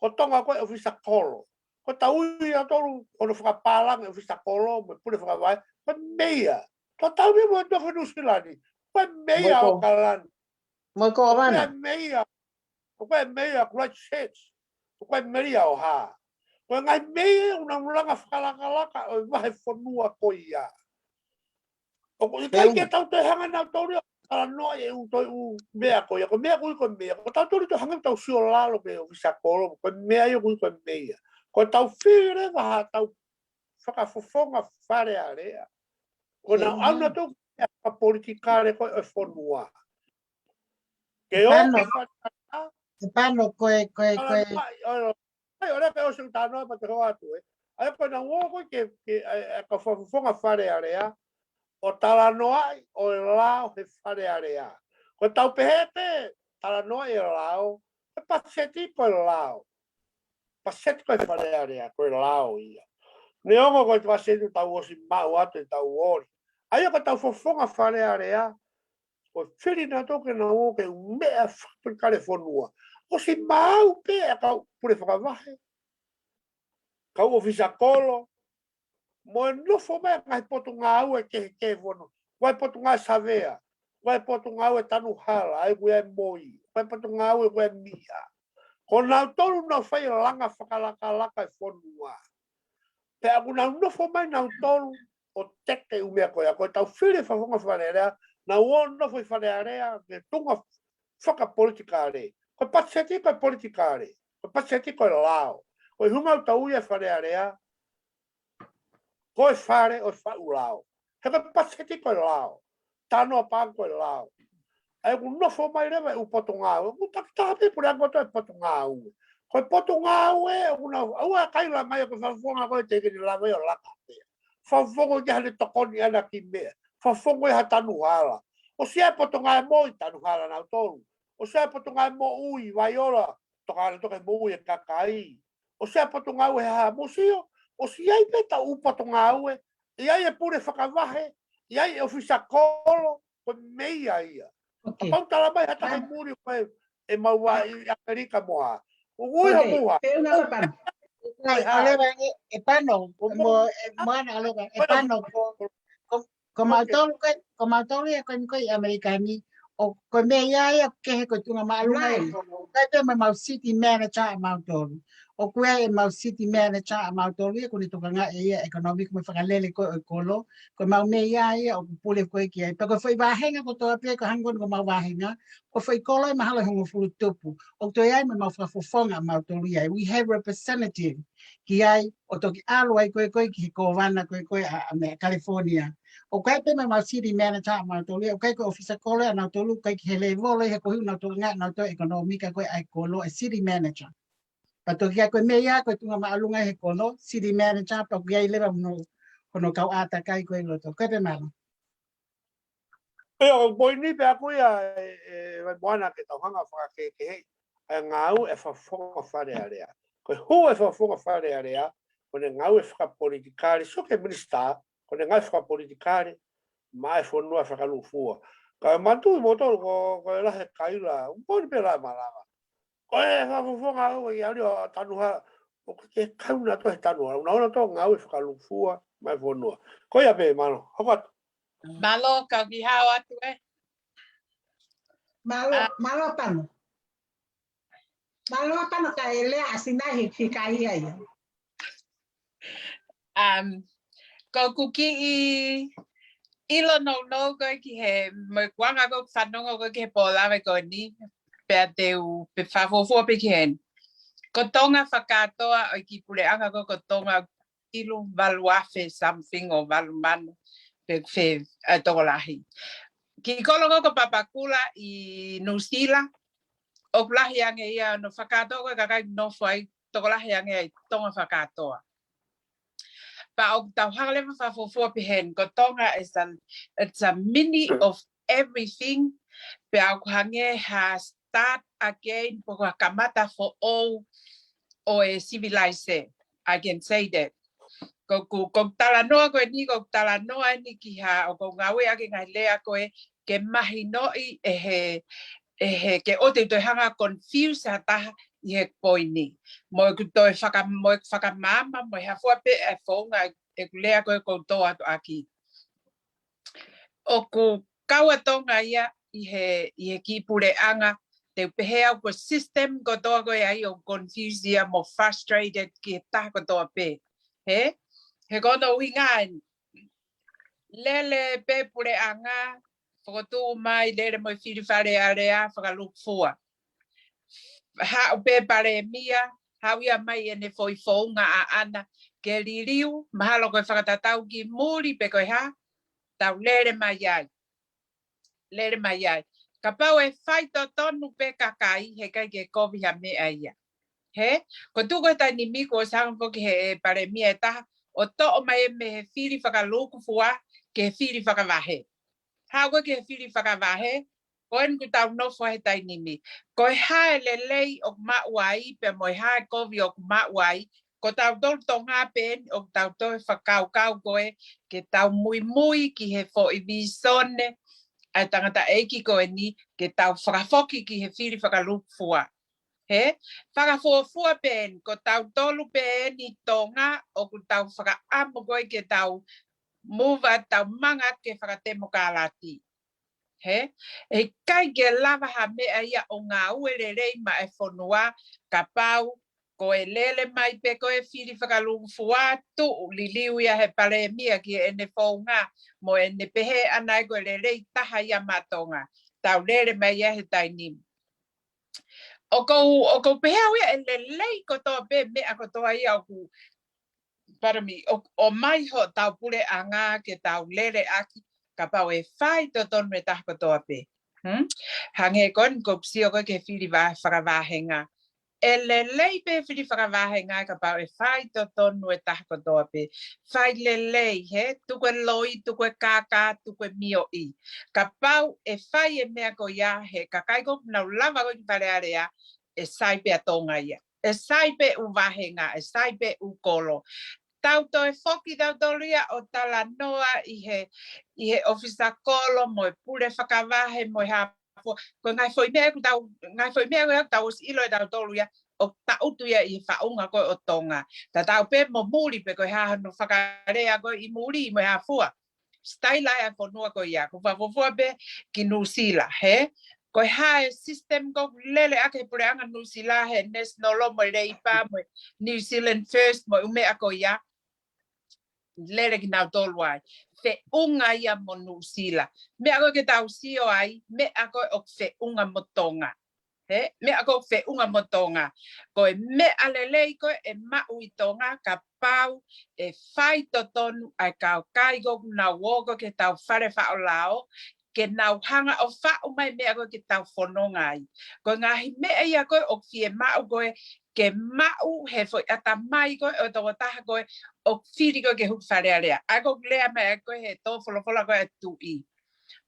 Ko Tonga ko e ʻofisa kolo. Ko e tau ui ʻa nautolu, ko hono fakapālangi ʻofisa kolo, mo e pule fakavahe, ko e meia. Tatau meʻa mo e nofo Nuʻusila ni. Ko e meia ʻo Kalani. Mo e ko ʻAvana. Ko e meia. Ko e meia ʻo Christchurch. Ko e meia ʻo hā. Ko e ngaahi meʻa ia ʻoku nau langa fakalakalaka ʻo e vahefonua ko ia. ʻOku ʻikai ke tau toe hanga nautolu ia ʻo talanoa ʻi he ʻū toe ʻū meʻa ko ia. Ko e meʻa ʻoku ui ko e meʻa. Ko tautolu toe hanga tau sio lalo ki he ʻōfisa kolo. Ko e meʻa ia ʻoku ui ko e meʻa. Ko e tau fili leva ha tau fakafofonga Fale Alea. Ko e nau ʻalu nautolu ki he fakapolitikale ko ē ʻo e fonua. Ke ʻoua ʻe fai ʻa e pano ko e, ko e, ko e. ʻAi, ʻo lea ke ʻosi ʻo talanoa pea te hoko atu ē. ʻAi ko e nau ō ko ē ke, ke, ʻai, ʻai ka fakafofonga Fale Alea. ʻO talanoaʻi ʻo e lao he Fale Alea. Ko e tau pehē pē talanoaʻi e lao. Ko e paseti ko e lao. Paseti ko e Fale Alea, ko e lao ia. Neongo ko e paseti tau ʻosi maʻu atu e tau ʻoli. ʻAi ko e tau fofonga Fale Alea. Ko e fili nautolu ke nau ō ke ʻū meʻa fakapolitikale fonua. ʻOsi maʻu pē ʻa e kau pule fakavahe. Kau ʻōfisa kolo. Mo e nofo mai ngaahi potungāue kehekehe fonua. Ko e potungāue savea. Ko e potungāue tanu hala. ʻAi ko e moi. Ko e potungāue ko e miʻa. Ko nautolu nau fai langa fakalakalaka e fonua. Pea ʻoku nau nofo mai nautolu ʻo teke ʻū meʻa ko ia. Ko e tau fili fakafofonga Fale Alea, nau ō nofo ʻi Fale Alea, ke tunga fakapolitikale. Ko e paseti ko e politikale. Ko e paseti ko e lao. Ko e hunga ʻoku tau ui e Fale Alea, ko e fale ʻo e faʻu lao. He ko e paseti ko e lao. Tanoa pā ko e lao. ʻAi ʻoku nofo mai leva e ʻū potungāue. ʻOku takitaha pē puleʻanga kotoa e potungāue. Ko e potungāue ʻoku nau ʻaua kai la mai ʻo ko e fakafofonga ko e teʻeki ke ne lava ʻo laka pē. Fakafofonga ke hane tokoni ana ki meʻa. Fakafofonga ha tanu hala. ʻOsi ʻa e potungāue moʻui tanu hala nautolu. ʻOsi ʻa e potungāue moʻui vaiola. Toka ana toka e moʻui e kakai. ʻOsi ʻa e potungāue he Haʻa Museo. ʻOsi ʻi ai pē tau ʻū potungāue. ʻI ai e pule fakavahe. ʻI ai e ʻōfisa kolo. Ko e meʻa ia. Kapau tala mai ha taha ʻi muli ko e, ʻe mau ō ʻi ʻAmelika mo ha. ʻOku ui ha muha. Pea una ka pano. ʻAi, ʻa leva e, e pano, mo, e moana ʻa leva, e pano, ko, ko, ko mautolu ko, ko mautolu ia ko eni ko ē ʻi ʻAmelika ni, ʻo ko e meʻa ia ia kehe ko e tuʻunga māʻolunga ʻi he kolo. Kai pē mo e mau city manager ʻa mautolu. ʻOku ʻi ai e mau city manager ʻa mautolu ia, ʻoku ne tokangaʻi ia e economic mo e fakalele ko ē ʻo e kolo. Ko e mau meʻa ia ia ʻoku pule ko ē ki ai. Pea ko e foʻi vāhenga kotoa pē ko e hangē ko eni ko e mau vāhenga. Ko e foʻi kolo ʻe mahalo ʻe hongofulu tupu. ʻOku toe ʻi ai mo e mau fakafofonga ʻa mautolu ia. We have representative ki ai ʻo toki ʻalu ai ko ē ko ē ki he kōvana ko ē ko ē ʻa, ʻa meʻa California. ʻOku ʻi ai pē mo e mau city manager ʻa mautolu ia. ʻOku ʻikai ko e ʻōfisa kolo ʻa nautolu, ʻoku ʻikai ki he level ia he ko e ʻuhi nautolu ngaahi nautolu economic ko ē ʻa e kolo e city manager. Pea toki ʻi ai ko e meʻa ia ko e tuʻunga māʻolunga he kolo, city manager, pea ʻoku ʻi ai leva mo hono kau ʻātakai ko ē ʻi loto. Ko e pē mālō. ʻIo, ko e poini pē ʻaku ia e, e, vai moana ke tau hanga fakakehekehe, ʻa e ngāue e fakafofonga Fale Alea. Ko e hū e fakafofonga Fale Alea, ko ʻene ngāue fakapolitikale, sio ki he minisitā, ko ʻene ngāue fakapolitikale, maʻa e fonua fakalūkufua. Ka manatuʻi moutolu ko, ko e lahi e kaila, ʻū poini pē la malanga. Ko e fakafofonga ʻoku ʻi ai ʻo tanu hala, ʻoku ke kau nautolu he tanu hala, ʻoku nau ō nautolu ngāue fakalūkufua, maʻa e fonua. Ko ia pē, mālō, hoko atu. Mālō, kau kiʻi hao atu ē. Mālō, mālō pano. Mālō pano ka e lea ʻa Sinahi fika ia ia. Um, ko ʻeku kiʻi ʻilo nounou ko ē ki he, mo ʻeku anga ko ē fanongo ko ē ki he pōlave ko eni, pea te u, pea fakafuofua pē ki heni. Ko Tonga fakakātoa ʻo e kiʻi puleʻanga ko ē ko Tonga ʻilu valu afe something ʻo valu mano pe fe, ʻa e tokolahi. Kiʻi kolo ko ē ko Papakura ʻi Nuʻusila, ʻoku lahi ange ia ʻa hono fakakātoa ko ē kakai nofo ai, tokolahi ange ai Tonga fakakātoa. Pea ʻoku tau hanga leva fakafuofua pē heni, ko Tonga is a, it's a mini of everything, pea ʻoku hangē ha start again, pe ko ha kamata foʻou ʻo e civilization. I can say that. Ko ʻeku, ko ʻeku talanoa ko eni, ko ʻeku talanoa eni ki ha, ʻoku ou ngāueʻaki e ngaahi lea ko ē, ke mahinoʻi ʻe he, ʻe he, ke ʻoua te u toe hanga confuse ha taha ʻi he poini. Mo ʻeku toe faka-, mo ʻeku fakamaama, mo e hā fua pē e founga ʻeku lea ko ē ʻoku ou tō atu ʻaki. ʻOku kau ʻa Tonga ia ʻi he, ʻi he kiʻi puleʻanga Te u pehē au ko e system kotoa ko ē ʻoku confuse ia mo frustrated ki he taha kotoa pē. He? He ko hono ʻuhinga eni. Lele pē puleʻanga, fokotuʻu mai, lele mo e fili Fale Alea, fakalūkufua. Haʻu pē palēmia, haʻu ia mai ʻene foʻi founga ʻaʻana, ke liliu, mahalo ko e fakatatau ki muli pe ko e hā, tau lele mai ai. Lele mai ai. Kapau ʻe faitotonu pē kakai, heʻikai ke kovi ha meʻa ia. He? Ko e tuʻu ko ē he taimi ni kuo ʻosi hanga foki ʻe he palēmia ʻe taha, ʻo toʻo mai mei he fili fakalūkufua, ki he fili fakavahe. Haʻu ko ē ki he fili fakavahe, ko eni ʻoku tau nofo he taimi ni. Ko e hā e lelei ʻoku maʻu ai, pea mo e hā e kovi ʻoku maʻu ai, ko tautolu Tonga pē eni ʻoku tau toe fakakaukau ko ē, ke tau muimui ki he foʻi visone ʻa e tangataʻeiki ko eni, ke tau fakafoki ki he fili fakalūkufua. He? Fakafuofua pē eni, ko tautolu pē eni Tonga, ʻoku tau fakaʻamu ko ē ke tau move, tau manga ke fakatemokalati. He? ʻIkai ke lava ha meʻa ia ʻo ngāue lelei maʻa e fonua, kapau ko e lele mai pē ko e fili fakalūkufua, tuʻu liliu ia he palēmia ki heʻene founga, mo ʻene pehē ʻana ē ko e lelei taha ia maʻa Tonga. Tau lele mai ia he taimi ni. ʻOku ou, ʻoku ou pehē au ia ʻe lelei kotoa pē meʻa kotoa ia ʻoku, pardon me, ʻo, ʻomai hotau puleʻanga ke tau lele ʻaki, kapau ʻe faitotonu e taha kotoa pē. Hmm? Hangē ko eni ʻoku ou sio ko ē ki he fili va-, fakavahenga. ʻE lelei pē fili fakavahenga kapau ʻe faitotonu e taha kotoa pē. Fai lelei, he, tuku e loi, tuku e kākā, tuku e mioʻi. Kapau ʻe fai e meʻa ko ia, he kakai ko ē ʻoku nau lava ko ē ki Fale Alea, ʻe sai pē ʻa Tonga ia. ʻE sai pē ʻū vahenga, ʻe sai pē ʻū kolo. Tau toe foki tautolu ia ʻo talanoa ʻi he, ʻi he ʻōfisa kolo mo e pule fakavahe mo e hā fua. Ko e ngaahi foʻi meʻa ʻoku tau, ngaahi foʻi meʻa ʻoku tau ʻosi ʻilo ʻe tautolu ia, ʻoku taʻutu ia ʻi he faʻunga ko ē ʻo Tonga. Tatau pē mo muli pe ko e hā hono fakalea ko ē ʻi muli mo e hā fua. Sitaila ʻa e fonua ko ia, ʻoku fakafuofua pē ki Nuʻusila, he? Ko e hā e system ʻoku lele ʻaki he puleʻanga Nuʻusila, he National Law mo e Labour mo e New Zealand First mo e ʻū meʻa ko ia. Lele kinautolu ai. Feʻunga ia mo Nuʻusila. Meʻa ko ē ke tau sio ai, meʻa ko ē ʻoku feʻunga mo Tonga. He, meʻa ʻoku feʻunga mo Tonga. Ko e meʻa lelei ko ē ʻe maʻu ʻi Tonga, kapau ʻe faitotonu ʻa e kakai ko ē ʻoku nau ō ko ē ki heʻetau fale faʻolao, ke nau hanga ʻo faʻu mai meʻa ko ē ke tau fononga ai. Ko e ngaahi meʻa ia ko ē ʻoku fiemaʻu ko ē ke maʻu he foʻi ʻatamai ko ē ʻo e tokotaha ko ē ʻoku fili ko ē ke hū ki Fale Alea. ʻA ia ʻoku lea mai ʻa e ko ē he tō folofola ko ē ʻa e tuʻi.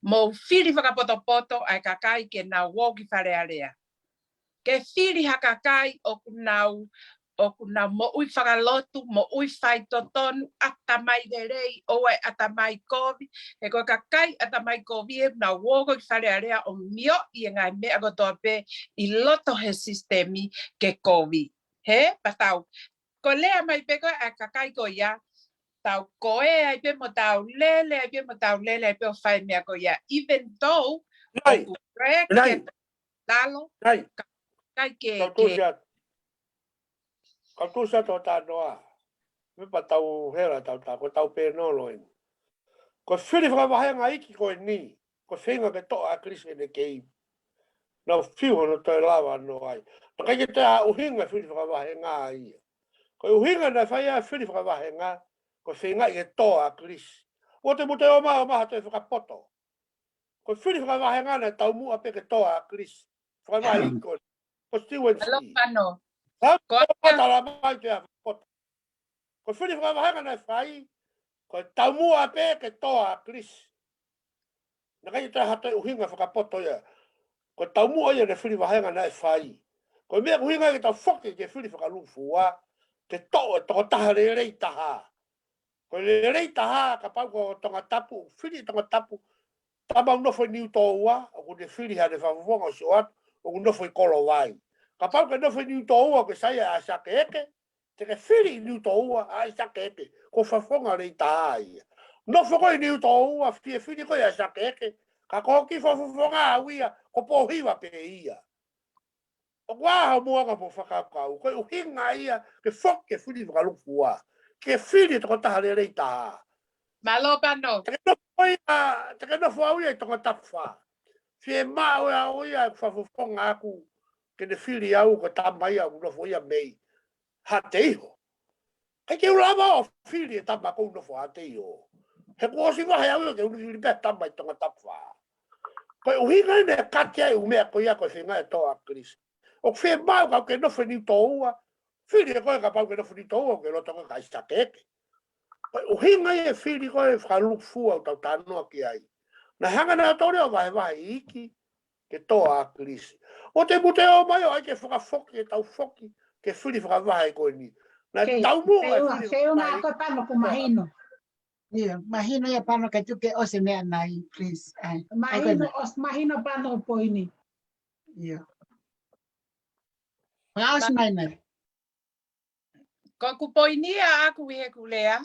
Mou fili fakapotopoto ʻa e kakai ke nau ō ki Fale Alea. Ke fili ha kakai ʻoku nau, ʻoku nau moʻui fakalotu, moʻui faitotonu, ʻatamai lelei, ʻoua ʻe ʻatamai kovi. He ko e kakai ʻatamai kovi ʻoku nau ō ko ē ki Fale Alea ʻo mioʻi e ngaahi meʻa kotoa pē ʻi loto he sisitemi ke kovi. He, pea tau, ko e lea mai pē ko ē ʻa e kakai ko ia, tau koe ai pē mo tau lele, ai pē mo tau lele, ai pē ʻo fai meʻa ko ia. Even though, ʻoku correct, lalo, ʻikai ke, ka tuʻu atu. Ka tuʻu atu ʻo talanoa. Meʻa pea tau hela tau tā, ko ʻetau pēnolo eni. Ko e fili fakavahenga iiki ko eni, ko e feinga ke toʻo ʻa Kilisi ʻene kei. Nau fiu hono toe lava noa ai. Naʻe ʻikai ke toe ʻuhinga fili fakavahenga ia. Ko e ʻuhinga naʻe fai ai fili fakavahenga, ko e feinga ke toʻo ʻa Kilisi. ʻOua te mou toe ōmai ʻo maha toe fakapoto. Ko e fili fakavahenga naʻe taumuʻa pē ke toʻo ʻa Kilisi. Fakavahenga ko e constituency. Alo, Pano. Ko e tala mai ke fakapoto. Ko e fili fakavahenga naʻe fai, ko e taumuʻa pē ke toʻo ʻa Kilisi. Naʻe ʻikai toe ha toe ʻuhinga fakapoto ia. Ko e taumuʻa ia naʻe fili vahenga naʻe fai. Ko e meʻa ʻoku ʻuhinga ke tau foki ki he fili fakalūkufua, ke toʻo e tokotaha lelei taha. Ko e lelei taha, kapau ko Tongatapu, fili Tongatapu, tama ʻoku nofo ʻi Niutōua, ʻoku ne fili haʻane fakafofonga ʻo sio atu, ʻoku nofo ʻi Kolovai. Kapau ke nofo ʻi Niutōua, ke saiʻia ʻa ʻAisake Eke, te ke fili ʻi Niutōua ʻa ʻAisake Eke, ko e fakafofonga lelei taha ia. Nofo koe ʻi Niutōua, fie fili koe ʻa ʻAisake Eke, ka ko hoʻo kiʻi fakafofonga au ia, ko Pōhiva pē ia. Ua ho muʻa ka po fakakau. Ko e ʻuhinga ia ke foki ke fili fakalūkufua. Ke fili e tokotaha lelei taha. Mālō Pano. Te ke nofo ia, te ke nofo au ia ʻi Tongatapu fā. Fiemaʻu ʻe au ia ʻeku fakafofonga ʻaʻaku ke ne fili au ko e tama ia ʻoku nofo ia mei Haʻateiho. ʻIkai ke u lava ʻo fili e tama ʻoku nofo Haʻateiho. He kuo ʻosi vahe au ia ke u fili pē tama ʻi Tongatapu fā. Ko e ʻuhinga ia naʻe kati ai ʻū meʻa ko ia ko e feinga e toʻa ʻa Kilisi. ʻOku fiemaʻu ka ke nofo Niutōua. Fili ʻe koe kapau ke nofo Niutōua, ke loto ka ʻai sakeke. Ko e ʻuhinga ia e fili ko e fakalūkufua ʻoku tau talanoa ki ai. Naʻe hanga naʻa tau lea ʻo vahevahe iiki, ke toʻa ʻa Kilisi. ʻOua te mou toe ō mai ʻo ʻai ke fakafoki, ke tau foki, ke fili fakavahe ko eni. Naʻe Ke, taumuʻa e feua, fili feua fakavahe. Ko Pano ko mahino. Ia, mahino ia Pano ka tuku ke ʻosi e meʻa nai, please. ʻAi. Mahino, ʻosi mahino Pano poini. Ia. Pea ʻosi mai nai. Ko ʻeku poini ia ʻaʻaku ʻi heʻeku lea.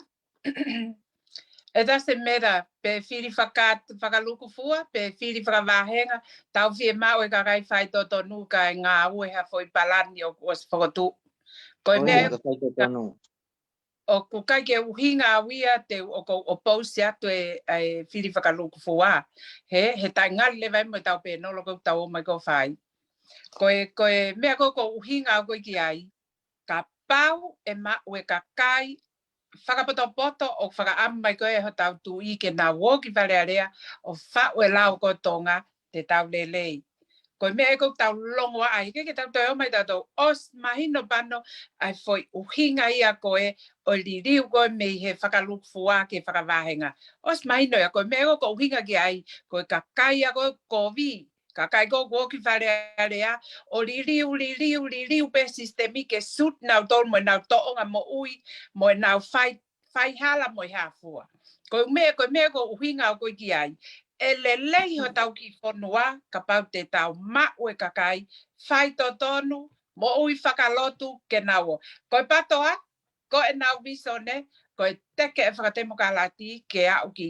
It doesn't matter, pe fili fakat-, fakalūkufua, pe fili fakavahenga, tau fiemaʻu e kakai faitotonu kae ngāue ha foʻi palani ʻoku ʻosi fokotuʻu. Ko e meʻa ia ka faitotonu. ʻOku ʻikai ke ʻuhinga au ia te u ʻoku ou oppose atu e, e fili fakalūkufua. He, he taʻengali leva ia mo e tau pēnolo ko ʻetau ō mai ko fai. Ko e, ko e meʻa ko ʻoku ou ʻuhinga au ko ē ki ai. Kapau ʻe maʻu e kakai fakapotopoto ʻoku fakaʻamu mai ko ē hotau tuʻi ke nau ō ki Fale Alea ʻo faʻu e lao ko Tonga te tau lelei. Ko e meʻa ē ʻoku tau longoaʻa ai, ʻikai ke tau toe ō mai tautolu ʻosi mahino Pano ʻa e foʻi ʻuhinga ia ko ē ʻo liliu ko ē mei he fakalūkufua ki he fakavahenga. ʻOsi mahino ia ko e meʻa ē ʻoku ʻuhinga ki ai, ko e kakai ia ko ē kovi, kakai ko ē ʻoku ō ki Fale Alea, ʻo liliu, liliu, liliu pē sisitemi ke suit nautolu mo ʻenau tōʻonga moʻui, mo ʻenau fai, fai hala mo e hā fua. Ko e meʻa, ko e meʻa ʻoku ʻuhinga au ko ē ki ai. ʻE lelei hotau kiʻi fonua, kapau te tau maʻu e kakai faitotonu, moʻui fakalotu ke nau ō. Ko e PTOA, ko ʻenau visone, ko e teke e fakatemokalati ke aʻu ki,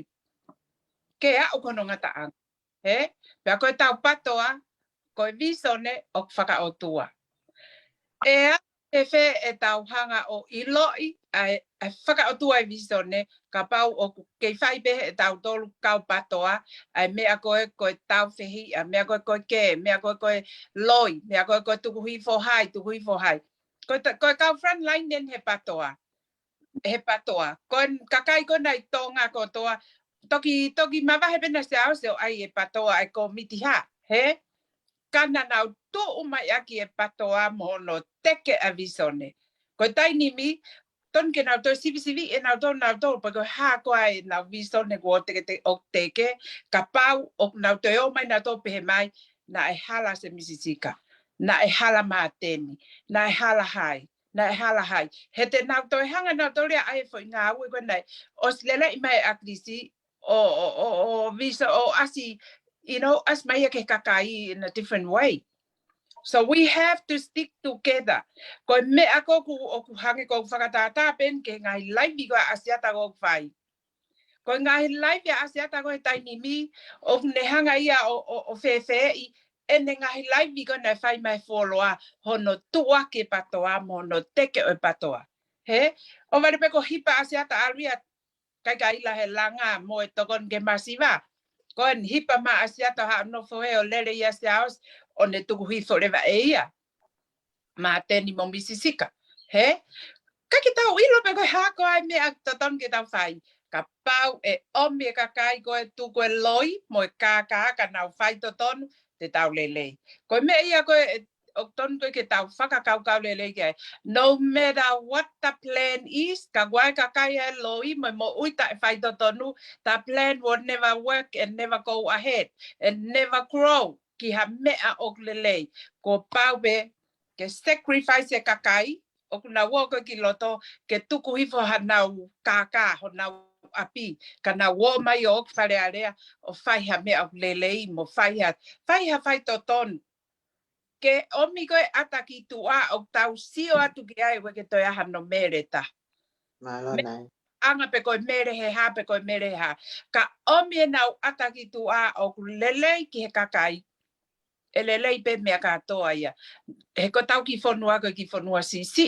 ke aʻu ki hono ngataʻanga. He? Pea ko ʻetau PTOA, ko e visone ʻoku fakaʻotua. ʻE ʻa e fē ʻetau hanga ʻo ʻiloʻi ʻa e, ʻa e fakaʻotua e visone, kapau ʻoku kei fai pē ʻe tautolu kau PTOA, ʻa e meʻa ko ē ko e tau fehiʻa, meʻa ko ē ko e kē, meʻa ko ē ko e loi, meʻa ko ē ko e tuku hifo hai, tuku hifo hai. Ko e ta-, ko e kau frontline eni he PTOA. He PTOA. Ko e kakai ko ena ʻi Tonga kotoa. Toki, toki mavahe pē naʻa Siaosi ʻo ʻai e PTOA e kōmiti hā, he? Ka naʻa nau tuʻu mai ʻaki e PTOA mo hono teke ʻa e visone. Ko e taimi ni, tonu ke nau toe sivisiviʻi ʻe nautolu, nautolu, pe ko e hā koā ʻenau visone kuo teke, te-, ʻoku teke, kapau ʻoku nau toe ō mai nautolu pehē mai, naʻe hala Sēmisi Sika, naʻe hala Māteni, naʻe hala hai, naʻe hala hai. He te nau toe hanga nautolu ia ʻai e foʻi ngāue ko ena, ʻosi leleʻi mai ʻa Kilisi, ʻo, ʻo, ʻo, ʻo, visa, ʻo ʻasi, you know, ʻasi mai ia ki he kakai in a different way. So we have to stick together. Ko e meʻa ko ē ʻoku, ʻoku hangē ko ʻeku fakatātā pē eni ki he ngaahi laivi ko ē ʻa ʻAsiata ʻoku fai. Ko e ngaahi laivi ʻa ʻAsiata ko ē he taimi ni, ʻoku ne hanga ia ʻo, ʻo, ʻo fēfēʻi ʻene ngaahi laivi ko ē naʻe fai mai he fuoloa, hono tuʻuaki e PTOA mo hono teke ʻo e PTOA. He? ʻO vale pē ko e hipa ʻa ʻAsiata ʻalu ia, kaikaila he langa mo e tokoni ki he masiva. Ko eni hipa mai ʻa ʻAsiata haʻu nofo hē ʻo lele ia Siaosi, ʻo ne tuku hifo leva ʻe ia Māteni mo Misi Sika. He? ʻIkai ke tau ʻilo pē ko e hā koā e meʻa totonu ke tau fai. Kapau ʻe ʻomi e kakai ko ē tuku e loi mo e kākā ka nau faitotonu, te tau lelei. Ko e meʻa ia ko ē ʻoku tonu ko ē ke tau fakakaukau lelei ki ai. No matter what the plan is, ka ʻoku ʻi ai e kakai ʻa e loi mo e moʻui taʻefaitotonu, the plan will never work and never go ahead and never grow ki ha meʻa ʻoku lelei. Kuo pau pē ke sacrifice e kakai ʻoku nau ō ko ē ki loto, ke tuku hifo hanau kākā, honau ʻapi, ka nau ō mai ʻo ō ki Fale Alea ʻo fai ha meʻa ʻoku lelei mo fai ha, fai ha faitotonu. Ke ʻomi ko ē ʻata ki tuʻa ʻoku tau sio atu ki ai, ʻoku ʻikai ke toe ʻi ai hano mele taha. Mālō nai. Anga pe ko e mele he hā, pe ko e mele he hā. Ka ʻomi ʻenau ʻata ki tuʻa ʻoku lelei ki he kakai. ʻe lelei pē meʻa kātoa ia. He ko ʻetau kiʻi fonua ko e kiʻi fonua siʻisiʻi.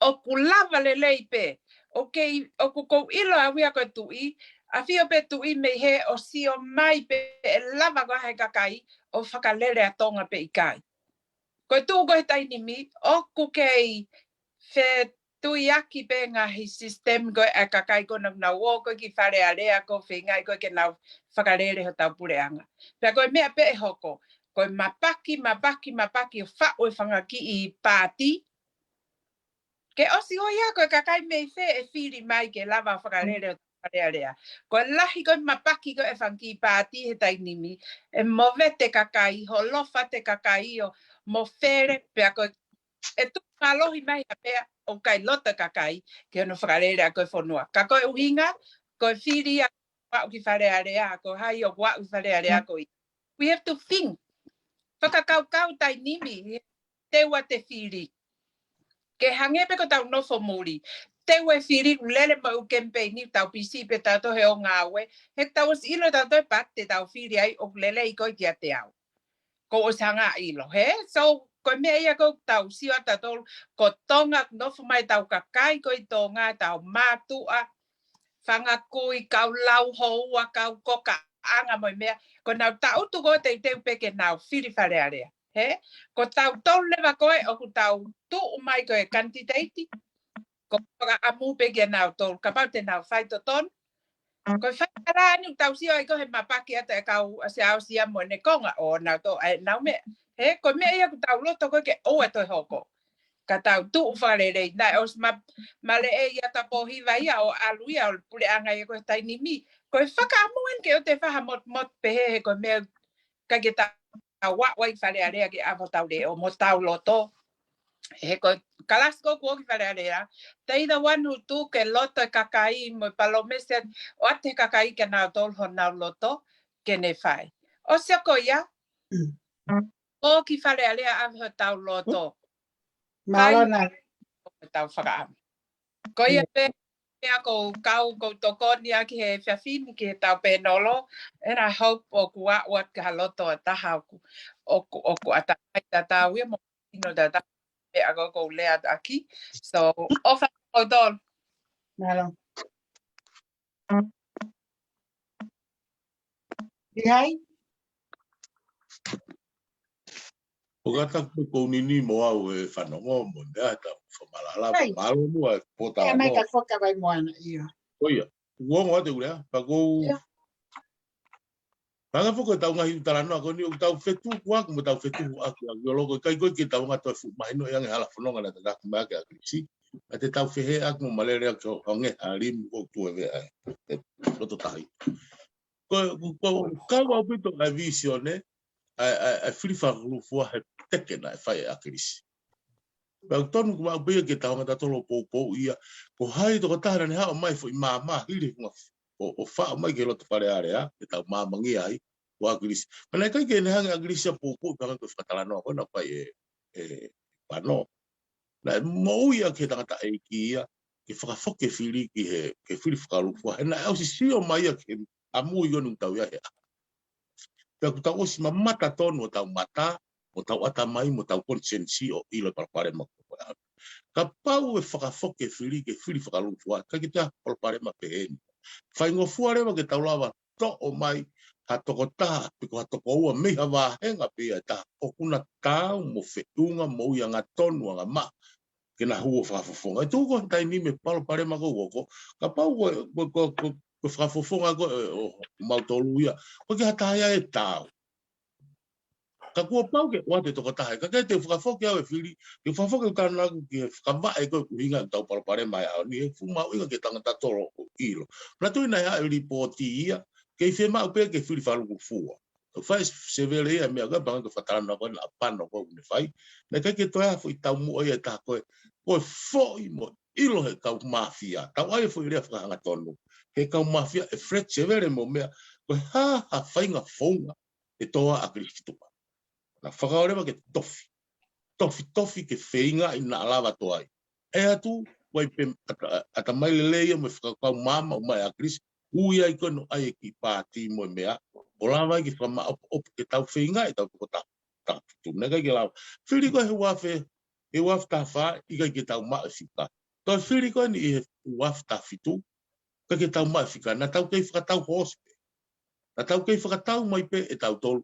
ʻOku lava lelei pē. ʻOku kei, ʻoku kou ʻilo au ia ko e tuʻi, ʻafio pē tuʻi mei he ʻo sio mai pe ʻe lava ko ā he kakai ʻo fakalele ʻa Tonga pe ʻikai. Ko e tuʻu ko ē he taimi ni, ʻoku kei fetuiaki pē ngaahi system ko ē ʻa e kakai ko ē naʻa nau ō ko ē ki Fale Alea ko ē feingaʻi ko ē ke nau fakalele hotau puleʻanga. Pea ko e meʻa pē ʻe hoko, ko e mapaki, mapaki, mapaki ʻo faʻu e fanga kiʻi paati. Ke ʻosi ʻo ia ko e kakai mei fē ʻe fili mai ke lava fakalele hotau Fale Alea. Ko e lahi ko e mapaki ko ē fanga kiʻi paati he taimi ni, ʻe movete kakai, holofa te kakai ʻo mofele, pea ko e ʻe tuʻu mālohi mai ha meʻa ʻoku ʻikai loto e kakai ki hono fakalele ʻa ko e fonua. Ka ko e ʻuhinga, ko e fili ʻa ʻoku aʻu ki Fale Alea, ko hai ʻoku aʻu ki Fale Alea ko ia. We have to think. Fakakaukau taimi ni, teua te fili. Ke hangē pē ko ʻetau nofo muli. Teua e fili ʻoku lele mo e ʻū kemipeini ʻoku tau pisi pē tautolu he ʻū ngāue. He tau ʻosi ʻilo tautolu pē te tau fili ai ʻoku lelei ko ē kiate au. Ko ʻosi hanga ʻilo, hē? So, ko e meʻa ia ʻoku tau sio atu tautolu, ko Tonga nofo mai ʻetau kakai ko ē ʻi Tonga, ʻetau mātuʻa, fanga kui, kau lau houa, kau kokaʻanga mo e meʻa, ko ʻenau taʻutu ko ē teuteu pē ke nau fili Fale Alea, hē? Ko tautolu leva ko ē ʻoku tau tuʻu mai ko e kanititeiti, ko e fakaʻamu pē kia nautolu, kapau te nau fai totonu. Ko e fai ala ni ʻoku tau sio ai ko ē he mapaki atu e kau ʻa Siaosi ia mo ʻene konga ʻo nautolu ʻa ʻenau meʻa. Hē, ko e meʻa ia ʻoku tau loto ko ē ke ʻoua toe hoko. Ka tau tuʻu fakalelei. Naʻe ʻosi ma, maleʻei ia Tapōhiva ia ʻo ʻalu ia ʻo puleʻanga ia ko e taimi ni. Ko e fakaʻamu eni ke ʻoua te faha mot, mot pehē he ko e meʻa ʻikai ke tau aʻu ai ki Fale Alea ke ʻave hotau leʻo mo hotau loto. He ko e kalasi ko ē kuo ō ki Fale Alea, they the one who took e loto e kakai mo e palōmesi ʻo ʻoatu he kakai kia nautolu honau loto ke ne fai. ʻOsi ia ko ia, ō ki Fale Alea ʻave hotau loto. Mālō. Fai na hotau fakaʻamu. Ko ia pē, pea ʻoku ou kau, ʻoku ou tokoni ʻaki he efiafi ni ki heʻetau pēnolo, and I hope ʻoku aʻu atu ki ha loto ʻa taha ʻoku, ʻoku, ʻoku ʻatamai tatau ia mo ʻino tatau pē ʻa ʻoku ou lea atu ʻaki. So, ʻofa ʻaupito. Mālō. ʻI ai? ʻO kata ko e konini mo au e fanongo mo e meʻa ʻetau famalala, mālō muʻa e pota mai ka foka vai moana ia. ʻO ia, ʻoku ongo atu e ʻū lea, pea ʻoku ou. Ia. Pea ka foka ʻetau ngaahi ʻū talanoa ko eni ʻoku tau fetuku ʻaki mo tau fetuku ʻaki ʻa ʻioloko ʻikai ko ē ke tau ngata e fuʻu mahino ʻi he ngaahi hala fononga naʻe tataki mai ʻaki ʻa Kilisi. ʻA te tau fehe ʻaki mo malele ʻaki ʻo hangē ha limu ʻoku tuʻu ʻi he veʻe ʻa e loto tahi. Ko, ko, ko, kau ʻaupito ʻa e vīsone, ʻa e, ʻa e, ʻa e fili fakalūkufua he teke naʻe fai ʻe ʻAkilisi. Pea ʻoku tonu ko maʻu pē ia ke tau hanga tautolu ʻo poupou ia, ko hai tokotaha naʻa ne haʻu mai foʻi maama hili hunga f-, ʻo, ʻo faʻu mai ki he loto Fale Alea, ke tau maamangia ai, ko ʻAkilisi. Ka naʻe ʻikai ke ne hanga ʻe ʻAkilisi ʻo poupou, pea hanga ko e fakatalanoa ko ē naʻe fai ʻe, ʻe Pano. Naʻe moʻui ʻaki he tangataʻeiki ia, ke fakafoki e fili ki he, ke fili fakalūkufua. He naʻe ʻosi sio mai ia ki he ʻamui ʻoku tau ʻi ai he ʻaho. Pea ʻoku tau ʻosi mamata tonu ʻo tau mata, ʻo tau ʻatamai, mo tau konisēnisi ʻo ʻilo e palopalema ko ē. Kapau ʻe fakafoki e fili, ke fili fakalūkufua, ʻikai ke toe ʻi ai ha palopalema pehē ni. Faingofua leva ke tau lava toʻo mai ha tokotaha, pe ko ha tokoua mei ha vāhenga pē ia ʻe taha, ʻoku na taau mo feʻunga, moʻui angatonu, angamaʻa, ke na hū ʻo fakafofonga. ʻE tuʻu ko ē he taimi ni mo e palopalema ko ē ʻoku hoko, kapau ko e, ko e, ko e, ko e, ko e fakafofonga ko ē ʻo, ʻo mautolu ia, ʻoku ʻikai ha taha ia ʻe taau. Ka kuo pau ke ʻoatu e tokotaha, ka ke te u fakafoki au e fili, te u fakafoki au tanu aku ki he fakavaʻe ko ē ʻoku ʻuhinga ʻetau palopalema he ʻaho ni, he fuʻu mahuʻinga ke tau hanga tautolu ʻo ʻilo. Manatuʻi naʻe haʻu e lipooti ia, kei fiemaʻu pē ke fili fakalūkufua. ʻOku fai sevele ia meʻa ko ē, pea hanga ko e fakatalanoa ko ē naʻa Pano ko ē ʻoku ne fai. Naʻe ʻikai ke toe ʻi ai ha foʻi taumuʻa ia ʻe taha ko ē, ko e foʻi mo ʻilo he kau māfia. Tau ʻai e foʻi lea fakahangatonu. He kau māfia ʻe flat sevele mo meʻa, ko e hā ha faʻahinga founga ʻe tō ai ʻa ʻAkilisi ki tuʻa. Naʻa fakaʻosi leva ke tofi. Tofi, tofi ke feingaʻi naʻa lava tō ai. ʻE atu, ʻoku ʻi ai pē ʻata-, ʻatamai lelei ia mo e fakakaukau maama ʻomai ʻa ʻAkilisi, ui ai ko ē ʻo ʻai e kiʻi paati mo e meʻa, ʻo lava ai ke fakamaʻopoʻopo ke tau feingaʻi ʻetau tokotaha. taha fitu, naʻe ʻikai ke lava. Fili ko ē he ua afe, he ua afe taha fā, ʻikai ke tau maʻu e fika. Toe fili ko eni ʻi he ua afe taha fitu, ʻikai ke tau maʻu e fika. Naʻa tau kei fakatau hoosi pē. Naʻa tau kei fakatau mai pē ʻe tautolu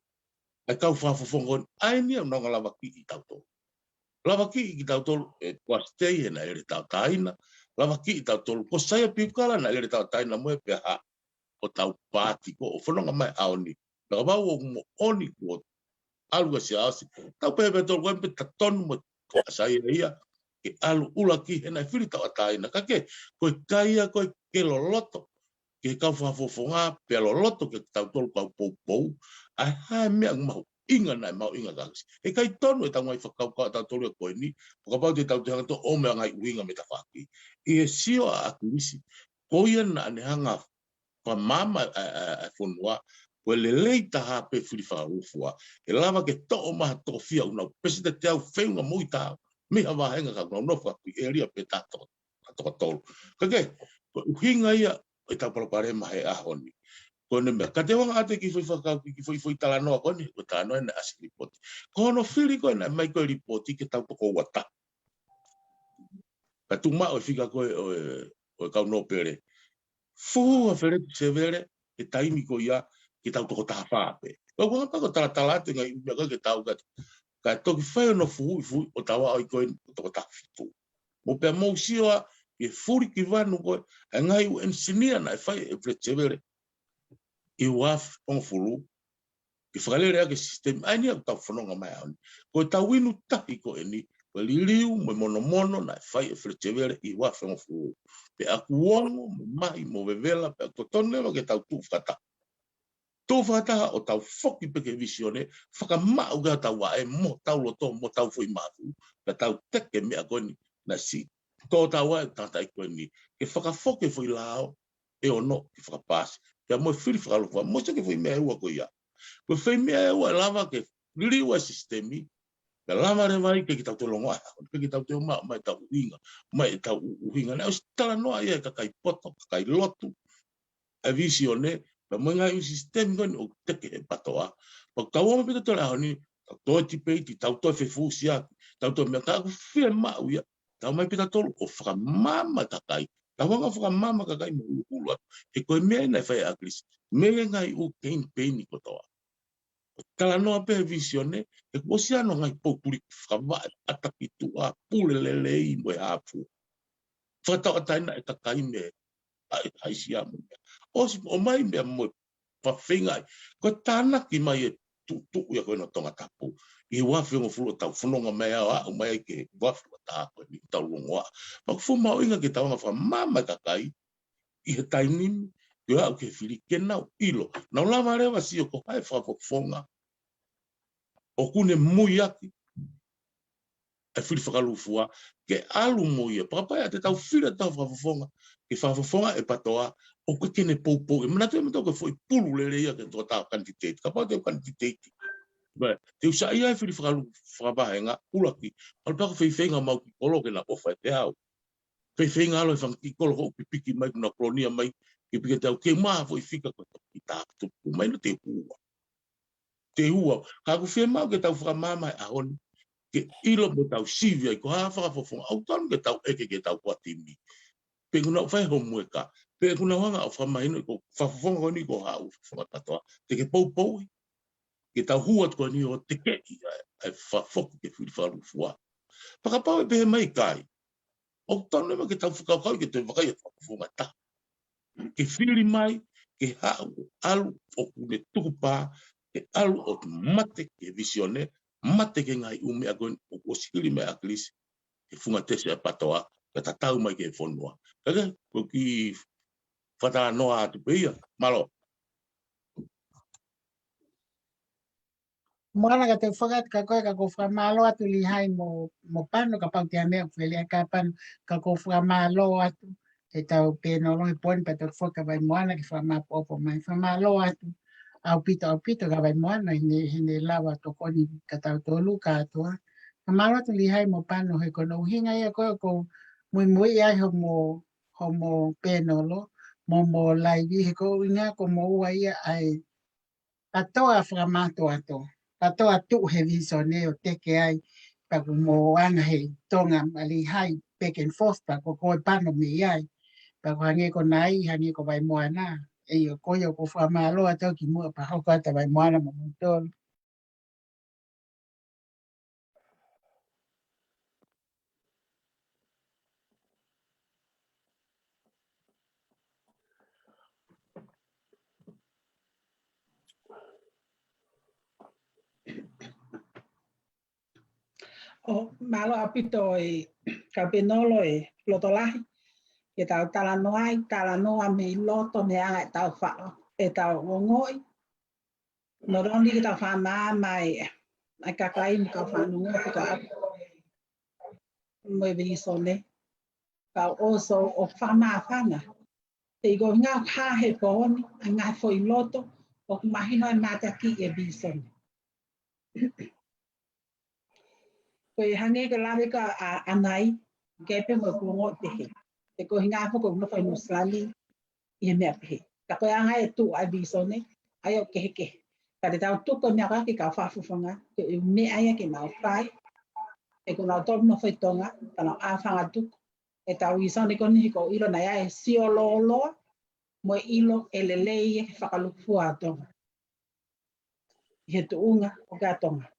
ʻa e kau fakafofonga ko eni, ʻa eni ʻoku nau lavaki ʻi tautolu. Lavaki ʻi kitautolu ʻe Tuʻasitei he naʻe lele tauʻatāina. Lavaki ʻi tautolu ko Saia Piukala naʻe lele tauʻatāina mo e pea hā, ʻo tau paati ko ē ʻo fononga mai ʻaho ni. Naʻa ka vau ʻoku moʻoni kuo ʻalu ka Siaosi. Tau pehē pē tolu ko ē pē tatonu mo Saia ia ke ʻalu ʻuluaki he naʻe fili tauʻatāina. Ka ke, ko e kaia ko ē ke loloto ke kau fakafofonga, pea loloto ke tautolu kau poupou, ʻa e hā e meʻa ʻoku mahuʻinga naʻe mahuʻinga kia ʻAkilisi. He ʻikai tonu e tau ngaahi fakakaukau ʻa tautolu ia ko eni, ʻo kapau te tau te hanga ʻo ʻomai ngaahi ʻuhinga mei tafaʻaki. ʻI he sio ʻa ʻAkilisi, ko ia naʻa ne hanga fakamaama ʻa, ʻa, ʻa e fonua, ko e lelei taha pē fili fakalūkufua, ʻe lava ke toʻo mai ha tokofia ʻoku nau peseti teau feʻunga mo e taha, mei ha vāhenga ka ʻoku nau nofo ʻi he ʻēlia pē taha toko, taha toko tolu. Ka ke, ko e ʻuhinga ia ʻo e tau palopalema he ʻaho ni. Ko ʻene meʻa, ka te u hanga atu ki he foʻi fakakau, ki he foʻi, foʻi talanoa ko eni, ko e talanoa naʻe ʻasi lipooti. Ko hono fili ko ē naʻe ʻomai ko ē lipooti ke tau toko ua taha. Ka tuʻu maʻu e fika ko ē ʻo e, ʻo e kau nōpele. Fuhu ʻa Feleti Sevele he taimi ko ia ke tau toko taha fā pē. Ko e ʻuhinga pē ko e talatala atu e ngaahi ʻū meʻa ko ē ke tau ka, ka toki fai hono fuhuʻi fuhuʻi ʻo tau aʻu ai ko ē ʻo toko taha fitu. Mo pea mou sio ā ki he fuli ki vanu ko ē, ʻa e ngaahi ʻū enisinia naʻe fai ʻe Feleti Sevele ʻi he ua afe hongofulu, ke fakalele ʻaki e sisitemi, ʻa eni ʻoku tau fononga mai ʻaho ni. Ko e tau inu tahi ko eni, ko e liliu mo e monomono naʻe fai ʻe Feleti Sevele ʻi he ua afe hongofulu. Pea ʻoku ongo, mo mahi, mo vevela, pea ʻoku totonu leva ke tau tuʻu fakataha. Tuʻu fakataha ʻo tau foki pē ki he vīsone, fakamaʻu ki hotau vaʻe, mo hotau loto, mo hotau foʻi mafu, pea tau teke e meʻa ko eni, naʻe siʻi tō tau ai e tangataʻeiki ko eni, ke fakafoki e foʻi lao ʻe ono ke fakapaasi. Pea mo e fili fakalūkufua, mo e seke foʻi meʻa ʻe ua ko ia. Ko e foʻi meʻa ʻe ua ʻe lava ke liliu ai e sisitemi, pea lava leva ai ke, ke tau toe longoaʻa, ke, ke tau toe ʻomai, ʻomai e tau ʻuhinga, ʻomai e tau ʻu-, ʻuhinga. Naʻe ʻosi talanoa ia ʻe he kakai poto, kakai lotu, ʻa e vīsone, pea mo e ngaahi ʻū sisitemi ko eni ʻoku teke ʻe he PATOA. Pea ʻoku tau ō mai pē tautolu he ʻaho ni, tau toe tipeiti, tau toe fefusiaki, tau toe meʻa, ka ʻoku fiemaʻu ia, tau ō mai pē tautolu ʻo fakamaama e kakai. Tau hanga ʻo fakamaama e kakai mo huluhulu atu. He ko e meʻa ia naʻe fai ʻe ʻAkilisi. Meʻa ia e ngaahi ʻū kemipeini kotoa. Talanoa pē he vīsone, he kuo ʻosi ʻi ai hono ngaahi poupuli fakavaʻe, ʻata ki tuʻa, pule lelei mo e hā fua. Fakatauʻatāina e kakai mei he, ʻa e, ʻa e siamu. ʻOsi ʻomai meʻa mo e fafeinga ai. Ko e tānaki mai e tuʻutuʻu ia ko ē ʻo Tongatapu. ʻI he ua afe hongofulu ʻo tau fononga mai ʻo aʻu mai ki he ua afe ua taha ko eni ʻo tau longoaʻa. Pea ʻoku fuʻu mahuʻinga ke tau hanga ʻo fakamaama e kakai ʻi he taimi ni, ke aʻu ki he fili ke nau ʻilo. Nau lava leva ʻo sio ko hai e fakafofonga ʻoku ne muiaki e fili fakalūkufua, ke ʻalu mo ia. Pea kapau ʻe ʻai ke tau fili ʻa e fakafofonga, ke fakafofonga e PATOA, ʻoku ʻikai ke ne poupou. ʻE manatu ia mo tau ko e foʻi pulu lelei ia ke tau kanititeiti. Kapau te u kanititeiti. Pea te u saiʻia he fili fakalūkufua, fakavahenga, ʻuluaki, ʻalu pē ʻo feifeinga maʻu kiʻi kolo ke na ʻofa ʻiate au. Feifeinga ʻalu e fanga kiʻi kolo ʻoku pipiki mai, ʻoku na kolonia mai, ke piki ʻiate au, ke maʻu ha foʻi fika ko e toki taha tupu mai na te hua. Te hua, ka ʻoku fiemaʻu ke tau fakamaama he ʻaho ni, ke ʻilo mo tau sivi ai ko e hā e fakafofonga, ʻoku totonu ke tau ʻeke ki he tau kuatimi. Pe ʻoku nau fai homework, pe ʻoku nau hanga ʻo fakamahino ko e fakafofonga ko eni ko e hā e fakafofonga PATOA, te ke poupou ai. Ke tau hū atu ko eni ʻo tekeʻi ʻa e, ʻa e fakafoki ki he fili fakalūkufua. Pea kapau ʻe pehē mai ʻikai, ʻoku totonu leva ke tau fakakaukau ke toe vakai e fakafofonga ʻe taha. Ke fili mai, ke haʻu ʻo ʻalu ʻoku ne tukupā, ke ʻalu ʻo mate ki he vīsone, mate ki he ngaahi ʻū meʻa ko eni ʻoku ʻosi hili mai ʻe ʻAkilisi, he funga tesi ʻa e PATOA, ke tatau mai ki he fonua. Ka ke, ko e kiʻi fakatalanoa atu pē ia, mālō. Moana, ka te u fakatapu kia koe, ka ʻoku ou fakamālō atu Lihai mo, mo Pano, kapau te ʻi ai ha meʻa ʻoku fie lea kia Pano, ka ʻoku ou fakamālō atu he tau pēnolo he pō ni, pea toki foki kia Vaimoana ke fakamāʻopoʻopo mai. Fakamālō atu ʻaupito, ʻaupito kia Vaimoana, heʻene, heʻene lava tokoni kia tautolu kātoa. Fakamālō atu Lihai mo Pano he ko hono ʻuhinga ia ko ē ʻoku ou muimui ai hoʻomo, hoʻomo pēnolo, mo hoʻomo laivi, he ko e ʻuhinga ko moua ia ʻa e PATOA fakamātoato. kātoa tuʻu he visone ʻo teke ai. Pea ʻoku mo anga he Tonga ʻa Lihai back and forth, pea ko koe pano mei ai. Pea ko hangē ko Nai, hangē ko Vaimoana. ʻIo, ko ia ʻoku ou fakamālō atu ki muʻa pea hoko atu Vaimoana mo moutolu. ʻO mālō ʻaupito e kau panel ʻo e loto lahi. Ke tau talanoa ai, talanoa mei loto mei he anga ʻetau faʻo, ʻetau ongoʻi. Not only ke tau fakamāmā e, ʻa e kakai mo e kau fanongo, pe ko e ʻapi mo e visone. Ka ʻoku also ʻoku fakamāfana. Te i ko ngā hā he pō ni, ʻa e ngaahi foʻi loto, ʻoku mahino e mātakiʻi e visone. Ko e hangē ko e lave ko ia ʻa, ʻa Nai, ke pehē mo e kuongo pehē. He ko e ʻuhinga foki ʻoku nofo ʻi Nuʻusila ni, ʻi he meʻa pehē. Ka ko e anga e tuʻu ʻa e visone, ʻa ia ʻoku kehekehe. Ka te tau tuku e meʻa ko ia ki he kau fakafofonga, ko e meʻa ia ke nau fai, he ko kinautolu nofo ʻi Tonga, ka nau ʻā fangatuku ʻetau visone ko eni he ʻoku ou ʻilo naʻe ʻi ai e sio lōloa, mo e ʻilo ʻe lelei e fakalūkufua ʻa Tonga. ʻI he tuʻunga ʻo e kau Tonga.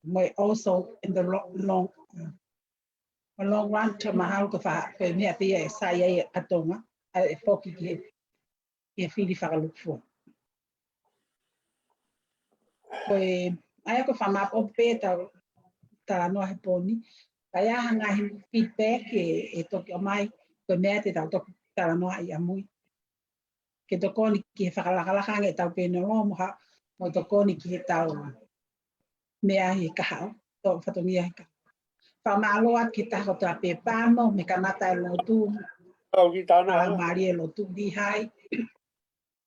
Mo e also in the long, long, long run, te mahalo ko e fa-, ko e meʻa pē ia ʻe sai ai ʻa Tonga, ʻa e foki ki he, ki he fili fakalūkufua. Ko e, ʻa ia ko e fakamāʻopoʻopo pē ʻetau talanoa he pō ni, ka ʻi ai ha ngaahi feedback ʻe, ʻe toki ʻomai, ko e meʻa te tau toki talanoaʻi ʻamui. Ke tokoni ki he fakalakalaka ange ʻetau panel mo ha, mo tokoni ki heʻetau meʻa ʻi he kahaʻu, tō fatongia ʻi he kahaʻu. Fakamālō atu ki he taha kotoa pē pano, mei he kamata e lotu, Kau ki tāna, ʻa, mālie e lotu Lihai.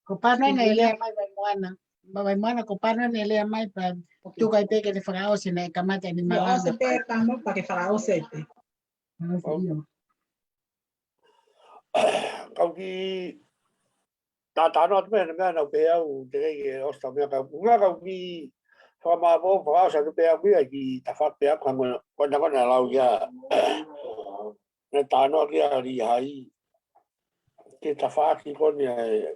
Ko pano ʻene lea mai Vaimoana. Vaimoana, ko pano ʻene lea mai pea tuku ai pē ke ne fakaʻosi ʻene kamata ʻene malanga. ʻOsi pē pano, pea ke fakaʻosi ai pē. ʻOsi, ʻio. Kau ki tā talanoa atu pē he meʻa naʻa ku pehē au te kei ke ʻosi ʻetau meʻa kau. Ngā kau ki fakamāʻopoʻopo, fakaʻosi atu pē au ki ai ki tafaʻaki pē au ka ngona, ko e ngona lau ia. Ne talanoa ki ai Lihai. Ki he tafaʻaki ko eni,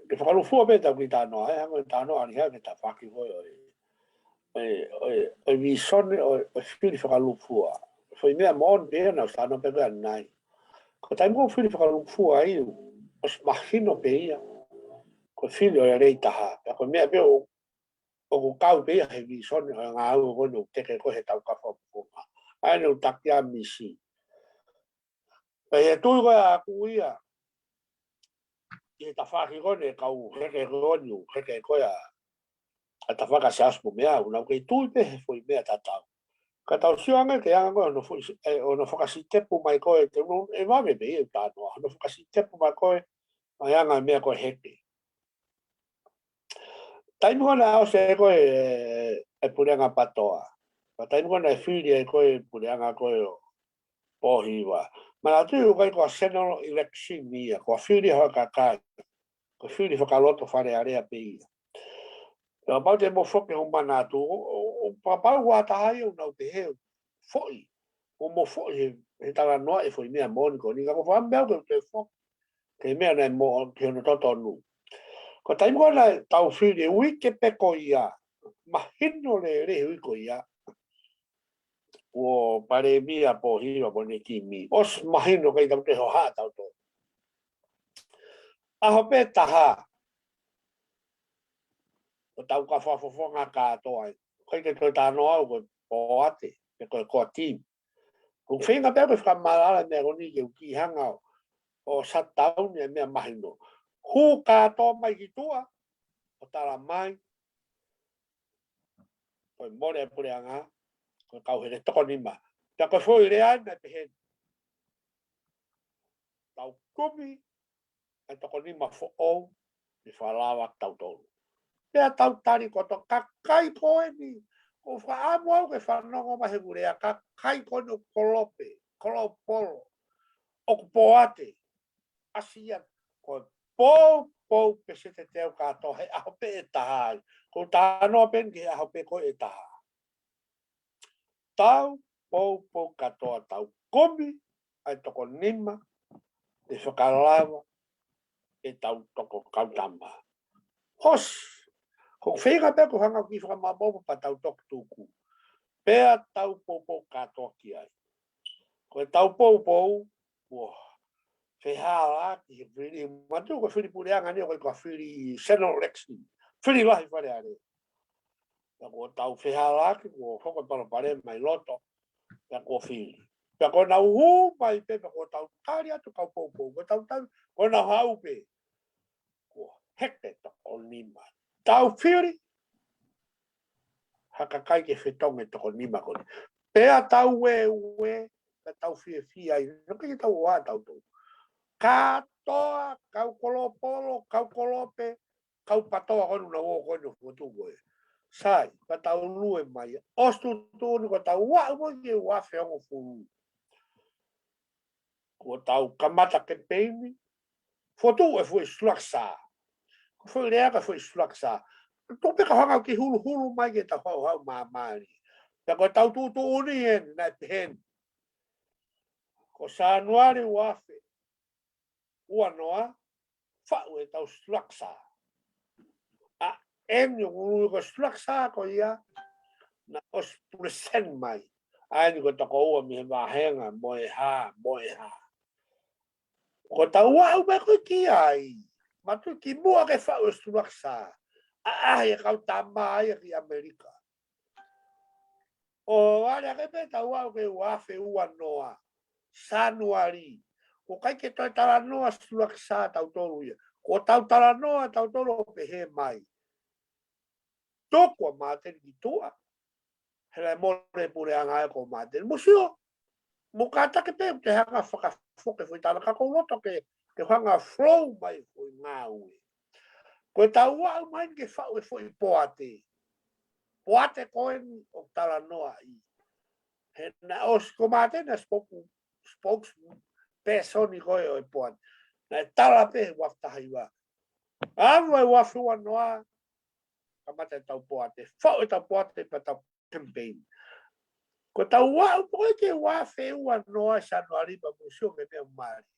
ki he fakalūkufua pē ʻetau kiʻi talanoa, ē, hangē ko e talanoa ʻa Lihai ki he tafaʻaki ko ē ʻo e, ʻo e, ʻo e, ʻo e visone, ʻo e, ʻo e fili fakalūkufua. Foʻi meʻa moʻoni pē ia naʻa ku talanoa pē ko ē ʻanenai. Ko e taimi ko ē ʻoku fili fakalūkufua ai, ʻosi mahino pē ia. Ko e fili ʻo e lelei taha. Pea ko e meʻa pē ʻo, ʻoku kau pē ia he visone ʻo e ngāue ko eni ʻoku teke ko ē he tau kau fakafofonga. ʻA ia naʻa ku taki ʻa Misi. Pea ʻi he tui ko ē ʻaʻaku ia, ʻi he tafaʻaki ko eni ʻa e kau heke ko eni, heke ko ē ʻa, ʻa e tafaʻaki ʻa Siaosi mo meʻa, ʻoku nau kei tui pē he foʻi meʻa tatau. Ka tau sio ange ki he anga ko ē hono foʻi, ē, hono fakasitepu mai ko ē, te u ʻilo ʻe vave pē ia ʻeku talanoa, hono fakasitepu mai ko ē, ʻa e anga e meʻa ko ē heke. Taimi ko ē naʻe ʻosi ko ē e puleʻanga PATOA. Pea taimi ko ē naʻe fili ai ko ē puleʻanga ko ē ʻo Pōhiva. Manatuʻi ʻoku ʻikai ko ha general election ia, ko ha fili ʻa e kakai. Ko e fili fakaloto Fale Alea pē ia. Pea kapau te mou foki hoʻomou manatu, ʻo, ʻo, ʻo kapau ʻoku ʻi ai ha taha ia ʻoku nau pehē ʻoku foʻi, ʻoku mou foʻi he, he talanoa e foʻi meʻa moʻoni ko eni, ka ʻoku ou fakaʻamu pē au ke u toe foki ki he meʻa naʻe moʻoni ki hono totonu. Ko e taimi ko ē naʻa tau fili e uike pē ko ia, mahino lelei he uike ko ia, kuo palēmia Pōhiva mo ʻene kimi. ʻOsi mahino ʻikai tau toe hohaʻa tautolu. ʻAho pē taha, ʻo e tau kau fakafofonga kātoa ai. ʻIkai ke toe talanoa au ko e poate, pe ko e core team. ʻOku ou feinga pē au ke fakamaʻalaʻala e meʻa ko eni ke u kiʻi hanga ʻo, ʻo shutdown e meʻa mahino. Hū kātoa mai ki tuʻa, ʻo tala mai, ko e mole e puleʻanga, ko e kau heke toko nima. Pea ko e foʻi lea naʻe pehē ni, tau kumi e toko nima foʻou, ʻe fakalava tautolu. Pea tau tali kotoa, kakai ko eni, ʻoku ou fakaʻamu au ke fanongo mai heʻeku lea, kakai ko eni ʻoku kolope, kolopolo, ʻoku poate, ʻasi ia, ko e poupou peseti ʻe teau kātoa he ʻaho pē ʻe taha ai. Ko e talanoa pē eni ki he ʻaho pē ko ē ʻe taha. Tau poupou kātoa, tau kumi ʻa e toko nima ʻe fakalava ʻe tau toko kau tama. ʻOsi. Ko e feinga pē ko e hanga ki fakamaʻopoʻopo pea tau toki tuku. Pea tau poupou kātoa ki ai. Ko e tau poupou, kuo fehālaaki he fili, mātuʻa ko e fili puleʻanga ni ʻoku ʻikai ko e fili Senolo Lekisoni. Fili lahi Fale Alea. Pea kuo tau fehālaaki, kuo hoko e palopalema ʻi loto, pea kuo fili. Pea kuo nau hū mai pē, pea kuo tau tali atu kau poupou, kuo tau tali, kuo nau haʻu pē. Kuo heke toko nima. Tau fili ha kakai ke fetongi e toko nima ko eni. Pea tau ueue, pea tau fiefia ai, naʻe ʻikai ke tau ʻoatu ʻe tautolu. Kātoa, kau kolopolo, kau kolope, kau patoa ko eni naʻa nau ō ko eni ʻo fokotuʻu ko ē. Sai, pea tau lue mai. ʻOsi tuʻutuʻuni kuo tau aʻu mai ki he ua afe hongofulu. Kuo tau kamata kemipeini, fokotuʻu e foʻi structure. Ko e foʻi lea ko e foʻi structure. Tuku pē ke u hanga ʻo kiʻi huluhulu mai ke tau haʻu ʻo haʻu māmālie. Pea ko e tau tuʻutuʻuni eni, naʻe pehē ni. Ko Sānuali ua afe ua noa, faʻu e tau structure. ʻA eni ʻoku ui ko e structure ko ia, naʻe ʻosi present mai. ʻA eni ko e toko ua mei he vāhenga, mo e hā, mo e hā. Ko e tau aʻu mai ko ē ki ai, mātuʻa kimuʻa ke faʻu e structure. ʻAʻahi e kau tama ia ki ʻAmelika. ʻO ʻalu hake pē tau aʻu ki he ua afe ua noa, Sānuali. ʻOku ʻikai ke toe talanoa structure ʻa tautolu ia. Ko e tau talanoa ʻa tautolu ʻo pehē mai. Tuku ʻa Māteni ki tuʻa. He naʻe mole puleʻanga ia ko Māteni. Mou sio, mou kātaki pē ʻoku te hanga fakafoki e foʻi talanoa ka ʻoku ou loto ke, ke hanga flow mai foʻi ngāue. Ko e tau aʻu mai ke faʻu e foʻi poate. Poate ko eni ʻoku talanoa ai. He naʻe ʻosi ko Māteni naʻe spoke, spokesperson ko ē ʻo e poate. Naʻe tala pē he ua afe taha hiva. ʻAlu e ua afe ua noa, kamata e tau poate. Faʻu e tau poate pea tau campaign. Ko e tau aʻu pē ko ē ki he ua afe ua noa Sānuali pea mou sio ki he meʻa mālie.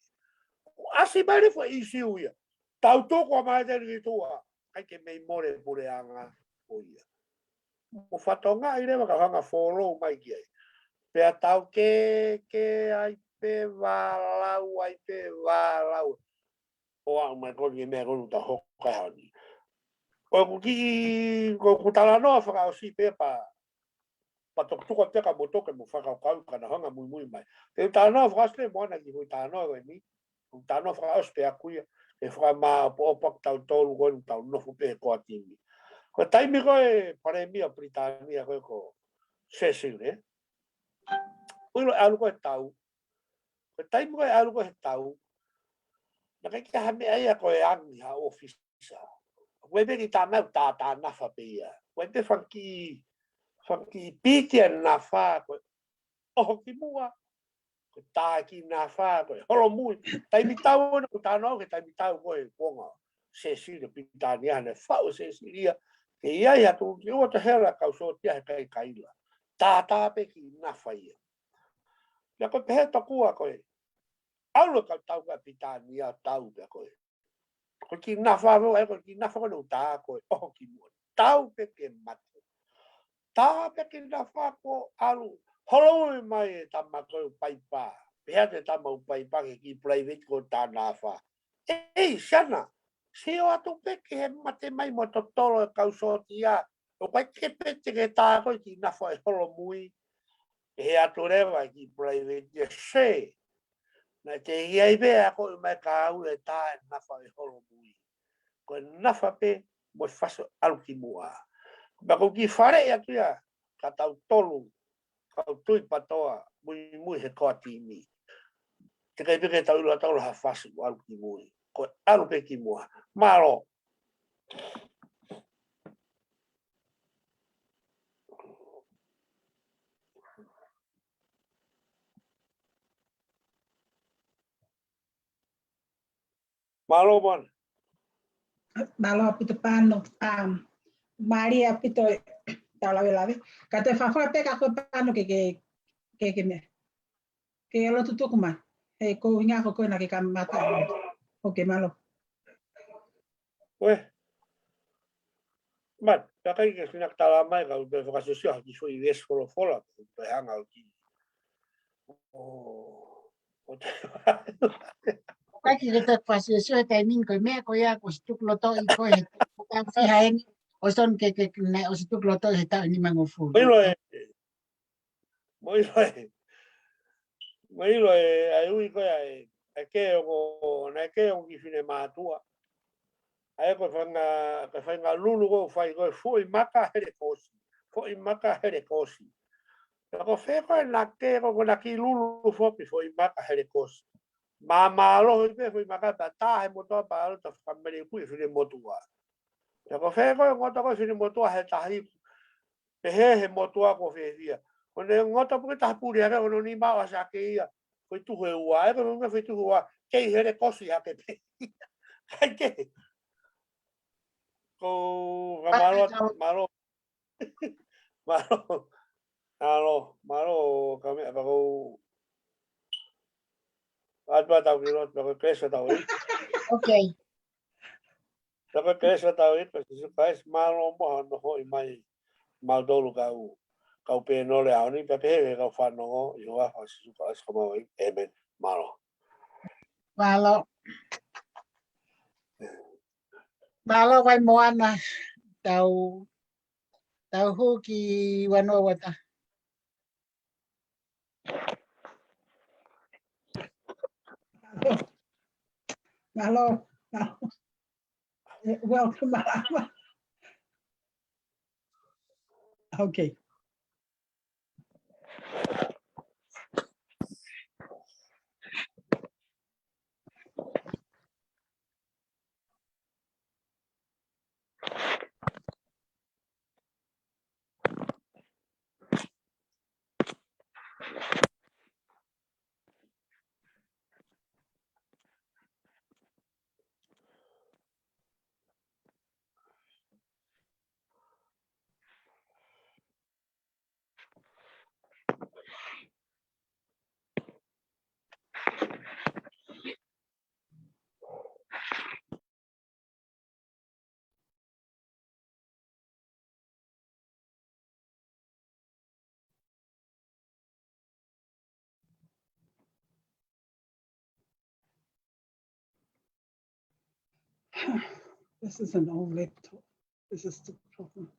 ʻOku ʻasi mai leva e foʻi ʻīsiu ia. Tau tuku ʻa Māteni ki tuʻa. ʻIkai ke mei mole puleʻanga ko ia. Mou fakatokangaʻi leva ka u hanga follow mai ki ai. Pea tau kē, kē ai pē vālau, ai pē vālau. ʻO aʻu mai ko eni ki he meʻa ko eni ʻoku tau hoko ai he ʻaho ni. Ko ʻeku kiʻi, ko ʻeku talanoa fakaʻosi pē pea, pea toki tuku atu kia moutolu ke mou fakakaukau ka na hanga muimui mai. Te u talanoa fakaʻosi pē mo ʻena ki he foʻi talanoa ko eni. ʻOku talanoa fakaʻosi pē ʻaku ia. ʻE fakamaʻopoʻopo ʻa tautolu ko eni ʻoku tau nofo pē he core team. Ko e taimi ko ē Palēmia Pilitānia ko ē ko Churchill, ē? ʻOku ʻilo ʻalu ko ē tau. Ko e taimi ko ē ʻalu ko ē he tau, naʻe ʻikai ke ʻi ai ha meʻa ia ko e angi ha ʻōfisa. Ko e pē kiʻi tama ʻoku tātā nafa pē ia. Ko e pē fanga kiʻi, fanga kiʻi piti ʻa e nafa ko e ʻoho ki muʻa. Ko e tā e kiʻi nafa ko e holomui. Taimi tau ʻona ʻoku talanoa ki he taimi tau ko ē kuonga Churchill ʻi Pilitānia, naʻe faʻu ʻe Churchill ia ke ʻi ai ha tuʻu ki ʻuta hela kau sōtia he kaikaila. Tātā pē kiʻi nafa ia. Ia ko e pehē tokua ko ē, ʻalu e kau tau ko ē ʻa Pilitānia tau pē ko ē. Ko e kiʻi nafa mo e ko e kiʻi nafa ko ē ʻoku tā ko ē ʻoho ki muʻa. Tau pē ke mate. Tā pē kiʻi nafa ko ē ʻalu. Holomui mai e tama ko ē ʻoku paipa. Pehē atu e tama ʻoku paipa ki he kiʻi private ko e tā nafa. ʻEi, siana, sio atu pē ki he mate mai mo totolo e kau sōtia. ʻOku ʻikai ke pete ke tā ko ē kiʻi nafa ʻe holomui. ʻE atu leva e kiʻi private ia se. Naʻe teʻeki ai pē ʻa ko ē mai ka au e tā e nafa ʻe holomui. Ko e nafa pē mo e faso ʻalu ki muʻa. Pea ko e kiʻi faleʻi atu ia kia tautolu, kau tui patoa, muimui he core team. Teʻeki ai pē ke tau ʻilo ʻa tautolu ha faso ʻalu ki mui. Ko e ʻalu pē ki muʻa. Mālō. Mālō Moana. Mālō Pita Pano. Um, Mālie ʻaupito e tau lavelave. Ka te fafa pē ka ko e pano ke, ke, ke, ke meʻa. Ke lotu tuku mai. He ko hinga ko koe na ke kamata. Ok, mālō. Uē. Mat, ka kai ke fina tala mai ka u te fakasosio ha ki foʻi veesi folofola, pe hanga ki. ʻO, ʻo te Ka ki ke te fakasosio he taimi ni ko e meʻa ko ia ko si tuku loto i ko he. Ka fiha eni, ʻo son ke, ke, ne, ʻo si tuku loto he taʻu ni mangofulu. Mo ilo e, mo ilo e, mo ilo e, ai ui ko ia e, e ke o ko, na ke o ki fine mātua. ʻA ia ko e faʻahinga, ko e faʻahinga lulu ko e fai ko e foʻi maka helekosi. Foʻi maka helekosi. Pea ko fē ko e na ke ko, ko na ki lulu foki foʻi maka helekosi. Mā mālohi pē foʻi maka pea tā he motuʻa pea ʻalu ʻo fakamele kuʻi fine motuʻa. Pea ko fē ko e ngoto ko e fine motuʻa he tahi. Pehē he motuʻa ko fē fia. Ko ne ngoto puke taha puli hake ko no ni mā ʻo ʻasi hake ia. Foʻi tuhu ʻe ua, ʻe ko no foʻi tuhu ʻe ua. Kei helekosi hake pē. Kai ke. Ko, ka mālō, mālō. Mālō. Mālō, mālō, ka meʻa, pea ko. Atu ʻa tau ki lotu, pea ko e kelesi ʻa tau ʻEiki. Ok. Pea ko e kelesi ʻa tau ʻEiki, ko Sīsū Kalaisi, mālō mo hono hoʻi mai, mautolu kau, kau pē nole ʻaho ni, pea pehē ki he kau fanongo, ʻi he huafa ʻo Sīsū Kalaisi ko homau ʻEiki. ʻĒmeni. Mālō. Mālō. Mālō Vaimoana, tau, tau hū ki Vanuatu. Mālō, mālō. Eh, welcome, mālō. Ok. This is an old laptop. This is the problem.